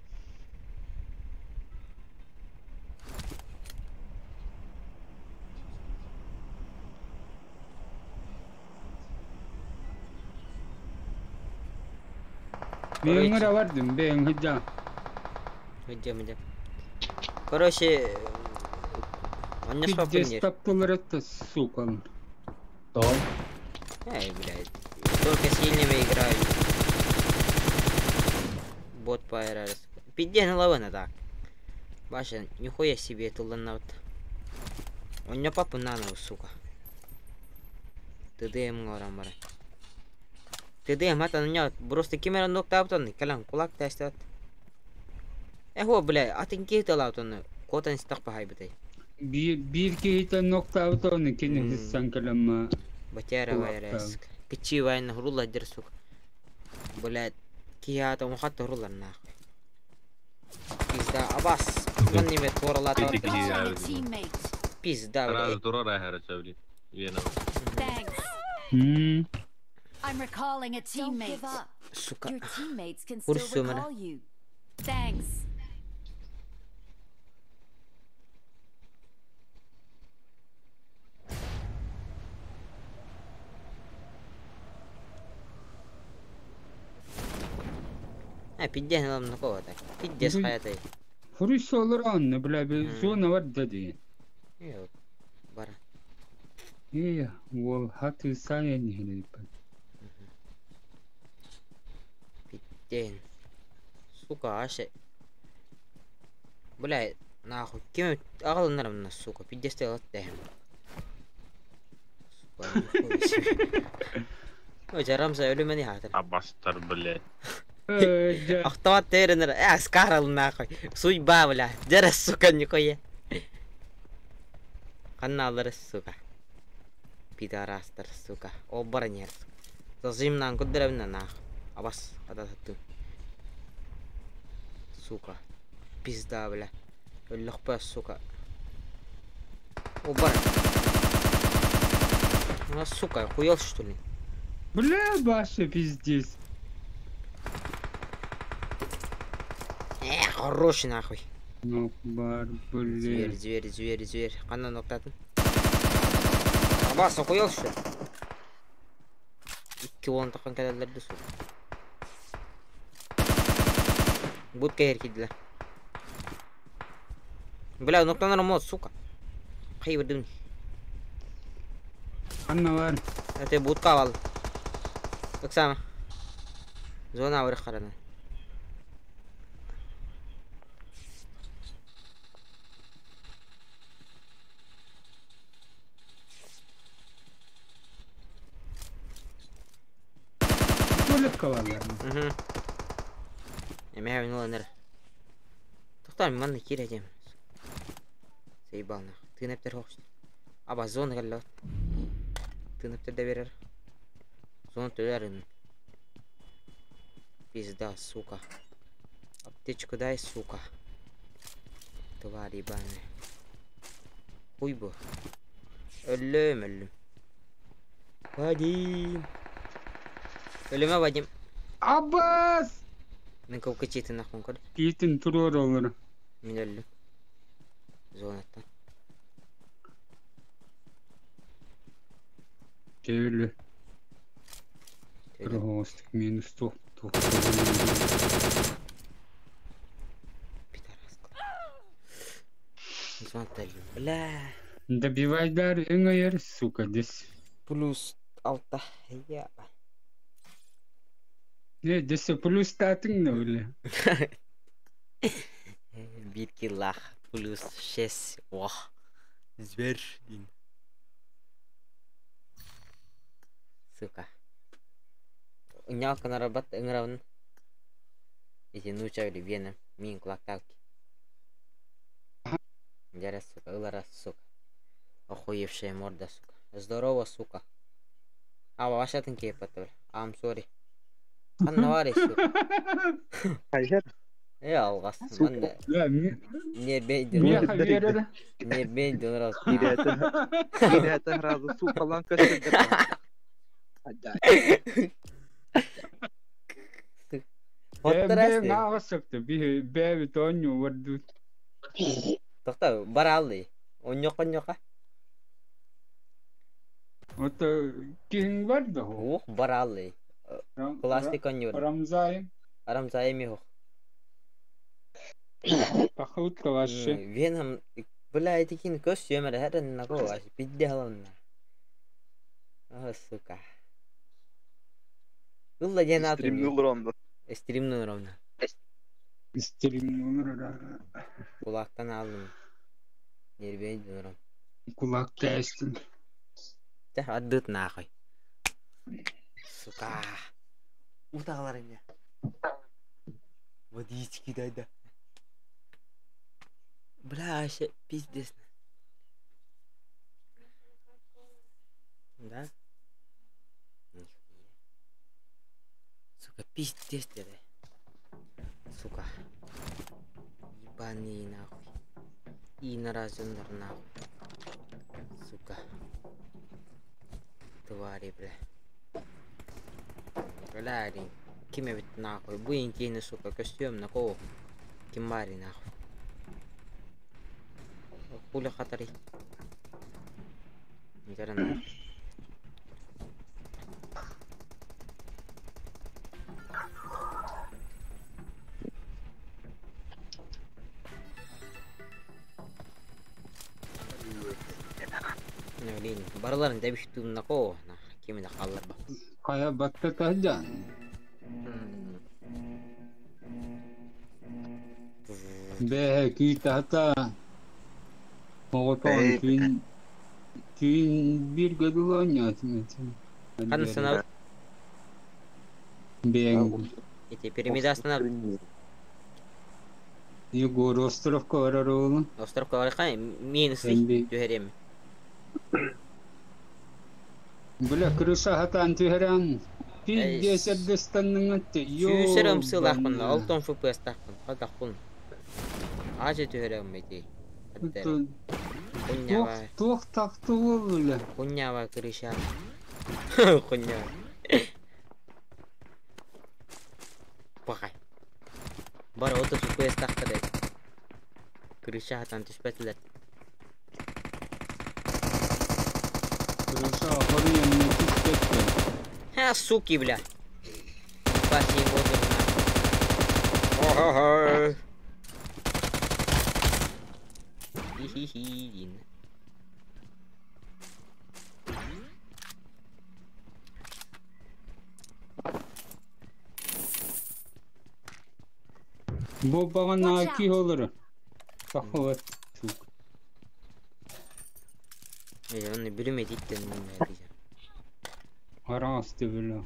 Бэйҥэр бардым, бэйэҥ сылдьаҕын. Идем, идем. Короче, он не Пиздец, таптылар это, сука. Том. Эй, блядь. Только сильными играю. Бот пайрарс. Пиздец на лавына так. Баша, нихуя себе тылланнабыт. Он не папа наново, сука. ТДМ горам бара. ТДМ это на просто кемера ноктаптан, калан кулак тастат. Эхо, бля, атын кейталаутан, котан стак пахайбытай. Биир киһитэ ноктаабыт кини хыссан кэлэмма. Батяра вайрас. Кичи вайн хурула дер, сука. Блядь, кията мухат хурула нахуй. Пизда, абас. Ман неме торла Call on a teammate. Пизда, блядь. Турара херача, блин. Вена. Thanks. I'm recalling a teammate. Don't give up. Сука. Your teammates can still Курсу мене. recall you. Thanks. А, пиздец, нам на кого так. Пиздец, хаятай. Хуруйсолор анны, бля, зона бар да диэн. Э, бара. Ээ, уол хаты сайын иһилиппин. Пиздец. Сука, аше. Бля, нахуй, кем агалынарым на, сука, пиздец ты латте. Сука, нихуя себе. Ой, жарамса өлүмени хатыр. Абастар, блядь. Автомат теренер, э, скарал нахуй. Судьба, бля. Дера, сука, нихуя. Каналлары, сука. Пидорастар, сука. Оборнер, сука. Зажимнан кудырабна нахуй. Абас, адататтым. Сука. Пизда, бля. Өллөхпө, сука. Обор. Ну, сука, охуел, что ли? Бля, Баша, пиздец. Эх, хороший нахуй. Ну, бар, Зверь, бля. зверь, зверь, зверь. Қаннан оқтатын? Абас, охуел, что ли? Икки уон таққан кәләлерді, сука. Будка еркиділер. Бля, ноктанар мод, сука. Қай бірдім. Анна бар. Это будка ал. Оксана. Зона бір қарана. Туалетка бар. Угу. Эме хавин Тоқтар, манны кире дем. Заебал нах. Тынептер хоқшты. Аба зона кәлі. Тынептер де берер. Зона төлерін. Пизда, сука. Аптечку дай, сука. Тварь ебаная. Хуй бу. Өллөм, өллүм. Вадим. Өлүмэ, Вадим. Аббас! Мин кылкычыытын ахпын көр. Киитин туруор олору. Мин өллүм. Зонаттан. Чөлү. Кыргызстык минус туох туох. Пидораска. Зонаттан өллүм. Бля. Добивайдар өҥөйөр, сука, дес. Плюс алта. Я. Не, десе плюс татың да бля. Биир киллах. Плюс 6. Ох. Зверь. Дин. Сука. Унялка нарабат ыҥырабын. Ити нууча били Вена. Мин кулакталки. Дяря, сука, ылара, сука. Охуевшая морда, сука. Здорово, сука. А, вашатын кейпат, I'm sorry. Ханна баарый, сука? Хайыр. Э, алҕас. Манна Бля, нербейдин. меха верер. Нербейдин раз. Киирээте сразу суукалаан көстөрдөр. Хоттарас. Бэ наҕасыкты би бэби тонню вардут. Тохта бараалый. Онньоко ньока. Ото киһиҥ бар да хо. Ух, бараалый. Классик онньур. Рамзайым. Арамзай михох. Пахут вообще. Веном, бля, этикин көс сүйөмөр хәрен нако аш бидде халанна. А, сука. Ылла ден атын. Стримнул ромда. Стримнул ровно. Стримнул. Кулактан алдым. Нервей дурам. Кулак тестин. Тә аддыт нахуй. Сука. Утагалар эмне. Водички дай да. Бля, вообще пиздец. Да? Нихуя. Сука, пиздец ты, да. Сука. Ебаные нахуй. И на разундар нахуй. Сука. Твари, бля. Бля, ким эбит нахуй. Бу инкейни, сука, костюм на кого? Ким бари нахуй. Хуля хатари. Нигара нахуй. Не, блин, барыларын дәбиштуум нако, на кимин халлар ба. Кая батта тажан. Бэ күйт ата. Оҕотоон түүн түүн биир көдүлөөнньөтүм. Ханна санаа Бэң Ити пирамидасына Егор островка барар оҕолун. Островка барар кай минус Эмби. түһэрем. Бля, крыша хатан түһэрэн. Пиздец эрдэстанныҥатты. Сүүсэр ымсыылаахпын, алтан FPS таахпын, хатахпын. Аажа түһэрем ити. Куннява. Туох тахты бля. Куннява крыша. Куннява. Пахай. Бар отыз FPS тахтар Крыша хатан түспэтилер. Крыша охуенно түспэттер. Ха, суки, бля. Спасибо, Ого-го. Хи-хи-хи. Бу бағана ки олар. Паховат. Оны бүрүмө диттен дiyeceğim. Арасты бля.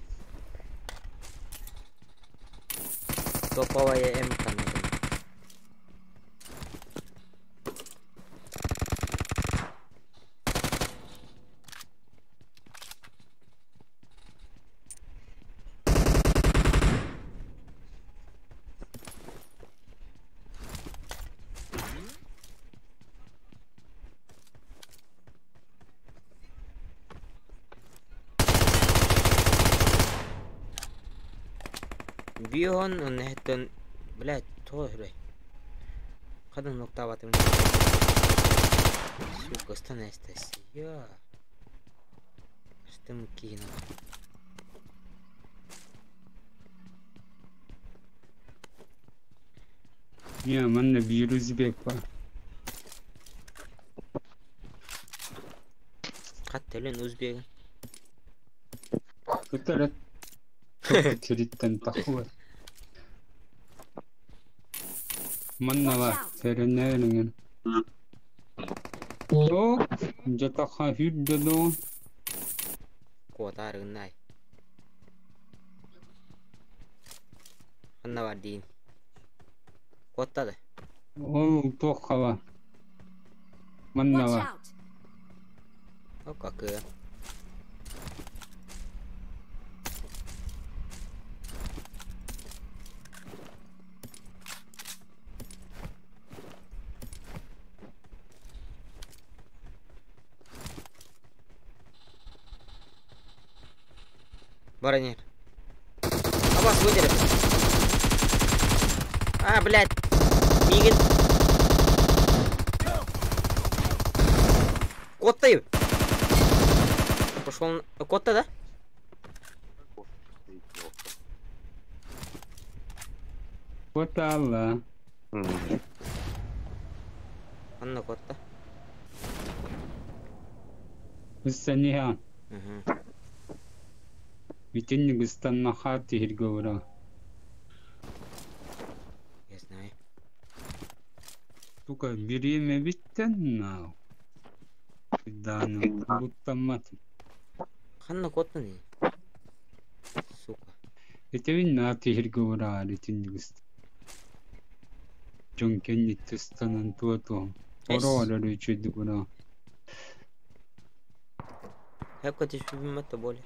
Топовая М канадым. Бион, он эттен, блядь, тоҕо Хадан ноктаабатым. Сука, Анастасия. Что кину? Не, манна биир узбек бар. Хат төлөн узбегин. Көтөрөт. Кириттен тахуа. Манна бар, сэрэнээриҥин. О, дьатаха хүрдэ доо. Куотаарыгыннаай. Ханна бар диин. Куоттады. Ол туохха бар. Манна Watch бар. out! О, какы. Баронер. А вас выдерет. А, блядь. Мигин. Кот ты. Пошел. Кот-то, да? Вот Алла. Анна кот-то. Ыстаниha. Угу. Бүтүн ыстаннаха тиһиргэ ура. Я знаю. Сука, бириэмэ бүттэн наа. Дааны буттаммат. Ханна кот не? Сука. Этебин наа тиһиргэ ура итинник ыст. Дьон кэнниттэн ыстанан туотуом. Оро үчүйдүк ура. Хэкко түспүбүм боле.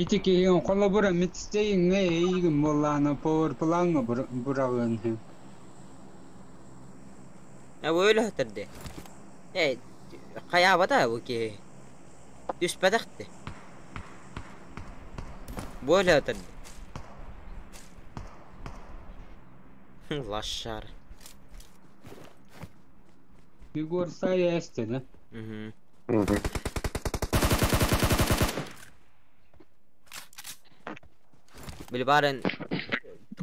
Ити киһиэн холобура митстейин эйигин буоллаана повар плаҥҥа бураҕын. А бу өлө хатырды. Э, хаябата бу ки. Түспэтэхти. Бу өлө хатырды. Лошар. Егор сая эсте, да? Угу. Били барын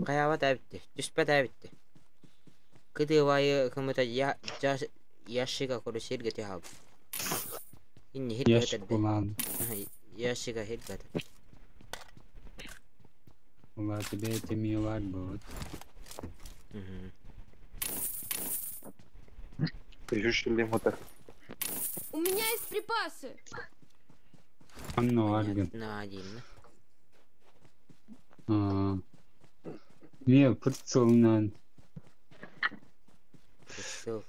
хаябат әбитти. Түспэт әбитти. Кытыбайы кымыта я ящика көрө сирге тихал. Инни хит Ящик хатырды. булаан. Ящика хит хатырды. Ула тебе эти бар будет. Угу. У меня есть припасы. Анна аргын. На один. А. Не, прицелнан. Прицел.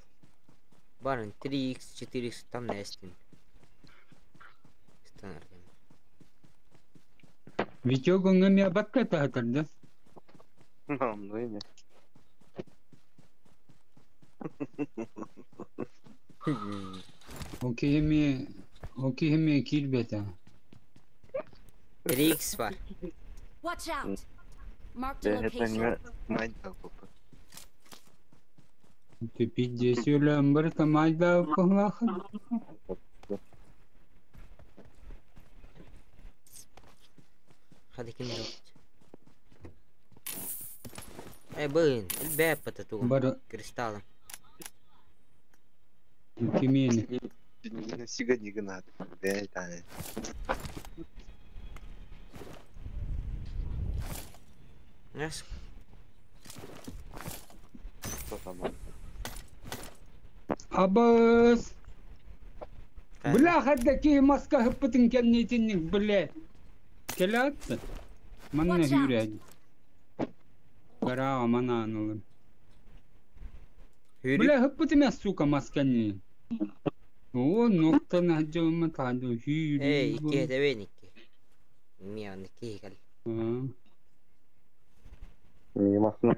Баран 3х, 4х там нэстин. Стандарт. Витёгуҥҥа эмиэ бакка таһытар да? Ну и не. Ол киһи ол киһи эмиэ киирбэтэ. 3х бар. Watch out! Marked a Да, это location. не майда купа. Ты пиздец өлөөн барыта майда кыллаахын. Hadi kim yok. Эй, бын, элбэп это тугум. Бары Кристаллом. кимиэни. Сига не гнат. Да, это. Нас Что там? Абыс! Бля, хадда киһи маска хыппытын кэнниитинник, блядь. Кэлээтте. Манна Watch out. хүүрээди. Бараа манаан ылым. Хүрү. Бля, хыппытым сука масканни. О, ноктан хаджамма таду хүүрүү. Эй, икки этэбин икки. Миан икки кал. Не машина.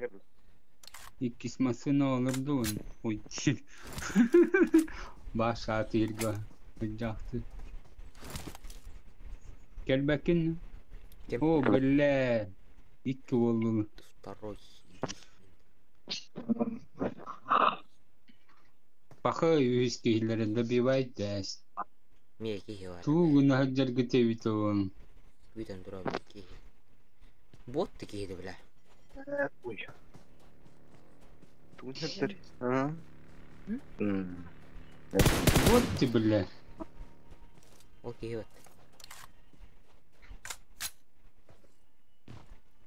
Иккис масына олорду. Ой. Баша тирга. Жакты. Кэлбэккин. Ким? О, бля. Икки буоллулар. Второй. Паха үһүс киһилэрэ добивай дэс. Миэ киһи бар. Туу гына сылдьаргыт эбит ол. Бүтэн турар киһи. Бот киһи да бля. Ой. Туннер. А? Вот ты, бля. Ол киһи вот.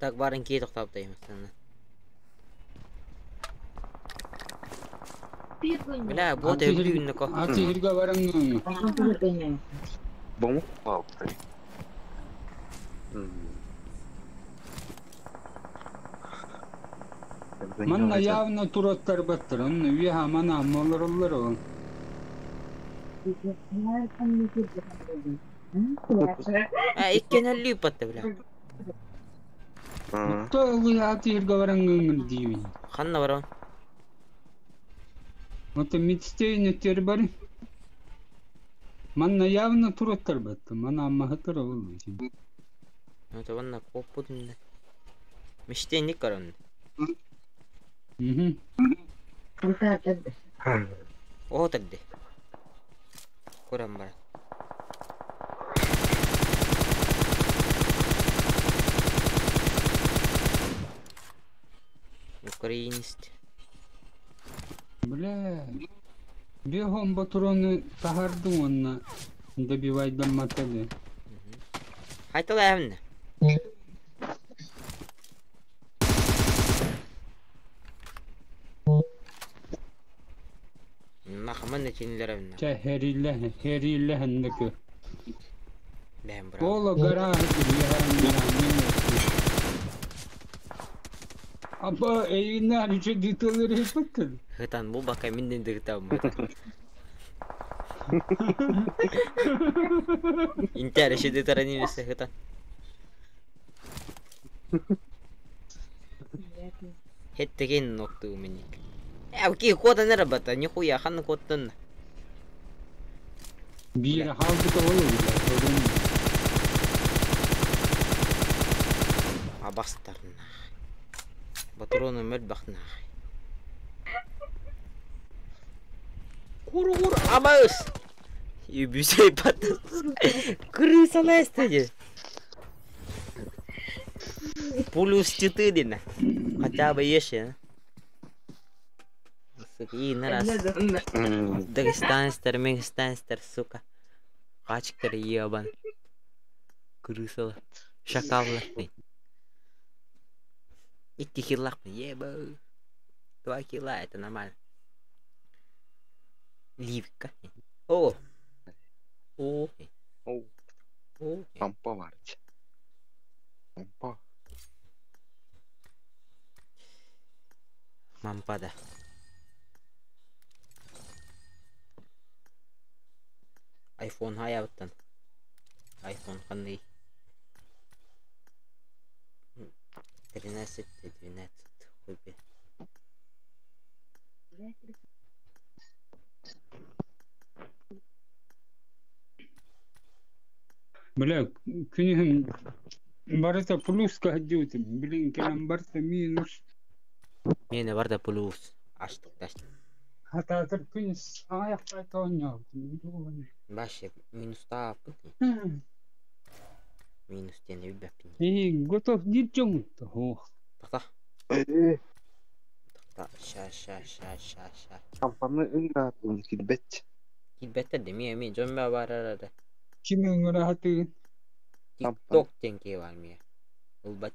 Так барын киһи тохтообутайым. Бля, бот өлүүннөкө. Аты баран. Бому палкой. Манна явно тураттар баттар. Онно үе мана аммалар ол. А, иккен өлүү батты, бля. То ылый аты ирге баран диибин. Ханна баран? Вот мечтейн өтер бар. Манна явно тураттар батты. Мана аммахатар ол. Это ванна коппутун. Мечтейник каран. Мгм. О, тогда. Курам бар. Украинист. Бля. Бегом батроны тахардым онна. Добивайдан матады. Хайтал әмні. Нахаман неченилер әмні. Ча херилле херилле хендеке. Бәм браво. Ола гара Аба эйна риче диталер хепеттер. Хытан бу бака минден дыгытам. Интер шеде таранимесе хытан. Хеттеген нокту миник. Э, ки кода не работа, нихуя, хан коттан. Бир халды болу. Абастарна. Патроны мөлбахна. Кур-кур, абас! И бюсей патас. Крыса лестеди. Плюс 4. Хотя бы еще. Сука, и на раз. Дагестанстер, Мегстанстер, сука. Качктар ебан. Крысала. Шакаллар. Икки хилах, еба. 2 килла, это нормально. Ливка. О! О! О. О! Пампа варить. Пампа. Мампада. Айфон хаябыттан. Айфон қандай? 13, 12, хуй бе. Бля, күнүһүм барыта плюска ходил, блин, кэлэн барыта минус. Мені бар да плюс. Аштык таштык. Хатаатар күнүс аяқтай тооньообут. Баше минус тааппын. Минус диэн билбэппин. И готов дирчоҥ. Ох. Тахта. Э, Тахта. Ша ша ша ша ша. Кампаны ыңгаатын килбет. Килбеттер де мие ми дьон барар. Ким ыҥыраһатыгын? Тикток диэн киһи бар мие. Ылбат.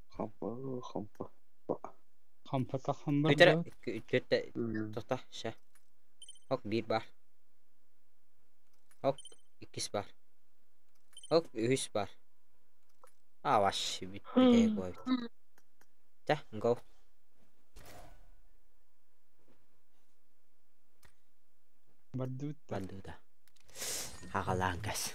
Хампа, хампа. Хампата хамбар. Өтөрө төртө тохта ша. Ок бир бар. Ок иккис бар. Ок үһүс бар. А ваш бит бит. Та, go. Бардыбыт. Бардыбыта. Хагалаангас.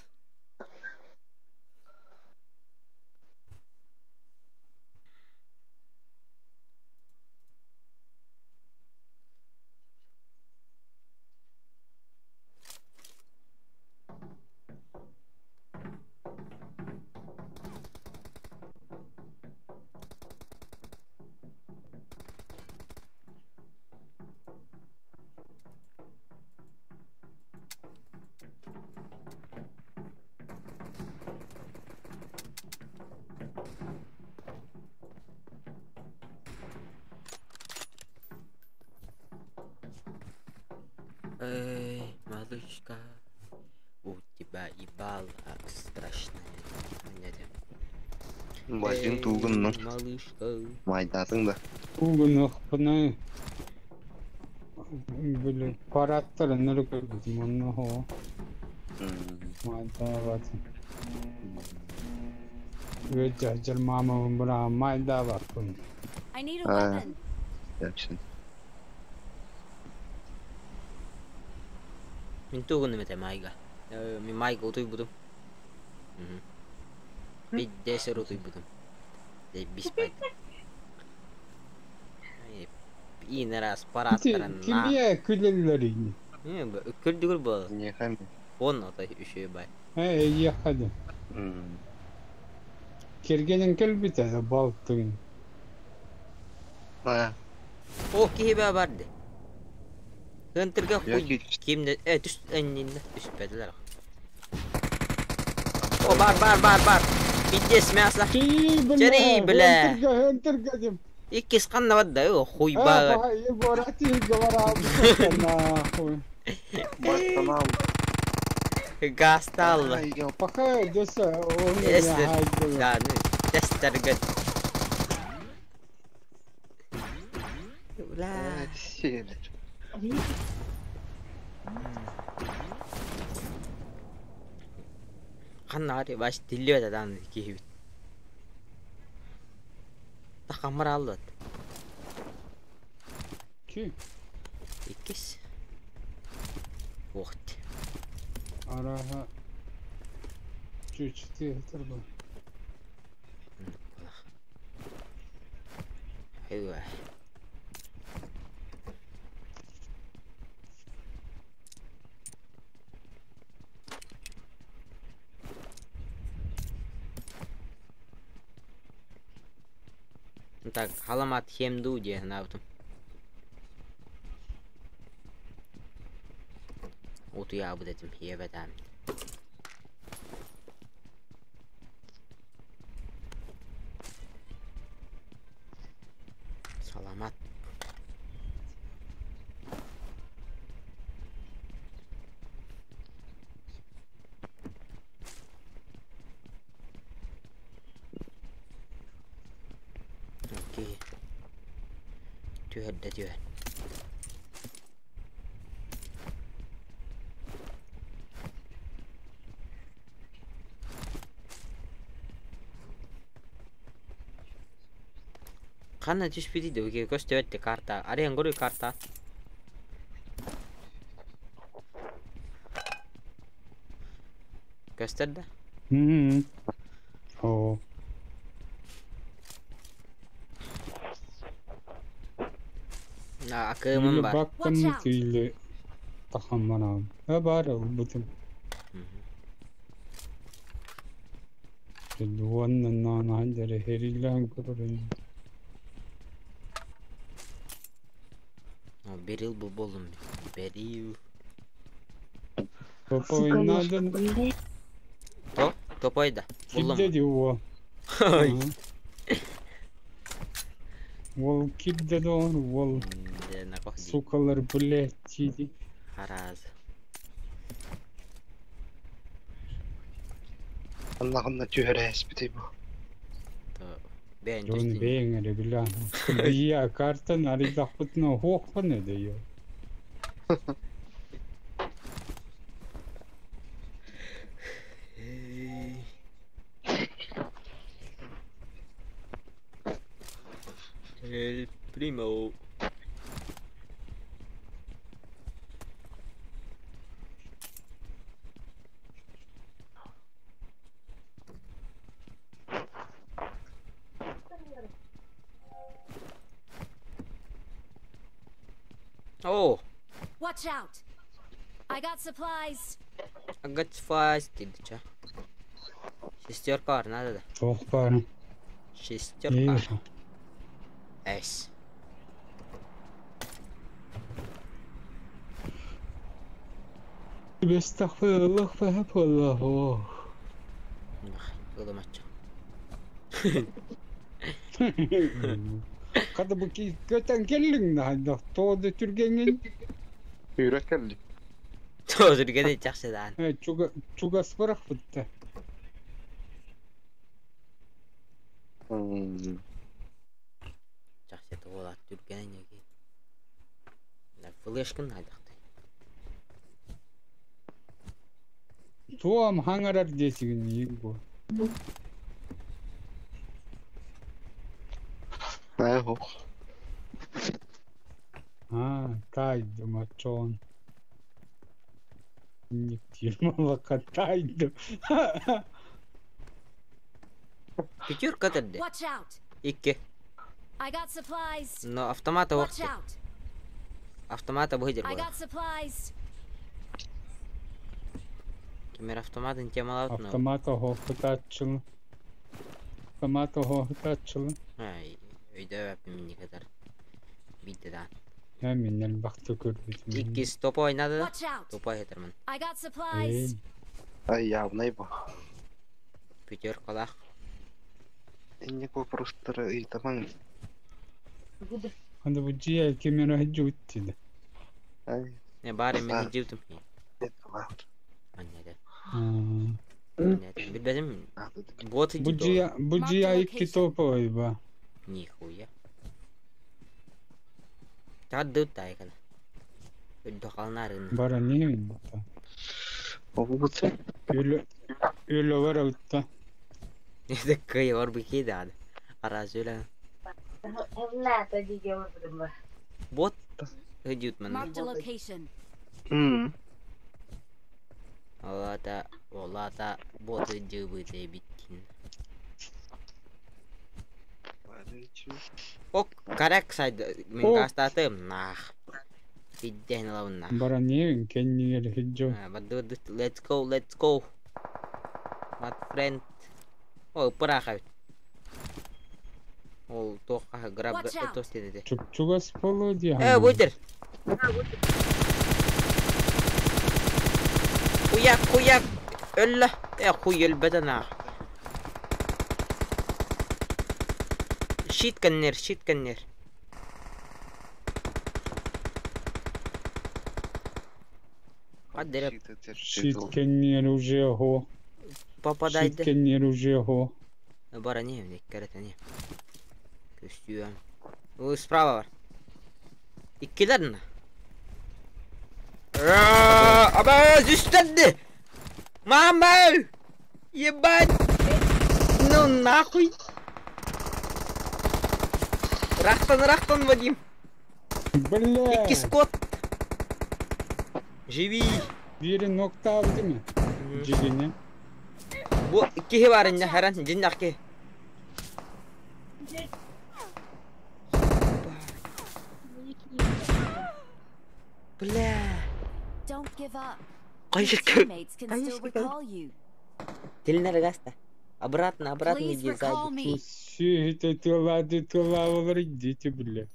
Эй, малышка, у тебя ебало страшное. Бажын тугуннуң. Малышка. Майдатың да. Тугунахпына били параттарын нөрү көрбүтүм онно хоо. Майдаабатын. Өйдө мамам бура майдаабаппын. I need a weapon. Yapsın. Мин тугунум этэ майга. Мин майга утуйбутум. Бидде сөр утуйбутум. Бис байд. Иин раз параттарын. Кимие күлеллерин. Күлдүгүр бол. Он ата үшөө бай. Э, ехали. Кергенин келбите балтын. О, киһи барды. Хынтырга хуй кимде э түс эннинде түспәделәр. О, бар бар бар бар. Пиздец мясо. Чери бля. Хынтырга дим. Иккис канна бадда, о хуй бар. Егорати говорал нахуй. Гастал. Пока деса он Да, ну, тестерге. Бля. Ханна ари баш тиллибет адан киһибит. Тахамар аллат. Ки? Иккис. Вот. Араха. Чуть-чуть турбу. Айва. Так, халамат хемду де наутум. Утуя будетим хебетам. Саламат. Окей. Түһәрдә түһәр. Ханна түспүтүй да үге көстөбөттө карта. Арен көрүй карта. Көстөрдө? О. Акымым бар. Бактым түйілі тахамманам. Э бар бутым. Дуаннан нан херилен көрөрүн. Берил бу болдум. Берил. Топой надо. То? Топой да. Болдум. Кимде о. Ол кимде он, ол сукалар блядь тиди. Хараз. Allah'ım tühre бу. Бен Жон бэңэре билан. Бия картан аридахпытна хуохпан эде. El primo. Oh. Watch out. I got supplies. I got supplies. Did Шестерка бар, надо да. Çok бар. Шестерка. Эс. Бестахфируллах фахафуллах. Ылымачча. Када бу көтөн келлиң да тоды түргеңин. Үйрөт келди. Түргэн чахсыдаан. Чугас бырахпытта. Чахсы туолат түргэн неги. Флешкын айдакты. Туом хаңарар десигин иго. Ай хох. А, тайды мачон. Никтир малака тайды. Пятерка терде. Watch out! Икки. I got supplies. Но автомата Watch вакты. out! Автомата быдыр I була. got supplies. Кемер автоматын темалап но. Автомата хохотачыл. Автомата хохотачыл. Ай, өйдө өпүм никадар. Бидде да. Я миннен бакты көрбүтүм. Икки стопа ойнады. Watch out! Топа хетермин. I got supplies. Ай явнай бу. Пятеркалах. Инник вопростары ыйтамаң. Анда бу жия кемер жуттиди. Ай. Не бары мен жибдим. Аннеде. Аннеде. Билбедим. Бот Бу жия бу жия икки топа ойба. Нихуя. Тадды тайкан. Өдө калнарын. Бара не та. Өлө өлө бар утта. Это кый бар бики да. Аразүлә. Бот идет мен. Marked a location. Олата, олата, бот идет биткин. Ок, карак сайды. Мен гастатым нах. Бидден алабын нах. Бара не кеннигер хиджо. Let's go, let's go. My friend. О, пыраха. Ол тоққа граб тос деді. Чугас болу ди. Э, вытер. Хуяк, хуяк. Өллө. Э, хуй өлбөтө нах. Щит коннер, щит коннер. Кадырып. Щит кеннер уже хо. Попадайды. Щит кеннер уже хо. Бара не, не карата не. Көстүйем. Ой, справа бар. Иккилерин. Аба, үстәнде. Мама! Ебать! Ну нахуй! Рахтан, рахтан, Вадим! Бля! Икки скот! Живи! Бири нокта алды ми? Жигине. Бу кихи бар инде, харан, жиннак ки. Бля! Don't give up. Кай Your жерге? teammates can still recall you. Тилнер гаста. Обратно, обратно Please иди recall сзади. me. Сүйті тылады тылалар идите, бля.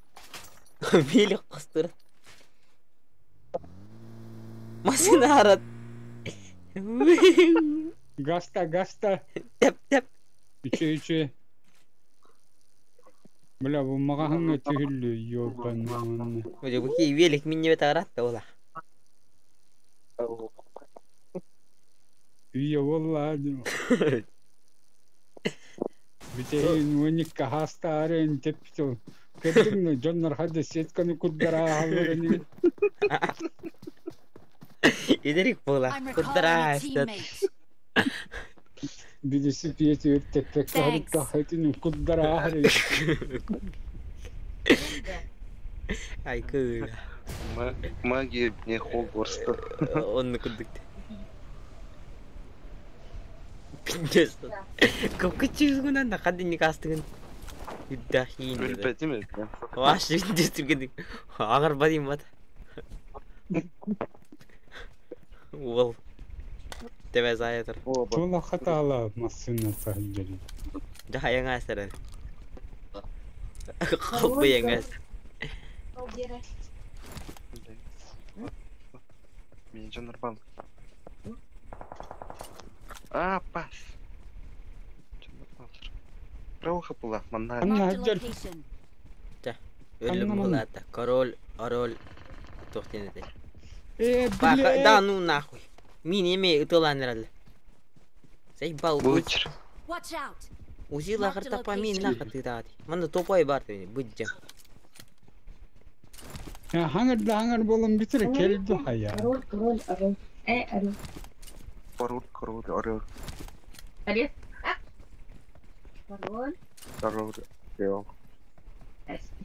Велик кыстыр. Машина арат. Гаста, гаста. Теп, теп. Үче, үче. Бля, бу мағанға түгілі, ёбаный. Бу ки велик минне бет арат да ола. Үйе болла. Битейин уникка хаста арен тепто. Көрдүң жоннор хады сетканы куддара алырын. Идерик була. I'm recalling Куддара a teammate. Билиси пиети өртеппек Thanks. хатын куддара ахырын. Ай кы. Магия не Хогвартста. Онны куддук. Пиндес. Көпкө чүзгүнөн да кадинник астыгын. Үддахин. Өлбөтүм Ваш пиндес түргендик. Агыр бадим бат. Ол. Тебе заятыр. Тула хатала машина тахджери. Жа астырын. Калбы яңа. Мен жанарбан. А, пас. Правоха була, манна. Marked a location. Өлүм булата. Король, ороль. Тоқтен еді. Э, Баха, да блядь. ну нахуй. Мин эме ытылан эрэл. Заебал. Бучер. Watch out! Узи Marked a лахар тапа мин location. нахуй ты дати. Манда топай бар ты, будь. Хаңыр да хаңыр болон битир келди хая. Король, король, орел. Орел. Пароль, король, орел. Орел. Пароль. Король, орел.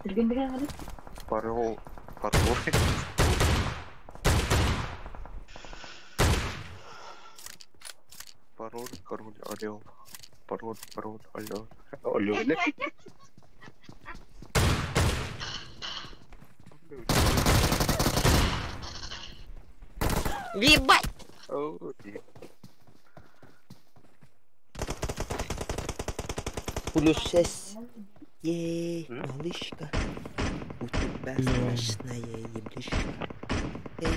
Түргендеген қалай? Пароль, пароль. Пароль, король, орел. Пароль, пароль, орел. Орел. Ебать! Плюс 6. Ей, малышка, у тебя страшная еблишка. Эй,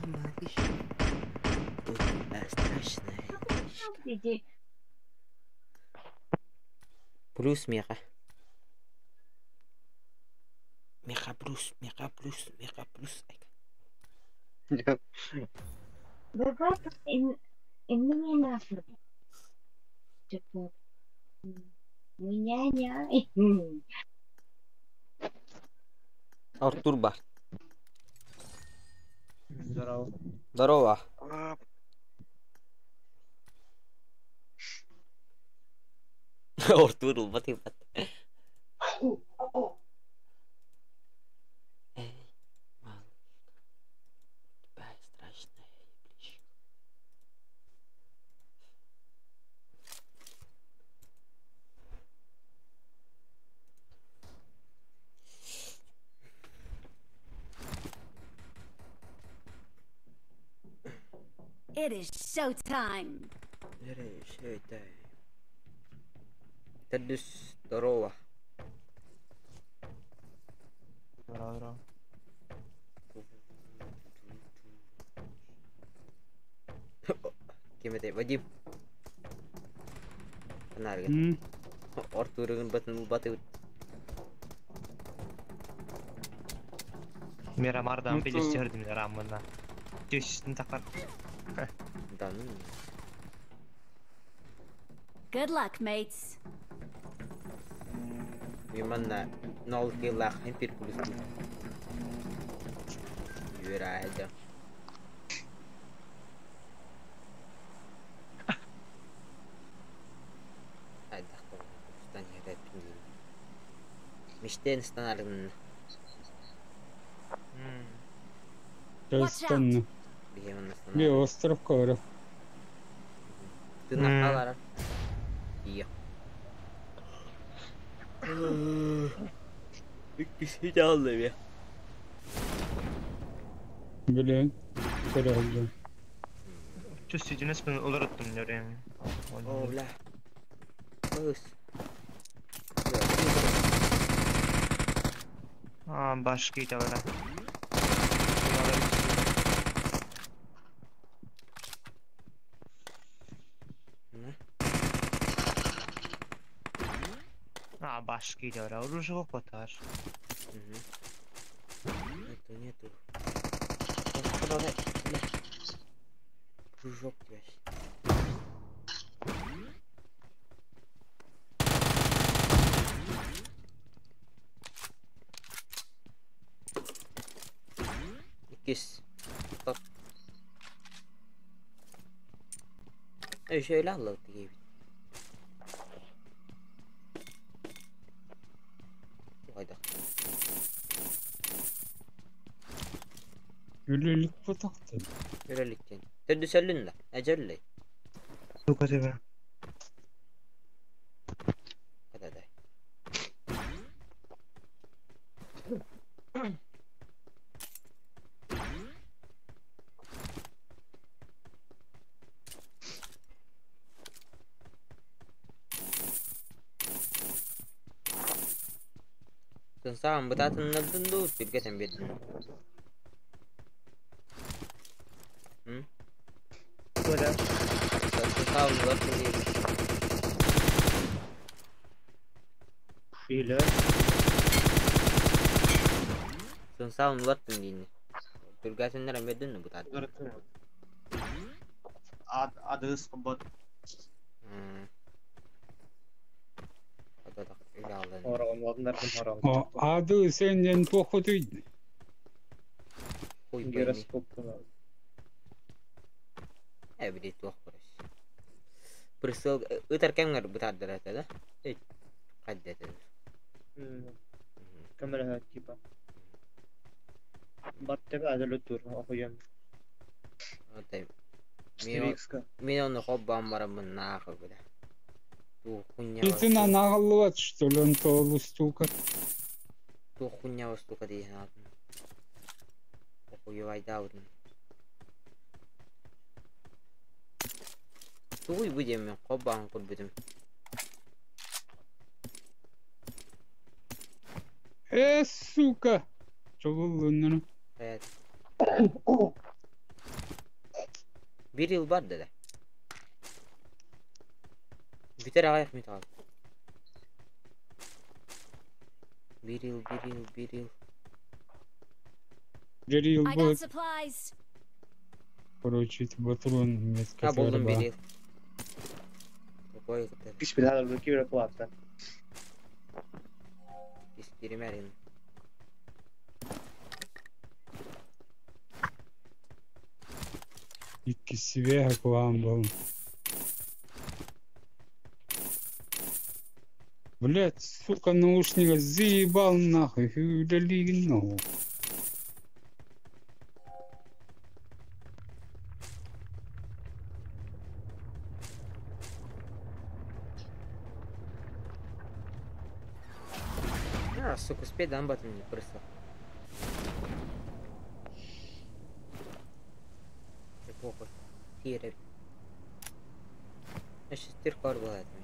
малышка, у тебя страшная еблишка. Иди. Плюс меха. Меха плюс, меха плюс, меха плюс. Давай, инна меня Типа, меня Артур бар. Здорово. Здорово. Артур, вот и вот. Эй, малышка, у тебя страшная еблишка. It is showtime. Тедус, здорово. Здорово, здорово. Кем это? Вадим. Фонарик. Артурыгын батын баты. Мирамардан Ну, то- билестердим Мирамына. Төшүстүн такар. Да ну. Good luck, mates. Миманна нол киллах импир плюс. Юрайда. Миштен станарын. Көстөн. Бихеман Би остров көрө. Ты нахалара. Ия. Иккиси алды бе. Билен. Көрө. Түс сүйдүнөс мен олороттум нөрем. О, бля. Көз. А, баш кейте бара. А, баш кейте бара. Оружие жоқ батар. Нету, нету. Бля. Кружок тебя. Иккис. Топ. Эй, şöyle anlattı gibi. Hayda. Үлелик бутакты. Үреликтен. Төдүсөлүн да. Эжелли. Сука тебе. Кададай. Сансаан бытаатыннардын дуу түргэтен бердин. Коля. Сансаан бытаатын дейбит. Или. Сансаан бытаатын дейин. Түргәсеннер әмердин бутады. Адыс бот. Ады сенен тохотуй. Эбри туох көрөс. Прысыл ытар кемгер бутардыр это да? Эй, кадде это. Камера типа. Баттер адылы тур охуем. Отай. Мен оны хоббан барамын нахуй бля. Ту хуйня. Итина нагаллыват, что ли, он то лустука. Ту хуйня востука дейін атын. Охуевайда удын. Тугуй будем мен хоббан курбудум. Э, сука! Чобуллунну. Evet. Bir yıl var dedi. Biter ayak mı al? Bir yıl, bir yıl, bir yıl. Bir yıl I bu. got supplies. Короче, батрон метка. Ha buldum bir yıl. Koy Hiçbir bir плата. İstirim Икки себе кулам был. Блять, сука, наушника заебал нахуй, удали нахуй. А, сука, успей дам батын не просто. Похуй. Тире. Шестерка была это.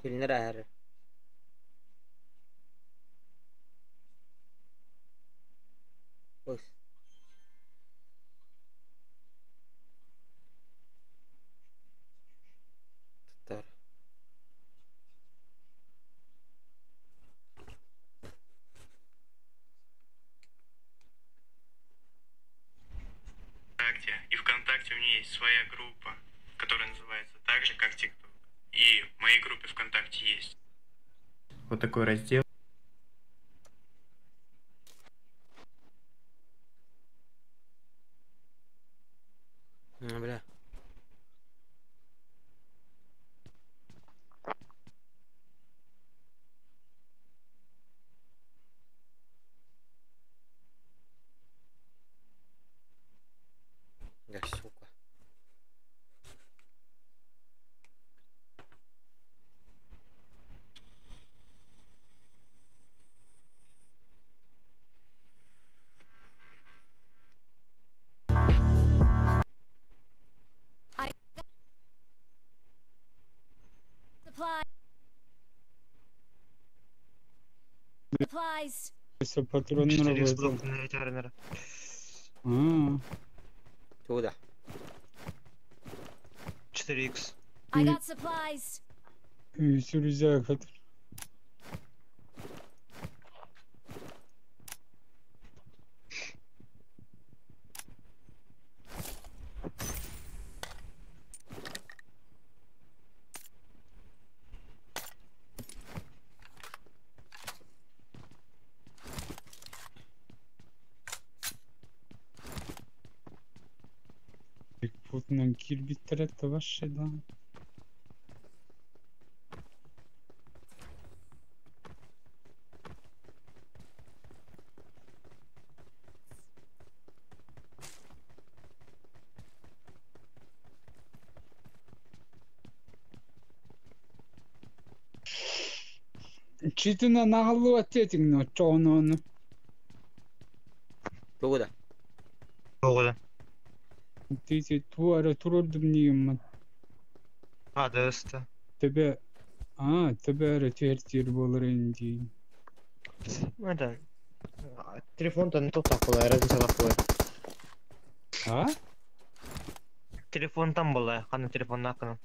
Түлнер Ой. Татар. ВКонтакте. И ВКонтакте у меня есть своя группа, которая называется так же, как ТикТок. И в моей группе ВКонтакте есть вот такой раздел. Ну, бля. Да, сука. I got supplies. Supplies. Все патронный работал. А, Туда. 4х. I got supplies. Сюрзяк. Бигфутнан кирбиттер это вообще, да. Читина нагаллуа тетиң чооноону. Тугуда. Тугуда. Тити туара турордум ниемман. Адыста. Тебе а, тебе эре тертир болар инди. Это... Телефон-то не тот такой, разница такой. А? Телефон там была, хана телефон накана.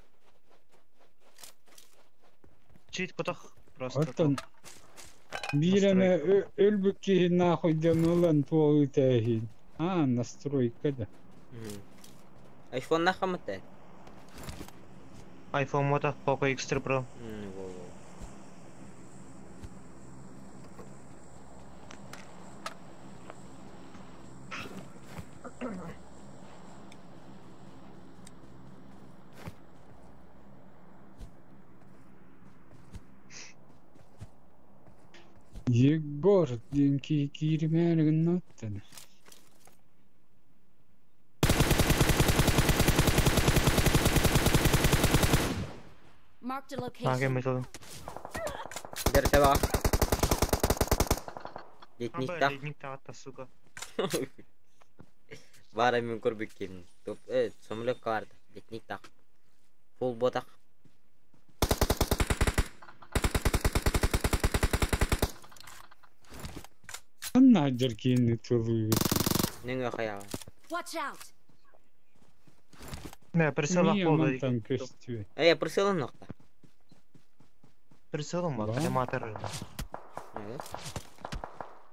Чит потох просто. Оттон биир эмэ өлбүт киһи нахуй диэн ылан туох ыытааһын. А, настройка да. Айфон нахамыта? iPhone мота Poco X3 Pro. Во-во. Егор диэн киһи кииримээри гыннаттан. Marked a А, location. кем это? Дер таба. Ледник так. Ледник так, сука. Бара мен көрбек келін. Топ, самолет карта. Ледник так. Фул ботак. Ханна жер киини тылыы. Неңе хаяга. Watch out! Не, прицел Мия болды. мантан көстүбэ. Эй, прицелын нокта. Прицелом бар, Да. коллиматор. Э?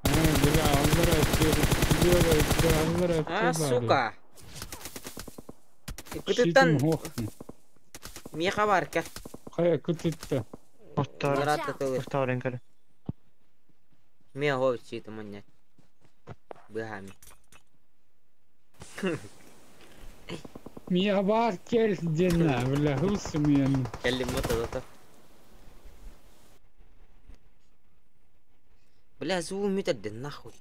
А, бля, аллара өттөр, лево өттөр, аллара А, өттөр бар. сука. Щитим Кытыттан хохну. меха бар ка. Кая кытытта. Оттар. Нарата тылы. Оттар кele. Ме хо чит манья. Быхами. Мия бар кел дена, бля, хус мен. Келли мото дота. Бля, звук мютер нахуй.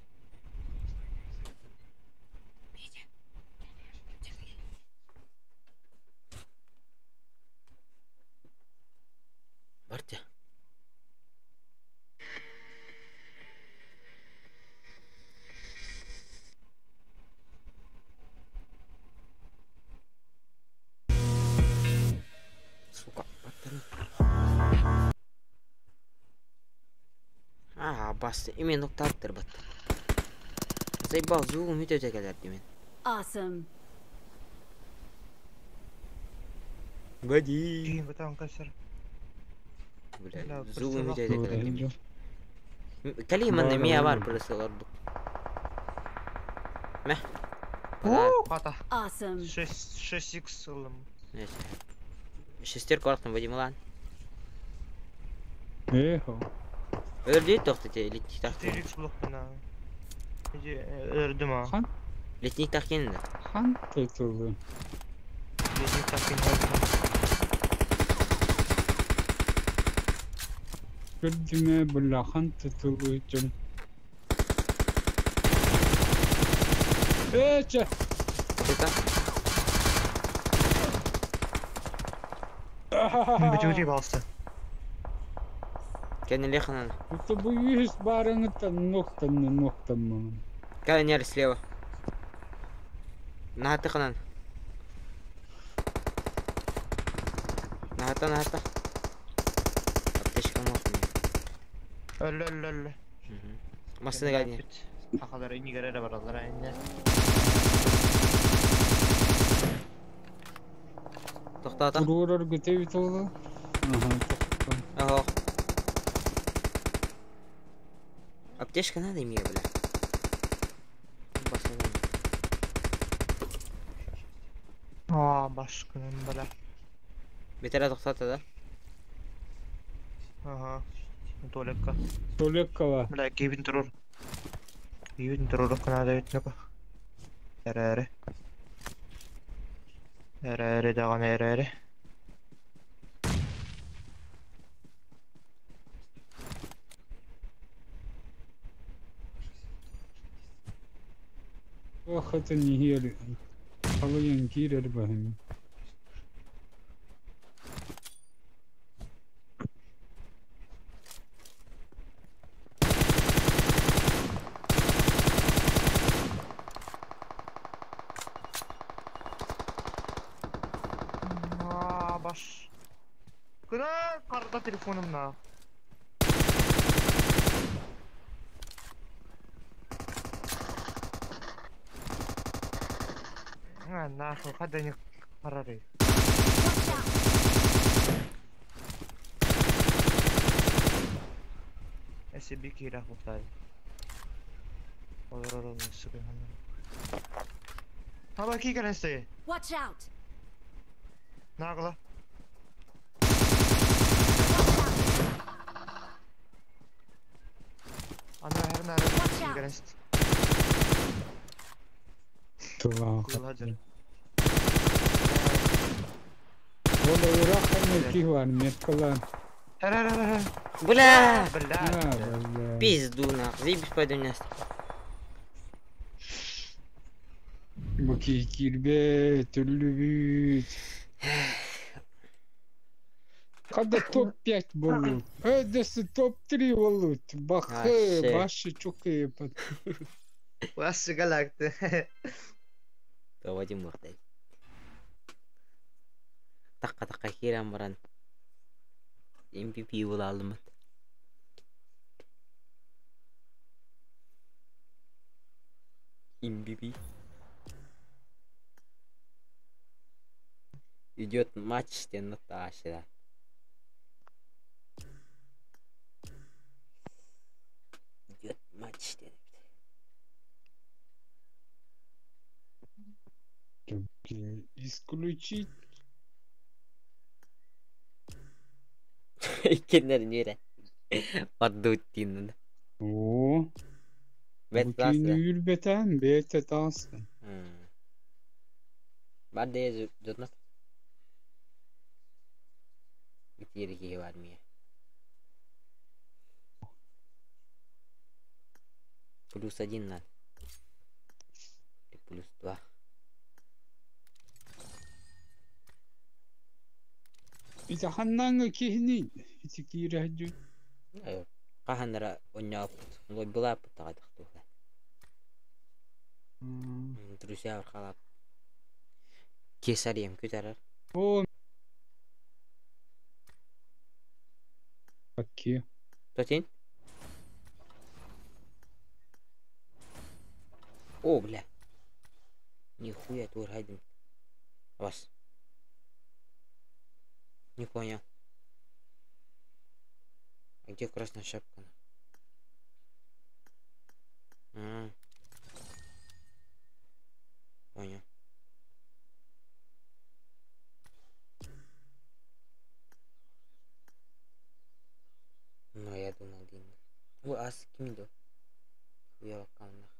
Бартя. Сука, баттан. А, басты. Именно ноктаттыр бат. Заебал, звук мютер келер демен. Awesome. Годи. Кийин бутан касыр. Бля, Бля, звук прицел мютер келер демен. Бля, Кали манна Бар, мия бар. бар прицел орду. Мә. Уу, хата. Awesome. 6 6x ылым. Шестерка орақтан Вадим Лан. Эхо. Өрді тоқты те, летник тақ. 4x блок мына. Иди өрдүм а. Хан, Летник тақ кенді. хан тытылы. Ледник так кен. Көрдүмэ, бля, хан тытылы жон. Эче! Это? Бүтүрү балсы. Кәне леханан. Это бу юз барыңыттан ноктан ноктан. Кәне нер слева. Нахаты ханан. Нахата, нахата. Аптечка мох мне. Өллө өллө өллө. Масына кәне. Ахалар инигере баралар инне. Тоқтата. Турурар көтөбүт олу. Аха, токтон. Ага. Аптечка надо мне, бля. Басылмай. А, башкынын бала. Бетера тоқтата да? Ага. Туалекка. Туалеккала. Бля, кибин турур. Кибин турур кына бит Эрэри. Эрэри даган эрэри. Ох, это не гели. Алыян кирер бахым. А, баш. Кына карда телефонум на. А, нахуй, хада не харары. SB киирэх бухтаады. Олорор олорор сука. Хаба ки кэлэн Watch out! Нагла. Ана her nare кэлэн Тулаах. Кулладыр. Ол ыраах киһи бар, меткалаан. Her her her her. Бля! Бля. Бля. Пизду нах, заебись пойду не Бу киһи киирбэт, түллүбүт. Когда топ-5 болут? Дэс топ-3 болут. Бахы, Вообще. башы чукы. Васы галакты. Доводим бухтай. Такка такка киирэн баран. MVP буолалымыт. MVP. Идет матч Наташа. Идет матч Исключить. Иккеннер нere? Поддутин. О. Бет Бу киһини класса. үрбэтэн, бэйэтэ таастын. Бар да дьоннор. Итиэри киһи бар миэ. Плюс один надо. Или плюс два. Ити ханнаҥҥа киһини ити киирэ Хаһаннара онньооппут. Лойбулааппыт таҕайдахтуха. Друзья халап. Кесарем күтәрер. О. Какие? Тотин? О, бля. Нихуя тур хайдым. Вас. Не понял. А где красная шапка? А. Понял. Ну, я думал, дин. Ой, а с кем иду? Хуя камнах.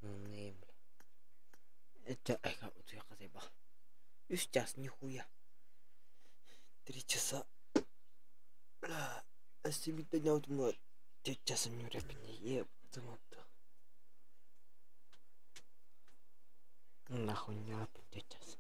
Ну, не, бля. Это, ай, как вот я заебал. И сейчас нихуя. 3 часа. Бля, а себе дня вот мы 3 часа не рэпни, еб, Нахуй не 3 часа.